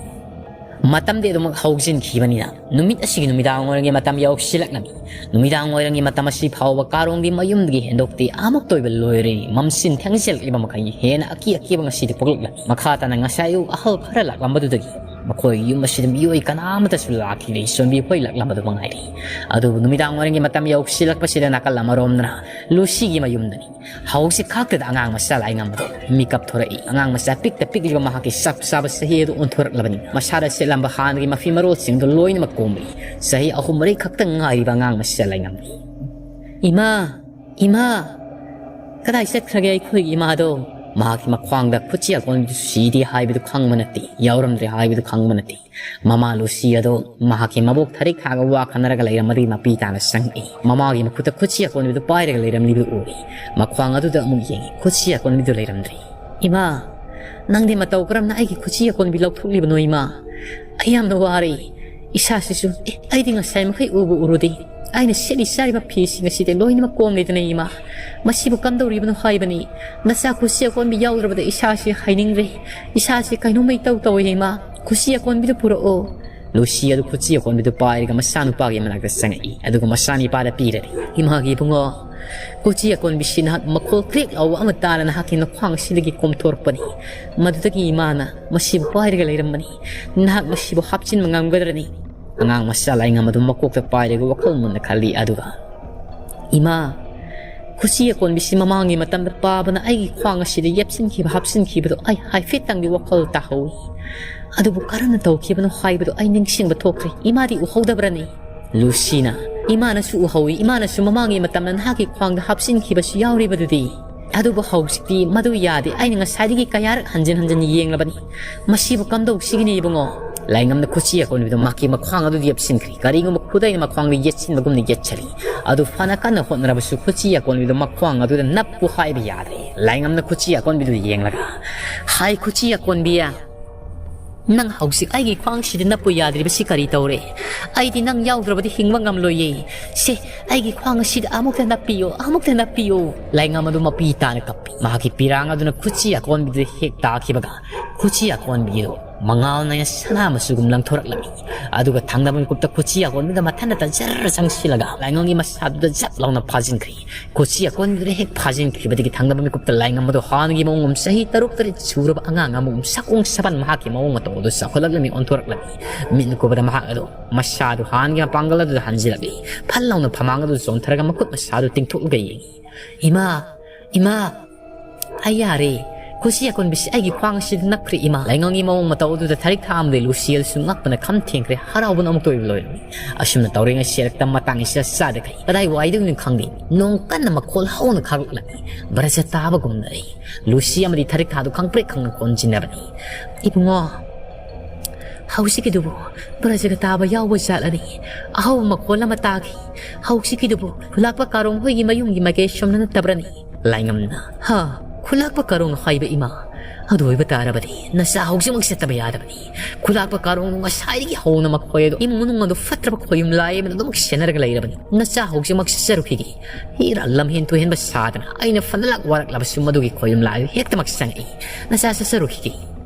ꯃꯇꯝꯗꯤ ꯑꯗꯨꯃꯛ ꯍꯧꯖꯤꯟꯈꯤꯕꯅꯤꯅ, ꯅꯨꯃꯤꯠ ꯑꯁꯤꯒꯤ ꯅꯨꯃꯤꯗꯥꯡ ꯋꯥꯏꯔꯝꯒꯤ ꯃꯇꯝ ꯌꯧꯁꯤꯜꯂꯛꯂꯝꯃꯤ꯫ ꯅꯨꯃꯤꯗꯥꯡ ꯋꯥꯏꯔꯝꯒꯤ ꯃꯇꯝ ꯑꯁꯤ ꯐꯥꯎꯕ ꯀꯥꯔꯣꯡꯗꯤ ꯃꯌꯨꯝꯗꯒꯤ ꯍꯦꯟꯗꯣꯛꯇꯦ꯫ ꯑꯃꯨꯛꯇ ꯑꯣꯏꯕ ꯂꯣꯏꯔꯦ꯫ ꯃꯝꯁꯤꯟ ꯊꯦꯡꯖꯤꯜꯂꯛꯂꯤꯕ ꯃꯈꯩ ꯍꯦꯟꯅ ꯑꯀꯤ ꯑꯀꯤꯕ ꯉꯁꯤꯗꯤ ꯄꯣꯛꯂꯛꯂꯝꯃꯤ꯫ ꯃꯈꯥ ꯇꯥꯅ ꯉꯁꯥꯏ ꯑꯌꯨꯛ ꯑꯍꯜ ꯈꯔ ꯂꯥꯛꯂꯝꯕꯗꯨꯗꯒꯤ ꯃꯈꯣꯏꯒꯤ ꯌꯨꯝ ꯑꯁꯤꯗ ꯃꯤꯑꯣꯏ ꯀꯅꯥ ꯑꯃꯠꯇꯁꯨ ꯂꯥꯛꯈꯤꯗꯦ꯫ ꯆꯣꯟꯕꯤ ꯍꯣꯏ ꯂꯥꯛꯂꯝꯕꯗꯨ ꯃꯉꯥꯏꯔꯦ꯫ ꯑꯗꯨꯕꯨ ꯅꯨꯃꯤꯗꯥꯡ ꯋꯥꯏꯔꯝꯒꯤ ꯃꯇꯝ ꯌꯧꯁꯤꯜꯂꯛꯄꯁꯤꯗ ꯅꯥꯀꯜ ꯑꯃꯔꯣꯝꯗꯅ ꯂꯨꯁꯤꯒꯤ ꯃꯌꯨꯝꯗꯅꯤ꯫ ꯍꯧꯖꯤꯛ ꯈꯛꯇꯗ ꯑꯉꯥꯡ ꯃꯆꯥ ꯂꯥꯏꯉꯝꯕꯗꯣ ꯃꯤꯀꯞ ꯊꯣꯔꯛꯏ꯫ ꯑꯉꯥꯡ ꯃꯆꯥ ꯄꯤꯛꯇ ꯄꯤꯛꯂꯤꯕ ꯃꯍꯥꯛꯀꯤ ꯆꯞ ꯆꯥꯕ ꯆꯍꯤ ꯑꯗꯨ ꯑꯣꯟꯊꯣꯔꯛꯂꯕꯅꯤ꯫ ꯃꯁꯥꯗ ꯁꯦꯠꯂꯝꯕ ꯍꯥꯟꯅꯒꯤ ꯃꯐꯤ ꯃꯔꯣꯜꯁꯤꯡꯗꯨ ꯂꯣꯏꯅꯃꯛ ꯀꯣꯝꯂꯤ꯫ ꯆꯍꯤ ꯑꯍꯨꯝ ꯃꯔꯤ ꯈꯛꯇ ꯉꯥꯏꯔꯤꯕ ꯑꯉꯥꯡ ꯃꯆꯥ ꯂꯥꯏꯉꯝꯕꯤ꯫ "ꯏꯃꯥ, ꯏꯃꯥ, ꯀꯗꯥꯏ ꯆꯠꯈ꯭ꯔꯒꯦ ꯑꯩꯈꯣꯏꯒꯤ ꯏꯃꯥꯗꯣ?" ꯃꯍꯥꯛꯀꯤ ꯃꯈ꯭ꯋꯥꯡꯗ ꯈꯨꯠꯁꯤ ꯑꯀꯣꯟꯕꯤꯗꯨ ꯁꯤꯗꯦ ꯍꯥꯏꯕꯗꯨ ꯈꯪꯕ ꯅꯠꯇꯦ, ꯌꯥꯎꯔꯝꯗ꯭ꯔꯦ ꯍꯥꯏꯕꯗꯨ ꯈꯪꯕ ꯅꯠꯇꯦ꯫ ꯃꯃꯥ ꯂꯨꯁꯤ ꯑꯗꯣ ꯃꯍꯥꯛꯀꯤ ꯃꯕꯣꯛ ꯊꯔꯤꯛ ꯊꯥꯒ ꯋꯥ ꯈꯟꯅꯔꯒ ꯂꯩꯔꯝꯕꯗꯒꯤ ꯃꯄꯤ ꯇꯥꯅ ꯆꯪꯉꯛꯏ꯫ ꯃꯃꯥꯒꯤ ꯃꯈꯨꯠꯇ ꯈꯨꯠꯁꯤ ꯑꯀꯣꯟꯕꯤꯗꯨ ꯄꯥꯏꯔꯒ ꯂꯩꯔꯝꯂꯤꯕꯗꯨ ꯎꯔꯦ꯫ ꯃꯈ꯭ꯋꯥꯡ ꯑꯗꯨꯗ ꯑꯃꯨꯛ ꯌꯦꯡꯉꯤ꯫ ꯈꯨꯠꯁꯤ ꯑꯀꯣꯟꯕꯤꯗꯨ ꯂꯩꯔꯝꯗ꯭ꯔꯦ꯫ "ꯏꯃꯥ, ꯅꯪꯗꯤ ꯃꯇꯧ ꯀꯔꯝꯅ ꯑꯩꯒꯤ ꯈꯨꯠꯁꯤ ꯑꯀꯣꯟꯕꯤ ꯂꯧꯊꯣꯛꯂꯤꯕꯅꯣ, ꯏꯃꯥ? ꯑꯩ ꯌꯥꯝꯅ ꯋꯥꯔꯦ꯫ ꯏꯁꯥꯁꯤꯁꯨ, ꯑꯦ, ꯑꯩꯗꯤ ꯉꯁꯥꯏ ꯃꯈꯩ ꯎꯕꯨ ꯎꯔꯨꯗꯦ꯫ ꯑꯩꯅ ꯁꯦꯠꯂꯤ ꯆꯥꯔꯤꯕ ꯐꯤꯁꯤꯡ ꯑꯁꯤꯗꯤ ꯂꯣꯏꯅꯃꯛ ꯀꯣꯝꯂꯦꯗꯅ, ꯏꯃꯥ꯫ ꯃꯁꯤꯕꯨ ꯀꯝꯗꯧꯔꯤꯕꯅꯣ ꯍꯥꯏꯕꯅꯤ? ꯅꯆꯥ ꯈꯨꯠꯁꯤ ꯑꯀꯣꯟꯕꯤ ꯌꯥꯎꯗ꯭ꯔꯕꯗ ꯏꯁꯥꯁꯤ ꯍꯥꯏꯅꯤꯡꯗ꯭ꯔꯦ꯫ ꯏꯁꯥꯁꯤ ꯀꯩꯅꯣꯝꯃ ꯏꯇꯧ ꯇꯧꯏ, ꯏꯃꯥ꯫ ꯈꯨꯠꯁꯤ ꯑꯀꯣꯟꯕꯤꯗꯨ ꯄꯨꯔꯛꯑꯣ꯫" ꯂꯨꯁꯤ ꯑꯗꯨ ꯈꯨꯠꯁꯤ ꯑꯀꯣꯟꯕꯤꯗꯨ ꯄꯥꯏꯔꯒ ꯃꯆꯥꯅꯨꯄꯥꯒꯤ ꯃꯅꯥꯛꯇ ꯆꯪꯉꯛꯏ꯫ ꯑꯗꯨꯒ ꯃꯆꯥꯅꯤꯄꯥꯗ ꯄꯤꯔꯔꯤ꯫ "ꯏꯃꯥꯒꯤ ꯏꯕꯨꯡꯉꯣ, ꯈꯨꯠꯁꯤ ꯑꯀꯣꯟꯕꯤꯁꯤ ꯅꯍꯥꯛ ꯃꯈꯣꯜ ꯀ꯭ꯔꯦꯛ ꯂꯥꯎꯕ ꯑꯃ ꯇꯥꯅ ꯅꯍꯥꯛꯀꯤ ꯅꯈ꯭ꯋꯥꯡ ꯑꯁꯤꯗꯒꯤ ꯀꯣꯝꯊꯣꯔꯛꯄꯅꯤ꯫ ꯃꯗꯨꯗꯒꯤ ꯏꯃꯥꯅ ꯃꯁꯤꯕꯨ ꯄꯥꯏꯔꯒ ꯂꯩꯔꯝꯕꯅꯤ꯫ ꯅꯍꯥꯛ ꯃꯁꯤꯕꯨ ꯍꯥꯞꯆꯤꯟꯕ ꯉꯝꯒꯗ꯭ꯔꯅꯤ?" ꯑꯉꯥꯡ ꯃꯆꯥ ꯂꯥꯏꯉꯝ ꯑꯗꯨ ꯃꯀꯣꯛꯇ ꯄꯥꯏꯔꯒ ꯋꯥꯈꯜ ꯃꯨꯟꯅ ꯈꯜꯂꯤ꯫ ꯑꯗꯨꯒ, "ꯏꯃꯥ, ꯈꯨꯠꯁꯤ ꯑꯀꯣꯟꯕꯤꯁꯤ ꯃꯃꯥꯡꯒꯤ ꯃꯇꯝꯗ ꯄꯥꯕꯅ ꯑꯩꯒꯤ ꯈ꯭ꯋꯥꯡ ꯑꯁꯤꯗ ꯌꯦꯞꯁꯤꯟꯈꯤꯕ, ꯍꯥꯞꯆꯤꯟꯈꯤꯕꯗꯣ ꯑꯩ ꯍꯥꯏꯐꯦꯠꯇꯪꯗꯤ ꯋꯥꯈꯜ ꯇꯥꯍꯧꯏ꯫ ꯑꯗꯨꯕꯨ ꯀꯔꯝꯅ ꯇꯧꯈꯤꯕꯅꯣ ꯍꯥꯏꯕꯗꯨ ꯑꯩ ꯅꯤꯡꯁꯤꯡꯕ ꯊꯣꯛꯇ꯭ꯔꯦ꯫ ꯏꯃꯥꯗꯤ ꯎꯍꯧꯗꯕ꯭ꯔꯅꯤ?" ꯂꯨꯁꯤꯅ, "ꯏꯃꯥꯅꯁꯨ ꯎꯍꯧꯏ, ꯏꯃꯥꯅꯁꯨ ꯃꯃꯥꯡꯒꯤ ꯃꯇꯝꯗ ꯅꯍꯥꯛꯀꯤ ꯈ꯭ꯋꯥꯡꯗ ꯍꯥꯞꯆꯤꯟꯈꯤꯕꯁꯨ ꯌꯥꯎꯔꯤꯕꯗꯨꯗꯤ꯫ ꯑꯗꯨꯕꯨ ꯍꯧꯖꯤꯛꯇꯤ ꯃꯗꯨ ꯌꯥꯗꯦ꯫ ꯑꯩꯅ ꯉꯁꯥꯏꯗꯒꯤ ꯀꯌꯥꯔꯛ ꯍꯟꯖꯤꯟ ꯍꯟꯖꯤꯟ ꯌꯦꯡꯂꯕꯅꯤ꯫ ꯃꯁꯤꯕꯨ ꯀꯝꯗꯧꯁꯤꯒꯤꯅꯤ, ꯏꯕꯨꯡꯉꯣ?" ꯂꯥꯏꯉꯝꯅ ꯈꯨꯠꯁꯤ ꯑꯀꯣꯟꯕꯤꯗꯨ ꯃꯍꯥꯛꯀꯤ ꯃꯈ꯭ꯋꯥꯡ ꯑꯗꯨꯗ ꯌꯦꯞꯁꯤꯟꯈ꯭ꯔꯤ꯫ ꯀꯔꯤꯒꯨꯝꯕ ꯈꯨꯗꯩꯅ ꯃꯈ꯭ꯋꯥꯡꯗ ꯌꯦꯠꯁꯤꯟꯕꯒꯨꯝꯅ ꯌꯦꯠꯆꯔꯤ꯫ ꯑꯗꯨ ꯐꯅ ꯀꯟꯅ ꯍꯣꯠꯅꯔꯕꯁꯨ ꯈꯨꯠꯁꯤ ꯑꯀꯣꯟꯕꯤꯗꯨ ꯃꯈ꯭ꯋꯥꯡ ꯑꯗꯨꯗ ꯅꯞꯄꯨ ꯍꯥꯏꯕ ꯌꯥꯗ꯭ꯔꯦ꯫ ꯂꯥꯏꯉꯝꯅ ꯈꯨꯠꯁꯤ ꯑꯀꯣꯟꯕꯤꯗꯨ ꯌꯦꯡꯂꯒ, "ꯍꯥꯏ ꯈꯨꯠꯁꯤ ꯑꯀꯣꯟꯕꯤ, ꯅꯪ ꯍꯧꯖꯤꯛ ꯑꯩꯒꯤ ꯈ꯭ꯋꯥꯡꯁꯤꯗ ꯅꯞꯄꯨ ꯌꯥꯗ꯭ꯔꯤꯕꯁꯤ ꯀꯔꯤ ꯇꯧꯔꯦ? ꯑꯩꯗꯤ ꯅꯪ ꯌꯥꯎꯗ꯭ꯔꯕꯗꯤ ꯍꯤꯡꯕ ꯉꯝꯂꯣꯏꯌꯦ꯫ ꯁꯦ, ꯑꯩꯒꯤ ꯈ꯭ꯋꯥꯡ ꯑꯁꯤꯗ ꯑꯃꯨꯛꯇ ꯅꯞꯄꯤꯌꯨ, ꯑꯃꯨꯛꯇ ꯅꯞꯄꯤꯌꯨ꯫" ꯂꯥꯏꯉꯝ ꯑꯗꯨ ꯃꯄꯤ ꯇꯥꯅ ꯀꯞꯄꯤ꯫ ꯃꯍꯥꯛꯀꯤ ꯄꯤꯔꯥꯡ ꯑꯗꯨꯅ ꯈꯨꯠꯁꯤ ꯑꯀꯣꯟꯕꯤꯗꯨꯗ ꯍꯦꯛ ꯇꯥꯈꯤꯕꯒ, ꯈꯨꯠꯁꯤ ꯑꯀꯣꯟꯕꯤꯗꯨ ꯃꯉꯥꯜꯅ ꯁꯅꯥ ꯃꯆꯨꯒꯨꯝ ꯂꯪꯊꯣꯔꯛꯂꯝꯃꯤ꯫ ꯑꯗꯨꯒ ꯊꯪꯅꯕ ꯃꯤꯀꯨꯞꯇ ꯈꯨꯠꯁꯤ ꯑꯀꯣꯟꯕꯤꯗ ꯃꯊꯟꯇ ꯖꯔ ꯆꯪꯁꯤꯜꯂꯒ ꯂꯥꯏꯉꯝꯒꯤ ꯃꯁꯥꯗꯨꯗ ꯖꯠ ꯂꯥꯎꯅ ꯐꯥꯖꯤꯟꯈ꯭ꯔꯦ꯫ ꯈꯨꯠꯁꯤ ꯑꯀꯣꯟꯕꯤꯗꯨꯅ ꯍꯦꯛ ꯐꯥꯖꯤꯟꯈꯤꯕꯗꯒꯤ ꯊꯪꯅꯕ ꯃꯤꯀꯨꯞꯇ ꯂꯥꯏꯉꯝ ꯑꯗꯨ ꯍꯥꯟꯅꯒꯤ ꯃꯑꯣꯡ ꯑꯃ, ꯆꯍꯤ ꯇꯔꯨꯛ ꯇꯔꯦꯠ ꯁꯨꯔꯕ ꯑꯉꯥꯡ ꯑꯃꯒꯨꯝ ꯁꯛꯑꯣꯡ ꯁꯥꯄꯟ ꯃꯍꯥꯛꯀꯤ ꯃꯑꯣꯡ ꯃꯇꯧ ꯑꯗꯨ ꯆꯥꯎꯈꯠꯂꯛꯂꯝꯃꯤ꯫ ꯃꯤꯠꯅ ꯀꯨꯕꯗ ꯃꯍꯥꯛ ꯑꯗꯨ ꯃꯁꯥꯗꯨ ꯍꯥꯟꯅꯒꯤ ꯃꯄꯥꯡꯒꯜ ꯑꯗꯨꯗ ꯍꯟꯖꯤꯜꯂꯛꯂꯤ꯫ ꯐꯠ ꯂꯥꯎꯅ ꯐꯃꯥꯡ ꯑꯗꯨ ꯆꯣꯡꯊꯔꯒ ꯃꯈꯨꯠ ꯃꯁꯥꯗꯨ ꯇꯤꯡꯊꯣꯛꯂꯒ ꯌꯦꯡꯉꯤ꯫ "ꯏꯃꯥ! ꯏꯃꯥ! ꯑꯩ ꯌꯥꯔꯦ꯫ ꯈꯨꯠꯁꯤ ꯑꯀꯣꯟꯕꯤꯁꯤ ꯑꯩꯒꯤ ꯈ꯭ꯋꯥꯡ ꯑꯁꯤꯗ ꯅꯞꯈ꯭ꯔꯦ, ꯏꯃꯥ!" ꯂꯥꯏꯉꯝꯒꯤ ꯃꯑꯣꯡ ꯃꯇꯧ ꯑꯗꯨꯗ ꯊꯔꯤꯛ ꯊꯥ ꯑꯃꯗꯤ ꯂꯨꯁꯤꯌꯦꯜꯁꯨ ꯉꯛꯄꯅ ꯈꯝ ꯊꯦꯡꯈ꯭ꯔꯦ, ꯍꯔꯥꯎꯕꯅ ꯑꯃꯨꯛꯇ ꯑꯣꯏꯕ ꯂꯣꯏꯔꯝꯃꯤ꯫ ꯑꯁꯨꯝꯅ ꯇꯧꯔꯤꯉꯩ ꯁꯦꯜꯂꯛꯇ ꯃꯇꯥꯡ ꯑꯁꯤꯗ ꯆꯥꯗꯈꯩ ꯀꯗꯥꯏ ꯋꯥꯏꯗꯒꯤꯅꯣ ꯈꯪꯗꯦ, ꯅꯣꯡ ꯀꯟꯅ ꯃꯈꯣꯜ ꯍꯧꯅ ꯈꯥꯛꯂꯛꯂꯝꯃꯤ꯫ ꯕ꯭ꯔꯖ ꯇꯥꯕꯒꯨꯝꯅ ꯂꯩ꯫ ꯂꯨꯁꯤ ꯑꯃꯗꯤ ꯊꯔꯤꯛ ꯊꯥꯗꯨ ꯈꯪꯄ꯭ꯔꯦꯛ ꯈꯪꯅ ꯀꯣꯟꯁꯤꯟꯅꯕꯅꯤ꯫ "ꯏꯕꯨꯡꯉꯣ, ꯍꯧꯖꯤꯛꯀꯤꯗꯨꯕꯨ ꯕ꯭ꯔꯖꯒ ꯇꯥꯕ ꯌꯥꯎꯕ ꯖꯥꯠꯂꯅꯤ? ꯑꯍꯧꯕ ꯃꯈꯣꯜ ꯑꯃ ꯇꯥꯈꯤ꯫ ꯍꯧꯖꯤꯛꯀꯤꯗꯨꯕꯨ ꯈꯨꯂꯥꯛꯄ ꯀꯥꯔꯣꯡ ꯍꯣꯏꯒꯤ ꯃꯌꯨꯝꯒꯤ ꯃꯥꯏꯀꯩ ꯁꯣꯝꯗ ꯅꯠꯇꯕ꯭ꯔꯅꯤ?" ꯂꯥꯏꯉꯝꯅ, "ꯍꯥ, ꯈꯨꯂꯥꯛꯄ ꯀꯥꯔꯣꯡ ꯍꯥꯏꯕ ꯏꯃꯥ? ꯑꯗꯨ ꯑꯣꯏꯕ ꯇꯥꯔꯕꯗꯤ ꯅꯆꯥ ꯍꯧꯖꯤꯛꯃꯛ ꯆꯠꯇꯕ ꯌꯥꯗꯕꯅꯤ꯫ ꯈꯨꯂꯥꯛꯄ ꯀꯥꯔꯣꯡ ꯉꯁꯥꯏꯗꯒꯤ ꯍꯧꯅ ꯃꯈꯣꯏ ꯑꯗꯨ ꯏꯃꯨꯡ ꯃꯅꯨꯡ ꯑꯗꯨ ꯐꯠꯇ꯭ꯔꯕ ꯈꯣꯌꯨꯝ ꯂꯥꯏ ꯑꯃꯅ ꯑꯗꯨꯃꯛ ꯁꯦꯟꯅꯔꯒ ꯂꯩꯔꯕꯅꯤ꯫ ꯅꯆꯥ ꯍꯧꯖꯤꯛꯃꯛ ꯆꯠꯆꯔꯨꯈꯤꯒꯦ꯫ ꯏꯔꯥ ꯂꯝꯍꯦꯟ ꯇꯨꯍꯦꯟꯕ ꯁꯥꯗꯅ ꯑꯩꯅ ꯐꯅ ꯂꯥꯛ ꯋꯥꯔꯛꯂꯕꯁꯨ ꯃꯗꯨꯒꯤ ꯈꯣꯌꯨꯝ ꯂꯥꯏ ꯑꯗꯨ ꯍꯦꯛꯇꯃꯛ ꯆꯪꯉꯛꯏ꯫ ꯅꯆꯥ ꯆꯠꯆꯔꯨꯈꯤꯒꯦ꯫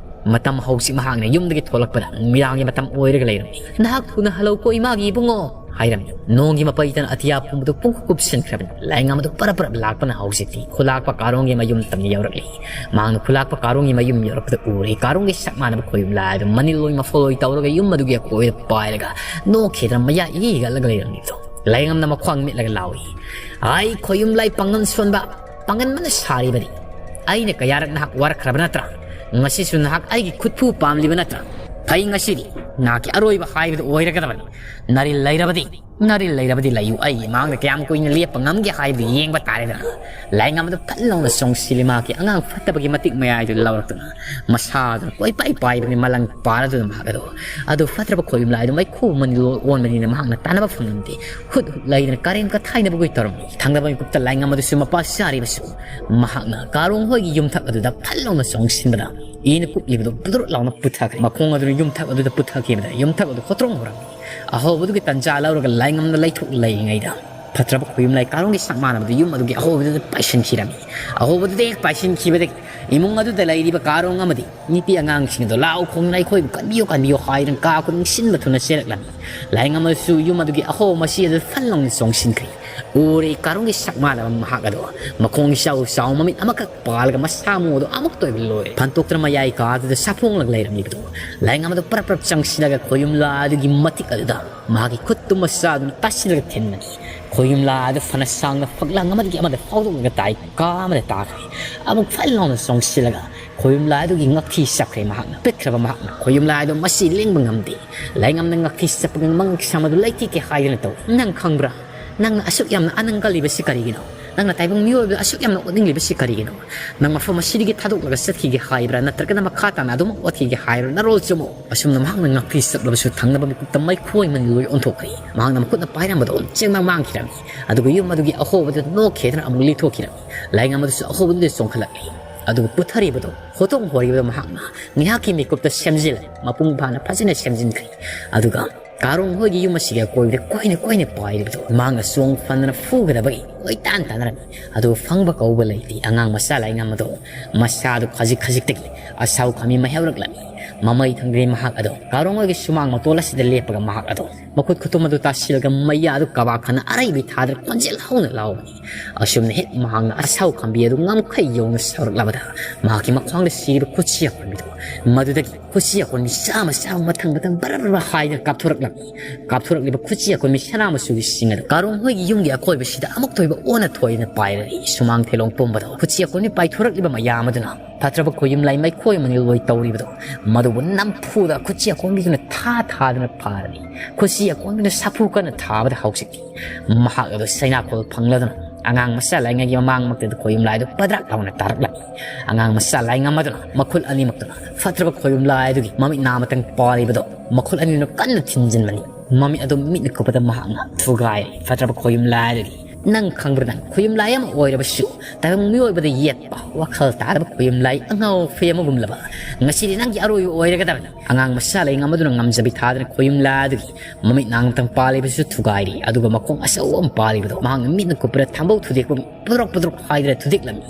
ꯃꯇꯝ ꯍꯧꯖꯤꯛ ꯃꯍꯥꯛꯅ ꯌꯨꯝꯗꯒꯤ ꯊꯣꯛꯂꯛꯄꯗ ꯅꯨꯃꯤꯗꯥꯡꯒꯤ ꯃꯇꯝ ꯑꯣꯏꯔꯒ ꯂꯩꯔꯝꯃꯤ꯫ ꯅꯍꯥꯛ ꯊꯨꯅ ꯍꯜꯂꯛꯎꯀꯣ ꯏꯃꯥꯒꯤ ꯏꯕꯨꯡꯉꯣ" ꯍꯥꯏꯔꯝꯃꯤ꯫ ꯅꯣꯡꯒꯤ ꯃꯄꯩꯗꯅ ꯑꯇꯤꯌꯥ ꯄꯨꯝꯕꯗꯨ ꯄꯨꯡꯀꯨꯞ ꯀꯨꯞꯁꯤꯟꯈ꯭ꯔꯕꯅꯤ꯫ ꯂꯥꯏꯉꯝ ꯑꯗꯨ ꯄꯔꯞ ꯄꯔꯞ ꯂꯥꯛꯄꯅ ꯍꯧꯖꯤꯛꯇꯤ ꯈꯨꯂꯥꯛꯄ ꯀꯥꯔꯣꯡꯒꯤ ꯃꯌꯨꯝ ꯇꯝꯅ ꯌꯧꯔꯛꯂꯤ꯫ ꯃꯍꯥꯛꯅ ꯈꯨꯂꯥꯛꯄ ꯀꯥꯔꯣꯡꯒꯤ ꯃꯌꯨꯝ ꯌꯧꯔꯛꯄꯗ ꯎꯔꯦ꯫ ꯀꯥꯔꯣꯡꯒꯤ ꯁꯛ ꯃꯥꯟꯅꯕ ꯈꯣꯌꯨꯝ ꯂꯥꯏ ꯑꯗꯨ ꯃꯅꯤꯜꯂꯣꯏ ꯃꯐꯣꯜꯂꯣꯏ ꯇꯧꯔꯒ ꯌꯨꯝ ꯑꯗꯨꯒꯤ ꯑꯀꯣꯏꯕꯗ ꯄꯥꯏꯔꯒ ꯅꯣꯛꯈꯤꯗꯅ ꯃꯌꯥ ꯏꯒꯠꯂꯒ ꯂꯩꯔꯝꯂꯤꯕꯗꯣ ꯂꯥꯏꯉꯝꯅ ꯃꯈ꯭ꯋꯥꯡ ꯃꯦꯠꯂꯒ ꯂꯥꯎꯏ꯫ "ꯑꯩ ꯈꯣꯌꯨꯝ ꯂꯥꯏ ꯄꯥꯡꯒꯟ ꯁꯣꯟꯕ, ꯄꯥꯡꯒꯟꯕꯅ ꯁꯥꯔꯤꯕꯅꯤ꯫ ꯑꯩꯅ ꯀꯌꯥꯔꯛ ꯅꯍꯥꯛ ꯋꯥꯔꯛꯈ꯭ꯔꯕ ꯅꯠꯇ꯭ꯔꯥ? ꯉꯁꯤꯁꯨ ꯅꯍꯥꯛ ꯑꯩꯒꯤ ꯈꯨꯠꯐꯨ ꯄꯥꯝꯂꯤꯕ ꯅꯠꯇ꯭ꯔꯥ? ꯐꯩ, ꯉꯁꯤꯗꯤ ꯅꯍꯥꯛꯀꯤ ꯑꯔꯣꯏꯕ ꯍꯥꯏꯕꯗꯨ ꯑꯣꯏꯔꯒꯗꯕꯅꯤ꯫ ꯅꯥꯔꯤꯜ ꯂꯩꯔꯕꯗꯤ, ꯅꯥꯔꯤꯜ ꯂꯩꯔꯕꯗꯤ ꯂꯩꯌꯨ꯫ ꯑꯩꯒꯤ ꯃꯥꯡꯗ ꯀꯌꯥꯝ ꯀꯨꯏꯅ ꯂꯦꯞꯄ ꯉꯝꯒꯦ ꯍꯥꯏꯕꯗꯨ ꯌꯦꯡꯕ ꯇꯥꯔꯦꯗꯅ"꯫ ꯂꯥꯏꯉꯝ ꯑꯗꯨ ꯐꯠ ꯂꯥꯎꯅ ꯆꯣꯡꯁꯤꯜꯂꯤ꯫ ꯃꯍꯥꯛꯀꯤ ꯑꯉꯥꯡ ꯐꯠꯇꯕꯒꯤ ꯃꯇꯤꯛ ꯃꯌꯥꯏꯗꯨ ꯂꯧꯔꯛꯇꯨꯅ ꯃꯁꯥꯗꯨꯅ ꯀꯣꯏꯄꯥꯏ ꯄꯥꯏꯕꯅꯤ꯫ ꯃꯂꯪ ꯄꯥꯔꯗꯨꯅ ꯃꯍꯥꯛ ꯑꯗꯨ, ꯑꯗꯨ ꯐꯠꯇ꯭ꯔꯕ ꯈꯣꯌꯨꯝ ꯂꯥꯏꯗꯨ ꯃꯩꯈꯨ ꯃꯅꯤꯜ ꯑꯣꯟꯕꯅꯤꯅ ꯃꯍꯥꯛꯅ ꯇꯥꯟꯅꯕ ꯐꯪꯂꯝꯗꯦ꯫ ꯍꯨꯠ ꯍꯨꯠ ꯂꯩꯗꯨꯅ ꯀꯥꯔꯦꯝ ꯀꯊꯥꯏꯅꯕꯒꯤ ꯇꯧꯔꯝꯃꯤ꯫ ꯊꯪꯅꯕ ꯃꯤꯀꯨꯞꯇ ꯂꯥꯏꯉꯝ ꯑꯗꯨꯁꯨ ꯃꯄꯥ ꯆꯥꯔꯤꯕꯁꯨ ꯃꯍꯥꯛꯅ ꯀꯥꯔꯣꯡ ꯍꯣꯏꯒꯤ ꯌꯨꯝꯊꯛ ꯑꯗꯨꯗ ꯐꯠ ꯂꯥꯎꯅ ꯆꯣꯡꯁꯤꯟꯕꯗ ꯏꯅ ꯀꯨꯞꯂꯤꯕꯗꯨ ꯕꯨꯗꯨꯔꯨꯠ ꯂꯥꯎꯅ ꯄꯨꯊꯈ꯭ꯔꯦ꯫ ꯃꯈꯣꯡ ꯑꯗꯨꯅ ꯌꯨꯝꯊꯛ ꯑꯗꯨꯗ ꯄꯨꯊꯈꯤꯕꯗ ꯌꯨꯝꯊꯛ ꯑꯗꯨ ꯍꯣꯇ꯭ꯔꯣꯡ ꯍꯣꯔꯝꯃꯤ꯫ ꯑꯍꯧꯕꯗꯨꯒꯤ ꯇꯟꯖꯥ ꯂꯧꯔꯒ ꯂꯥꯏꯉꯝꯅ ꯂꯩꯊꯣꯛ ꯂꯩꯔꯤꯉꯩꯗ ꯐꯠꯇ꯭ꯔꯕ ꯈꯣꯌꯨꯝ ꯂꯥꯏ ꯀꯥꯔꯣꯡꯒꯤ ꯁꯛ ꯃꯥꯟꯅꯕꯗꯨ ꯌꯨꯝ ꯑꯗꯨꯒꯤ ꯑꯍꯧꯕꯗꯨꯗ ꯄꯥꯏꯁꯤꯟꯈꯤꯔꯝꯃꯤ꯫ ꯑꯍꯧꯕꯗꯨꯗ ꯍꯦꯛ ꯄꯥꯏꯁꯤꯟꯈꯤꯕꯗꯒꯤ ꯏꯃꯨꯡ ꯑꯗꯨꯗ ꯂꯩꯔꯤꯕ ꯀꯥꯔꯣꯡ ꯑꯃꯗꯤ ꯅꯨꯄꯤ ꯑꯉꯥꯡꯁꯤꯡ ꯑꯗꯨ ꯂꯥꯎ ꯈꯣꯡꯗꯨꯅ "ꯑꯩꯈꯣꯏꯕꯨ ꯀꯟꯕꯤꯌꯨ, ꯀꯟꯕꯤꯌꯨ" ꯍꯥꯏꯗꯨꯅ ꯀꯥ ꯈꯨꯗꯤꯡ ꯁꯤꯟꯕ ꯊꯨꯡꯅ ꯆꯦꯜꯂꯛꯂꯝꯃꯤ꯫ ꯂꯥꯏꯌꯦꯡꯉꯝ ꯑꯗꯨꯁꯨ ꯌꯨꯝ ꯑꯗꯨꯒꯤ ꯑꯍꯣꯕ ꯃꯁꯤ ꯑꯗꯨ ꯐꯟ ꯂꯥꯎꯅ ꯆꯣꯡꯁꯤꯟꯈ꯭ꯔꯦ꯫ ꯎꯔꯦ ꯀꯥꯔꯣꯡꯒꯤ ꯁꯛ ꯃꯥꯟꯅꯕ ꯃꯍꯥꯛ ꯑꯗꯣ꯫ ꯃꯈꯣꯡ ꯏꯆꯥꯎ ꯆꯥꯎ, ꯃꯃꯤꯠ ꯑꯃꯈꯛ ꯄꯥꯜꯂꯒ ꯃꯁꯥ ꯃꯎ ꯑꯗꯨ ꯑꯃꯨꯛꯇ ꯑꯣꯏꯕ ꯂꯣꯏꯔꯦ꯫ ꯐꯟꯇꯣꯛꯇꯨꯅ ꯃꯌꯥꯏ ꯀꯥ ꯑꯗꯨꯗ ꯁꯥꯐꯣꯡꯂꯒ ꯂꯩꯔꯝꯂꯤꯕꯗꯨ꯫ ꯂꯥꯏꯌꯦꯡꯉꯝ ꯑꯗꯨ ꯄ꯭ꯔꯞ ꯄ꯭ꯔꯞ ꯆꯪꯁꯤꯜꯂꯒ ꯈꯣꯌꯨꯝꯂꯥ ꯑꯗꯨꯒꯤ ꯃꯇꯤꯛ ꯑꯗꯨꯗ ꯃꯍꯥꯛꯀꯤ ꯈꯨꯠꯇꯨ ꯃꯆꯥ ꯑꯗꯨꯅ ꯇꯥꯁꯤꯜꯂꯒ ꯊꯤꯟꯕꯅꯤ꯫ ꯈꯣꯌꯨꯝꯂꯥ ꯑꯗꯨ ꯐꯅ ꯁꯥꯡꯅ ꯐꯛꯂꯥꯡ ꯑꯃꯗꯒꯤ ꯑꯃꯗ ꯐꯥꯎꯗꯣꯛꯂꯒ ꯇꯥꯏ꯫ ꯀꯥ ꯑꯃꯗ ꯇꯥꯈ꯭ꯔꯦ꯫ ꯑꯃꯨꯛ ꯐꯠ ꯂꯥꯎꯅ ꯆꯣꯡꯁꯤꯜꯂꯒ ꯈꯣꯌꯨꯝꯂꯥ ꯑꯗꯨꯒꯤ ꯉꯛꯊꯤ ꯆꯞꯈ꯭ꯔꯦ꯫ ꯃꯍꯥꯛꯅ ꯄꯤꯛꯈ꯭ꯔꯕ ꯃꯍꯥꯛꯅ ꯈꯣꯌꯨꯝꯂꯥ ꯑꯗꯨ ꯃꯁꯤ ꯂꯦꯡꯕ ꯉꯝꯗꯦ꯫ ꯂꯥꯏꯌꯦꯡꯉꯝꯅ ꯉꯛꯊꯤ ꯆꯞꯄꯒ ꯃꯉꯛ ꯁꯝ ꯑꯗꯨ ꯂꯩꯊꯦꯛꯀꯦ ꯍꯥꯏꯗꯨꯅ ꯇꯧ꯫ "ꯅꯪ ꯈꯪꯕ꯭ꯔꯥ? ꯅꯪꯅ ꯑꯁꯨꯛ ꯌꯥꯝꯅ ꯑꯅꯪ ꯀꯜꯂꯤꯕꯁꯤ ꯀꯔꯤꯒꯤꯅꯣ? ꯅꯪꯅ ꯇꯥꯏꯕꯪ ꯃꯤꯑꯣꯏꯕꯗ ꯑꯁꯨꯛ ꯌꯥꯝꯅ ꯑꯣꯠꯅꯤꯡꯂꯤꯕꯁꯤ ꯀꯔꯤꯒꯤꯅꯣ? ꯅꯪ ꯃꯐꯝ ꯑꯁꯤꯗꯒꯤ ꯊꯥꯗꯣꯛꯂꯒ ꯆꯠꯈꯤꯒꯦ ꯍꯥꯏꯕ꯭ꯔꯥ, ꯅꯠꯇ꯭ꯔꯒꯅ ꯃꯈꯥ ꯇꯥꯅ ꯑꯗꯨꯃꯛ ꯑꯣꯠꯈꯤꯒꯦ ꯍꯥꯏꯕ꯭ꯔꯥ? ꯅꯔꯣꯜ ꯆꯨꯝꯃꯨ!" ꯑꯁꯨꯝꯅ ꯃꯍꯥꯛꯅ ꯉꯛꯊꯤ ꯆꯞꯂꯕꯁꯨ ꯊꯪꯅꯕ ꯃꯤꯀꯨꯞꯇ ꯃꯩꯈꯣꯏ ꯃꯅꯤꯜ ꯑꯣꯏ ꯑꯣꯟꯊꯣꯛꯈ꯭ꯔꯦ꯫ ꯃꯍꯥꯛꯅ ꯃꯈꯨꯠꯅ ꯄꯥꯏꯔꯝꯕꯗꯣ ꯆꯦꯡꯃꯥꯡ ꯃꯥꯡꯈꯤꯔꯝꯃꯤ꯫ ꯑꯗꯨꯒ ꯌꯨꯝ ꯑꯗꯨꯒꯤ ꯑꯍꯣꯕꯗꯨ ꯅꯣꯛꯈꯤꯗꯨꯅ ꯑꯃꯨꯛ ꯂꯤꯊꯣꯛꯈꯤꯔꯝꯃꯤ꯫ ꯂꯥꯏꯌꯦꯡꯉꯝ ꯑꯗꯨꯁꯨ ꯑꯍꯣꯕꯗꯨꯗ ꯆꯣꯡꯈꯠꯂꯛꯂꯤ꯫ ꯑꯗꯨꯒ ꯄꯨꯊꯔꯤꯕꯗꯣ, ꯍꯣꯇꯣꯡ ꯍꯣꯔꯤꯕꯗꯣ ꯃꯍꯥꯛꯅ ꯉꯥꯏꯍꯥꯛꯀꯤ ꯃꯤꯀꯨꯞꯇ ꯁꯦꯝꯖꯤꯜꯂꯦ꯫ ꯃꯄꯨꯡ ꯐꯥꯅ ꯐꯖꯅ ꯁꯦꯝꯖꯤꯟꯈ꯭ꯔꯦ꯫ ꯑꯗꯨꯒ ꯀꯥꯔꯣꯡ ꯍꯣꯏꯒꯤ ꯌꯨꯝ ꯑꯁꯤꯒꯤ ꯑꯀꯣꯏꯕꯗ ꯀꯣꯏꯅ ꯀꯣꯏꯅ ꯄꯥꯏꯔꯤꯕꯗꯣ ꯃꯍꯥꯛꯅ ꯆꯣꯡ ꯐꯟꯗꯅ ꯐꯨꯒꯗꯕꯒꯤ ꯀꯣꯏꯇꯥꯟ ꯇꯥꯟꯅꯔꯝꯃꯤ꯫ ꯑꯗꯨꯕꯨ ꯐꯪꯕ ꯀꯧꯕ ꯂꯩꯇꯦ꯫ ꯑꯉꯥꯡ ꯃꯆꯥ ꯂꯥꯏꯌꯦꯡꯉꯝ ꯑꯗꯣ ꯃꯁꯥꯗꯨ ꯈꯖꯤꯛ ꯈꯖꯤꯛꯇꯒꯤ ꯑꯁꯥꯎ ꯈꯥꯝꯕꯤ ꯃꯩ ꯍꯧꯔꯛꯂꯝꯃꯤ꯫ ꯃꯃꯩ ꯊꯪꯗ꯭ꯔꯤ ꯃꯍꯥꯛ ꯑꯗꯣ ꯀꯥꯔꯣꯡ ꯍꯣꯏꯒꯤ ꯁꯨꯃꯥꯡ ꯃꯇꯣꯜ ꯑꯁꯤꯗ ꯂꯦꯞꯄꯒ ꯃꯍꯥꯛ ꯑꯗꯣ ꯃꯈꯨꯠ ꯈꯨꯇꯨꯝ ꯑꯗꯨ ꯇꯥꯁꯤꯜꯂꯒ ꯃꯌꯥ ꯑꯗꯨ ꯀꯕꯥꯛ ꯈꯅ ꯑꯔꯩꯕꯤ ꯊꯥꯗꯅ ꯈꯣꯟꯖꯦꯜ ꯍꯧꯅ ꯂꯥꯎꯕꯅꯤ꯫ ꯑꯁꯨꯝꯅ ꯍꯦꯛ ꯃꯍꯥꯛꯅ ꯑꯁꯥꯎ ꯈꯥꯝꯕꯤ ꯑꯗꯨ ꯉꯝꯈꯩ ꯌꯧꯅ ꯁꯥꯎꯔꯛꯂꯕꯗ ꯃꯍꯥꯛꯀꯤ ꯃꯈ꯭ꯋꯥꯡꯗ ꯁꯤꯔꯤꯕ ꯈꯨꯠꯁꯤ ꯑꯀꯣꯟꯕꯤꯗꯨ ꯃꯗꯨꯗꯒꯤ ꯈꯨꯠꯁꯤ ꯑꯀꯣꯟꯕꯤ ꯆꯥꯝꯃ ꯆꯥꯝꯃ ꯃꯊꯪ ꯃꯊꯪ ꯕꯔ ꯕꯔ ꯍꯥꯏꯗꯨꯅ ꯀꯥꯞꯊꯣꯔꯛꯂꯝꯃꯤ꯫ ꯀꯥꯞꯊꯣꯔꯛꯂꯤꯕ ꯈꯨꯠꯁꯤ ꯑꯀꯣꯟꯕꯤ ꯁꯅꯥ ꯃꯆꯨꯒꯤ ꯁꯤꯡ ꯑꯗꯨ ꯀꯥꯔꯣꯡ ꯍꯣꯏꯒꯤ ꯌꯨꯝꯒꯤ ꯑꯀꯣꯏꯕꯁꯤꯗ ꯑꯃꯨꯛꯇ ꯑꯣꯏꯕ ꯑꯣꯟꯅ ꯊꯣꯏꯗꯅ ꯄꯥꯏꯔꯛꯏ꯫ ꯁꯨꯃꯥꯡ ꯊꯦꯂꯣꯡ ꯄꯨꯝꯕꯗ ꯈꯨꯠꯁꯤ ꯑꯀꯣꯟꯕꯤ ꯄꯥꯏꯊꯣꯔꯛꯂꯤꯕ ꯃꯌꯥꯝ ꯑꯗꯨꯅ ꯐꯠꯇ꯭ꯔꯕ ꯈꯣꯌꯨꯝ ꯂꯥꯏ ꯃꯩꯈꯣꯏ ꯃꯅꯤꯜ ꯑꯣꯏ ꯇꯧꯔꯤꯕꯗꯣ ꯃꯗꯨꯕꯨ ꯅꯝꯐꯨꯗ ꯈꯨꯠꯁꯤ ꯑꯀꯣꯟꯕꯤꯗꯨꯅ ꯊꯥ ꯊꯥꯗꯨꯅ ꯐꯥꯔꯅꯤ꯫ ꯈꯨꯠꯁꯤ ꯑꯀꯣꯟꯕꯤꯅ ꯁꯥꯐꯨ ꯀꯟꯅ ꯊꯥꯕꯗ ꯍꯧꯖꯤꯛꯇꯤ ꯃꯍꯥꯛ ꯑꯗꯨ ꯆꯩꯅꯥꯈꯣꯜ ꯐꯪꯂꯗꯨꯅ ꯑꯉꯥꯡ ꯃꯆꯥ ꯂꯥꯏꯉꯩꯒꯤ ꯃꯃꯥꯡꯃꯛꯇꯗ ꯈꯣꯌꯨꯝ ꯂꯥꯏꯗꯨ ꯄꯗ꯭ꯔꯥꯛ ꯂꯥꯎꯅ ꯇꯥꯔꯛꯂꯝꯃꯤ꯫ ꯑꯉꯥꯡ ꯃꯆꯥ ꯂꯥꯏꯉꯝ ꯑꯗꯨꯅ ꯃꯈꯨꯠ ꯑꯅꯤꯃꯛꯇꯨꯅ ꯐꯠꯇ꯭ꯔꯕ ꯈꯣꯌꯨꯝ ꯂꯥꯏ ꯑꯗꯨꯒꯤ ꯃꯃꯤꯠ ꯅꯥ ꯃꯇꯪ ꯄꯥꯜꯂꯤꯕꯗꯣ ꯃꯈꯨꯠ ꯑꯅꯤꯗꯨꯅ ꯀꯟꯅ ꯊꯤꯟꯖꯤꯟꯕꯅꯤ꯫ ꯃꯃꯤꯠ ꯑꯗꯨ ꯃꯤꯠꯅ ꯀꯨꯞꯄꯗ ꯃꯍꯥꯛꯅ ꯊꯨꯒꯥꯏꯔꯦ꯫ ꯐꯠꯇ꯭ꯔꯕ ꯈꯣꯌꯨꯝ ꯂꯥꯏ ꯑꯗꯨꯒꯤ ꯅꯪ ꯈꯪꯕ꯭ꯔꯥ, ꯅꯪ ꯈꯣꯌꯨꯝ ꯂꯥꯏ ꯑꯃ ꯑꯣꯏꯔꯕꯁꯨ ꯇꯥꯏꯕꯪ ꯃꯤꯑꯣꯏꯕꯗ ꯌꯦꯠꯄ ꯋꯥꯈꯜ ꯇꯥꯗꯕ ꯈꯣꯌꯨꯝ ꯂꯥꯏ ꯑꯉꯥꯎ ꯑꯐꯩ ꯑꯃꯒꯨꯝꯂꯕ꯫ ꯉꯁꯤꯗꯤ ꯅꯪꯒꯤ ꯑꯔꯣꯏꯕ ꯑꯣꯏꯔꯒꯗꯕꯅꯤ꯫ ꯑꯉꯥꯡ ꯃꯆꯥ ꯂꯩꯉꯝ ꯑꯗꯨꯅ ꯉꯝꯖꯕꯤ ꯊꯥꯗꯅ ꯈꯣꯌꯨꯝ ꯂꯥꯏ ꯑꯗꯨꯒꯤ ꯃꯃꯤꯠ ꯅꯥꯡꯇꯪ ꯄꯥꯜꯂꯤꯕꯁꯨ ꯊꯨꯒꯥꯏꯔꯤ, ꯑꯗꯨꯒ ꯃꯈꯣꯡ ꯑꯆꯧꯕ ꯑꯃ ꯄꯥꯜꯂꯤꯕꯗꯣ ꯃꯍꯥꯛꯅ ꯃꯤꯠꯅ ꯀꯨꯞꯄꯗ ꯊꯥꯡꯕꯧ ꯊꯨꯗꯦꯛꯄ ꯄꯨꯗ꯭ꯔꯣꯛ ꯄꯨꯗ꯭ꯔꯣꯛ ꯍꯥꯏꯗꯅ ꯊꯨꯗꯦꯛꯂꯝꯃꯤ꯫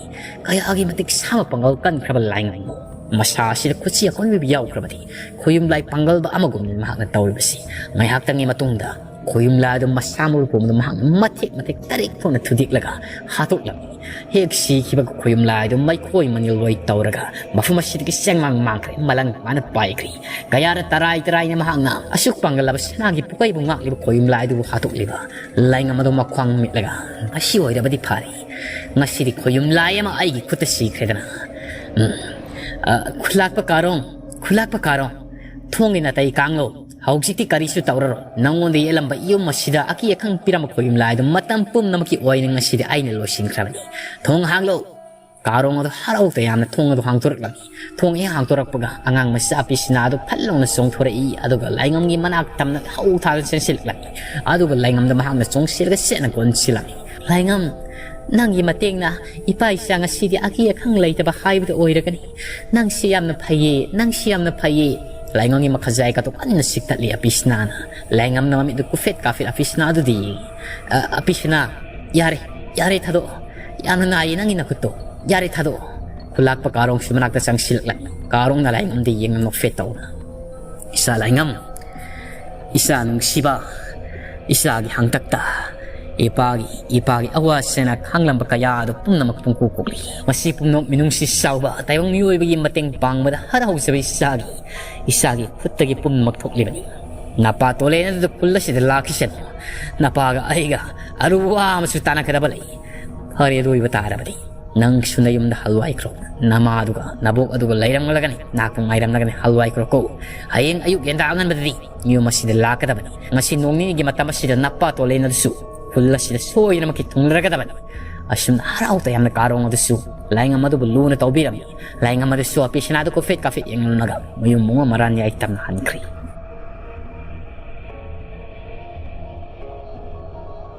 ꯀꯌꯥꯒꯤ ꯃꯇꯤꯛ ꯁꯥꯡꯕ ꯄꯥꯡꯒꯜ ꯀꯟꯈ꯭ꯔꯕ ꯂꯥꯏꯉꯝ ꯃꯁꯥ ꯑꯁꯤꯗ ꯈꯨꯠꯁꯤ ꯑꯀꯣꯟꯕꯤꯕ ꯌꯥꯎꯈ꯭ꯔꯕꯗꯤ ꯈꯣꯌꯨꯝ ꯂꯥꯏ ꯄꯥꯡꯒꯜꯕ ꯑꯃꯒꯨꯝꯅ ꯃꯍꯥꯛꯅ ꯇꯧꯔꯤꯕꯁꯤ꯫ ꯉꯥꯏꯍꯥꯛꯇꯪꯒꯤ ꯃꯇꯨꯡꯗ ꯈꯣꯌꯨꯝ ꯂꯥꯏ ꯑꯗꯨ ꯃꯁꯥ ꯃꯎ ꯄꯨꯝꯕꯗ ꯃꯍꯥꯛꯅ ꯃꯊꯦꯛ ꯃꯊꯦꯛ ꯇꯔꯦꯠ ꯊꯣꯛꯅ ꯊꯨꯗꯦꯛꯂꯒ ꯍꯥꯠꯇꯣꯛꯂꯝꯃꯤ꯫ ꯍꯦꯛ ꯁꯤꯈꯤꯕꯒ ꯈꯣꯌꯨꯝ ꯂꯥꯏ ꯑꯗꯨ ꯃꯩꯈꯣꯏ ꯃꯅꯤꯜ ꯑꯣꯏ ꯇꯧꯔꯒ ꯃꯐꯝ ꯑꯁꯤꯗꯒꯤ ꯆꯦꯡꯃꯥꯡ ꯃꯥꯡꯈ꯭ꯔꯦ, ꯃꯂꯪ ꯃꯥꯅ ꯄꯥꯏꯈ꯭ꯔꯦ꯫ ꯀꯌꯥꯗ ꯇꯔꯥꯏ ꯇꯔꯥꯏꯅ ꯃꯍꯥꯛꯅ ꯑꯁꯨꯛ ꯄꯥꯡꯒꯜꯂꯕ ꯁꯅꯥꯒꯤ ꯄꯨꯀꯩꯕꯨ ꯉꯥꯛꯂꯤꯕ ꯈꯣꯌꯨꯝ ꯂꯥꯏ ꯑꯗꯨꯕꯨ ꯍꯥꯠꯇꯣꯛꯂꯤꯕ꯫ ꯂꯥꯏꯉꯝ ꯑꯗꯨ ꯃꯈ꯭ꯋꯥꯡ ꯃꯤꯠꯂꯒ, "ꯉꯁꯤ ꯑꯣꯏꯔꯕꯗꯤ ꯐꯔꯦ, ꯉꯁꯤꯗꯤ ꯈꯣꯌꯨꯝ ꯂꯥꯏ ꯑꯃ ꯑꯩꯒꯤ ꯈꯨꯠꯇ ꯁꯤꯈ꯭ꯔꯦꯗꯅ꯫ ꯎꯝ, ꯑ, ꯈꯨꯂꯥꯛꯄ ꯀꯥꯔꯣꯡ, ꯈꯨꯂꯥꯛꯄ ꯀꯥꯔꯣꯡ, ꯊꯣꯡꯒꯤ ꯅꯥꯇꯩ ꯀꯥꯡꯂꯣ꯫ ꯍꯧꯖꯤꯛꯇꯤ ꯀꯔꯤꯁꯨ ꯇꯧꯔꯔꯣꯏ꯫ ꯅꯪꯉꯣꯟꯗ ꯌꯦꯛꯂꯝꯕ ꯌꯨꯝ ꯑꯁꯤꯗ ꯑꯀꯤ ꯑꯈꯪ ꯄꯤꯔꯝꯕ ꯈꯣꯌꯨꯝ ꯂꯥꯏꯗꯨ ꯃꯇꯝ ꯄꯨꯝꯅꯃꯛꯀꯤ ꯑꯣꯏꯅ ꯉꯁꯤꯗꯤ ꯑꯩꯅ ꯂꯣꯏꯁꯤꯟꯈ꯭ꯔꯕꯅꯤ꯫ ꯊꯣꯡ ꯍꯥꯡꯂꯣ!" ꯀꯥꯔꯣꯡ ꯑꯗꯨ ꯍꯔꯥꯎ ꯇꯌꯥꯝꯅ ꯊꯣꯡ ꯑꯗꯨ ꯍꯥꯡꯗꯣꯔꯛꯂꯝꯃꯤ꯫ ꯊꯣꯡ ꯍꯦꯛ ꯍꯥꯡꯗꯣꯔꯛꯄꯒ ꯑꯉꯥꯡ ꯃꯆꯥ ꯑꯄꯤꯁꯤꯅꯥ ꯑꯗꯨ ꯐꯠ ꯂꯥꯎꯅ ꯆꯣꯡꯊꯣꯔꯛꯏ, ꯑꯗꯨꯒ ꯂꯥꯏꯉꯝꯒꯤ ꯃꯅꯥꯛ ꯇꯝꯅ ꯍꯧ ꯊꯥꯗꯨꯅ ꯆꯦꯟꯁꯤꯜꯂꯛꯂꯝꯃꯤ꯫ ꯑꯗꯨꯒ ꯂꯥꯏꯉꯝꯗ ꯃꯍꯥꯛꯅ ꯆꯣꯡꯁꯤꯜꯂꯒ ꯆꯦꯠꯅ ꯀꯣꯟꯁꯤꯜꯂꯝꯃꯤ꯫ "ꯂꯥꯏꯉꯝ, ꯅꯪꯒꯤ ꯃꯇꯦꯡꯅ ꯏꯄꯥ ꯏꯆꯥ ꯉꯁꯤꯗꯤ ꯑꯀꯤ ꯑꯈꯪ ꯂꯩꯇꯕ ꯍꯥꯏꯕꯗꯨ ꯑꯣꯏꯔꯒꯅꯤ꯫ ꯅꯪꯁꯤ ꯌꯥꯝꯅ ꯐꯩꯌꯦ, ꯅꯪꯁꯤ ꯌꯥꯝꯅ ꯐꯩꯌꯦ꯫" ꯂꯥꯏꯉꯝꯒꯤ ꯃꯈꯖꯥꯏ ꯀꯥꯗꯨ ꯀꯟꯅ ꯆꯤꯛꯊꯠꯂꯤ ꯑꯄꯤꯁꯤꯅꯥꯅ꯫ ꯂꯥꯏꯉꯝꯅ ꯃꯃꯤꯠꯇꯨ ꯀꯨꯐꯦꯠ ꯀꯥꯐꯦꯠ ꯑꯄꯤꯁꯤꯅꯥ ꯑꯗꯨꯗ ꯌꯦꯡꯉꯤ꯫ "ꯑ, ꯑꯄꯤꯁꯤꯅꯥ, ꯌꯥꯔꯦ, ꯌꯥꯔꯦ, ꯊꯥꯗꯣꯛꯑꯣ꯫ ꯌꯥꯝꯅ ꯅꯥꯏꯌꯦ ꯅꯪꯒꯤ ꯅꯈꯨꯠꯇꯣ꯫ ꯌꯥꯔꯦ, ꯊꯥꯗꯣꯛꯑꯣ꯫" ꯈꯨꯂꯥꯛꯄ ꯀꯥꯔꯣꯡꯁꯨ ꯃꯅꯥꯛꯇ ꯆꯪꯁꯤꯜꯂꯛꯂꯦ꯫ ꯀꯥꯔꯣꯡꯅ ꯂꯥꯏꯉꯝꯗ ꯌꯦꯡꯉ ꯅꯣꯛꯐꯦꯠ ꯇꯧꯅ, "ꯏꯆꯥ ꯂꯥꯏꯉꯝ, ꯏꯆꯥ ꯅꯨꯡꯁꯤꯕ, ꯏꯆꯥꯒꯤ ꯍꯥꯡꯇꯛꯇ ꯏꯄꯥꯒꯤ, ꯏꯄꯥꯒꯤ ꯑꯋꯥ ꯆꯩꯅ ꯈꯥꯡꯂꯝꯕ ꯀꯌꯥ ꯑꯗꯨ ꯄꯨꯝꯅꯃꯛ ꯄꯨꯡꯀꯣꯛ ꯀꯣꯛꯂꯤ꯫ ꯃꯁꯤ ꯄꯨꯝꯅꯃꯛ ꯃꯤꯅꯨꯡꯁꯤ ꯆꯥꯎꯕ ꯇꯥꯏꯕꯪ ꯃꯤꯑꯣꯏꯕꯒꯤ ꯃꯇꯦꯡ ꯄꯥꯡꯕꯗ ꯍꯔꯥꯎꯖꯕ ꯏꯆꯥꯒꯤ, ꯏꯆꯥꯒꯤ ꯈꯨꯠꯇꯒꯤ ꯄꯨꯝꯅꯃꯛ ꯊꯣꯛꯂꯤꯕꯅꯤ꯫ ꯅꯄꯥ ꯇꯣꯂꯦꯟ ꯑꯗꯨꯗ ꯈꯨꯜ ꯑꯁꯤꯗ ꯂꯥꯛꯈꯤꯁꯅꯨ꯫ ꯅꯄꯥꯒ ꯑꯩꯒ ꯑꯔꯨꯕ ꯋꯥ ꯑꯃꯁꯨ ꯇꯥꯟꯅꯒꯗꯕ ꯂꯩ꯫ ꯐꯔꯦ, ꯑꯗꯨ ꯑꯣꯏꯕ ꯇꯥꯔꯕꯗꯤ ꯅꯪꯁꯨ ꯅꯌꯨꯝꯗ ꯍꯜꯋꯥꯏꯈ꯭ꯔꯣ꯫ ꯅꯃꯥ ꯑꯗꯨꯒ ꯅꯕꯣꯛ ꯑꯗꯨꯒ ꯂꯩꯔꯝꯂꯒꯅꯤ, ꯅꯥꯛꯇ ꯉꯥꯏꯔꯝꯂꯒꯅꯤ, ꯍꯜꯋꯥꯏꯈ꯭ꯔꯣꯀꯣ꯫ ꯍꯌꯦꯡ ꯑꯌꯨꯛ ꯌꯦꯟꯗꯥ ꯑꯉꯟꯕꯗꯗꯤ ꯌꯨꯝ ꯑꯁꯤꯗ ꯂꯥꯛꯀꯗꯕꯅꯤ꯫ ꯉꯁꯤ ꯅꯣꯡ ꯅꯤꯅꯤꯒꯤ ꯃꯇꯝ ꯑꯁꯤꯗ ꯅꯄꯥ ꯇꯣꯂꯦꯟ ꯑꯗꯨꯁꯨ ꯈꯨꯜ ꯑꯁꯤꯗ ꯁꯣꯏꯗꯅꯃꯛꯀꯤ ꯊꯨꯡꯂꯔꯒꯗꯕꯅꯤ꯫" ꯑꯁꯨꯝꯅ ꯍꯔꯥꯎ ꯇꯌꯥꯝꯅ ꯀꯥꯔꯣꯡ ꯑꯗꯨꯁꯨ ꯂꯥꯏꯉꯝ ꯑꯗꯨꯕꯨ ꯂꯨꯅ ꯇꯧꯕꯤꯔꯝꯃꯤ꯫ ꯂꯥꯏꯉꯝ ꯑꯗꯨꯁꯨ ꯑꯄꯤꯁꯅꯥꯗꯨ ꯀꯣꯐꯦꯠ ꯀꯥꯐꯦꯠ ꯌꯦꯡꯂꯝꯂꯒ ꯃꯌꯨꯝ ꯃꯨꯡ ꯃꯔꯥꯟ ꯌꯥꯏ ꯇꯝꯅ ꯍꯟꯈ꯭ꯔꯦ꯫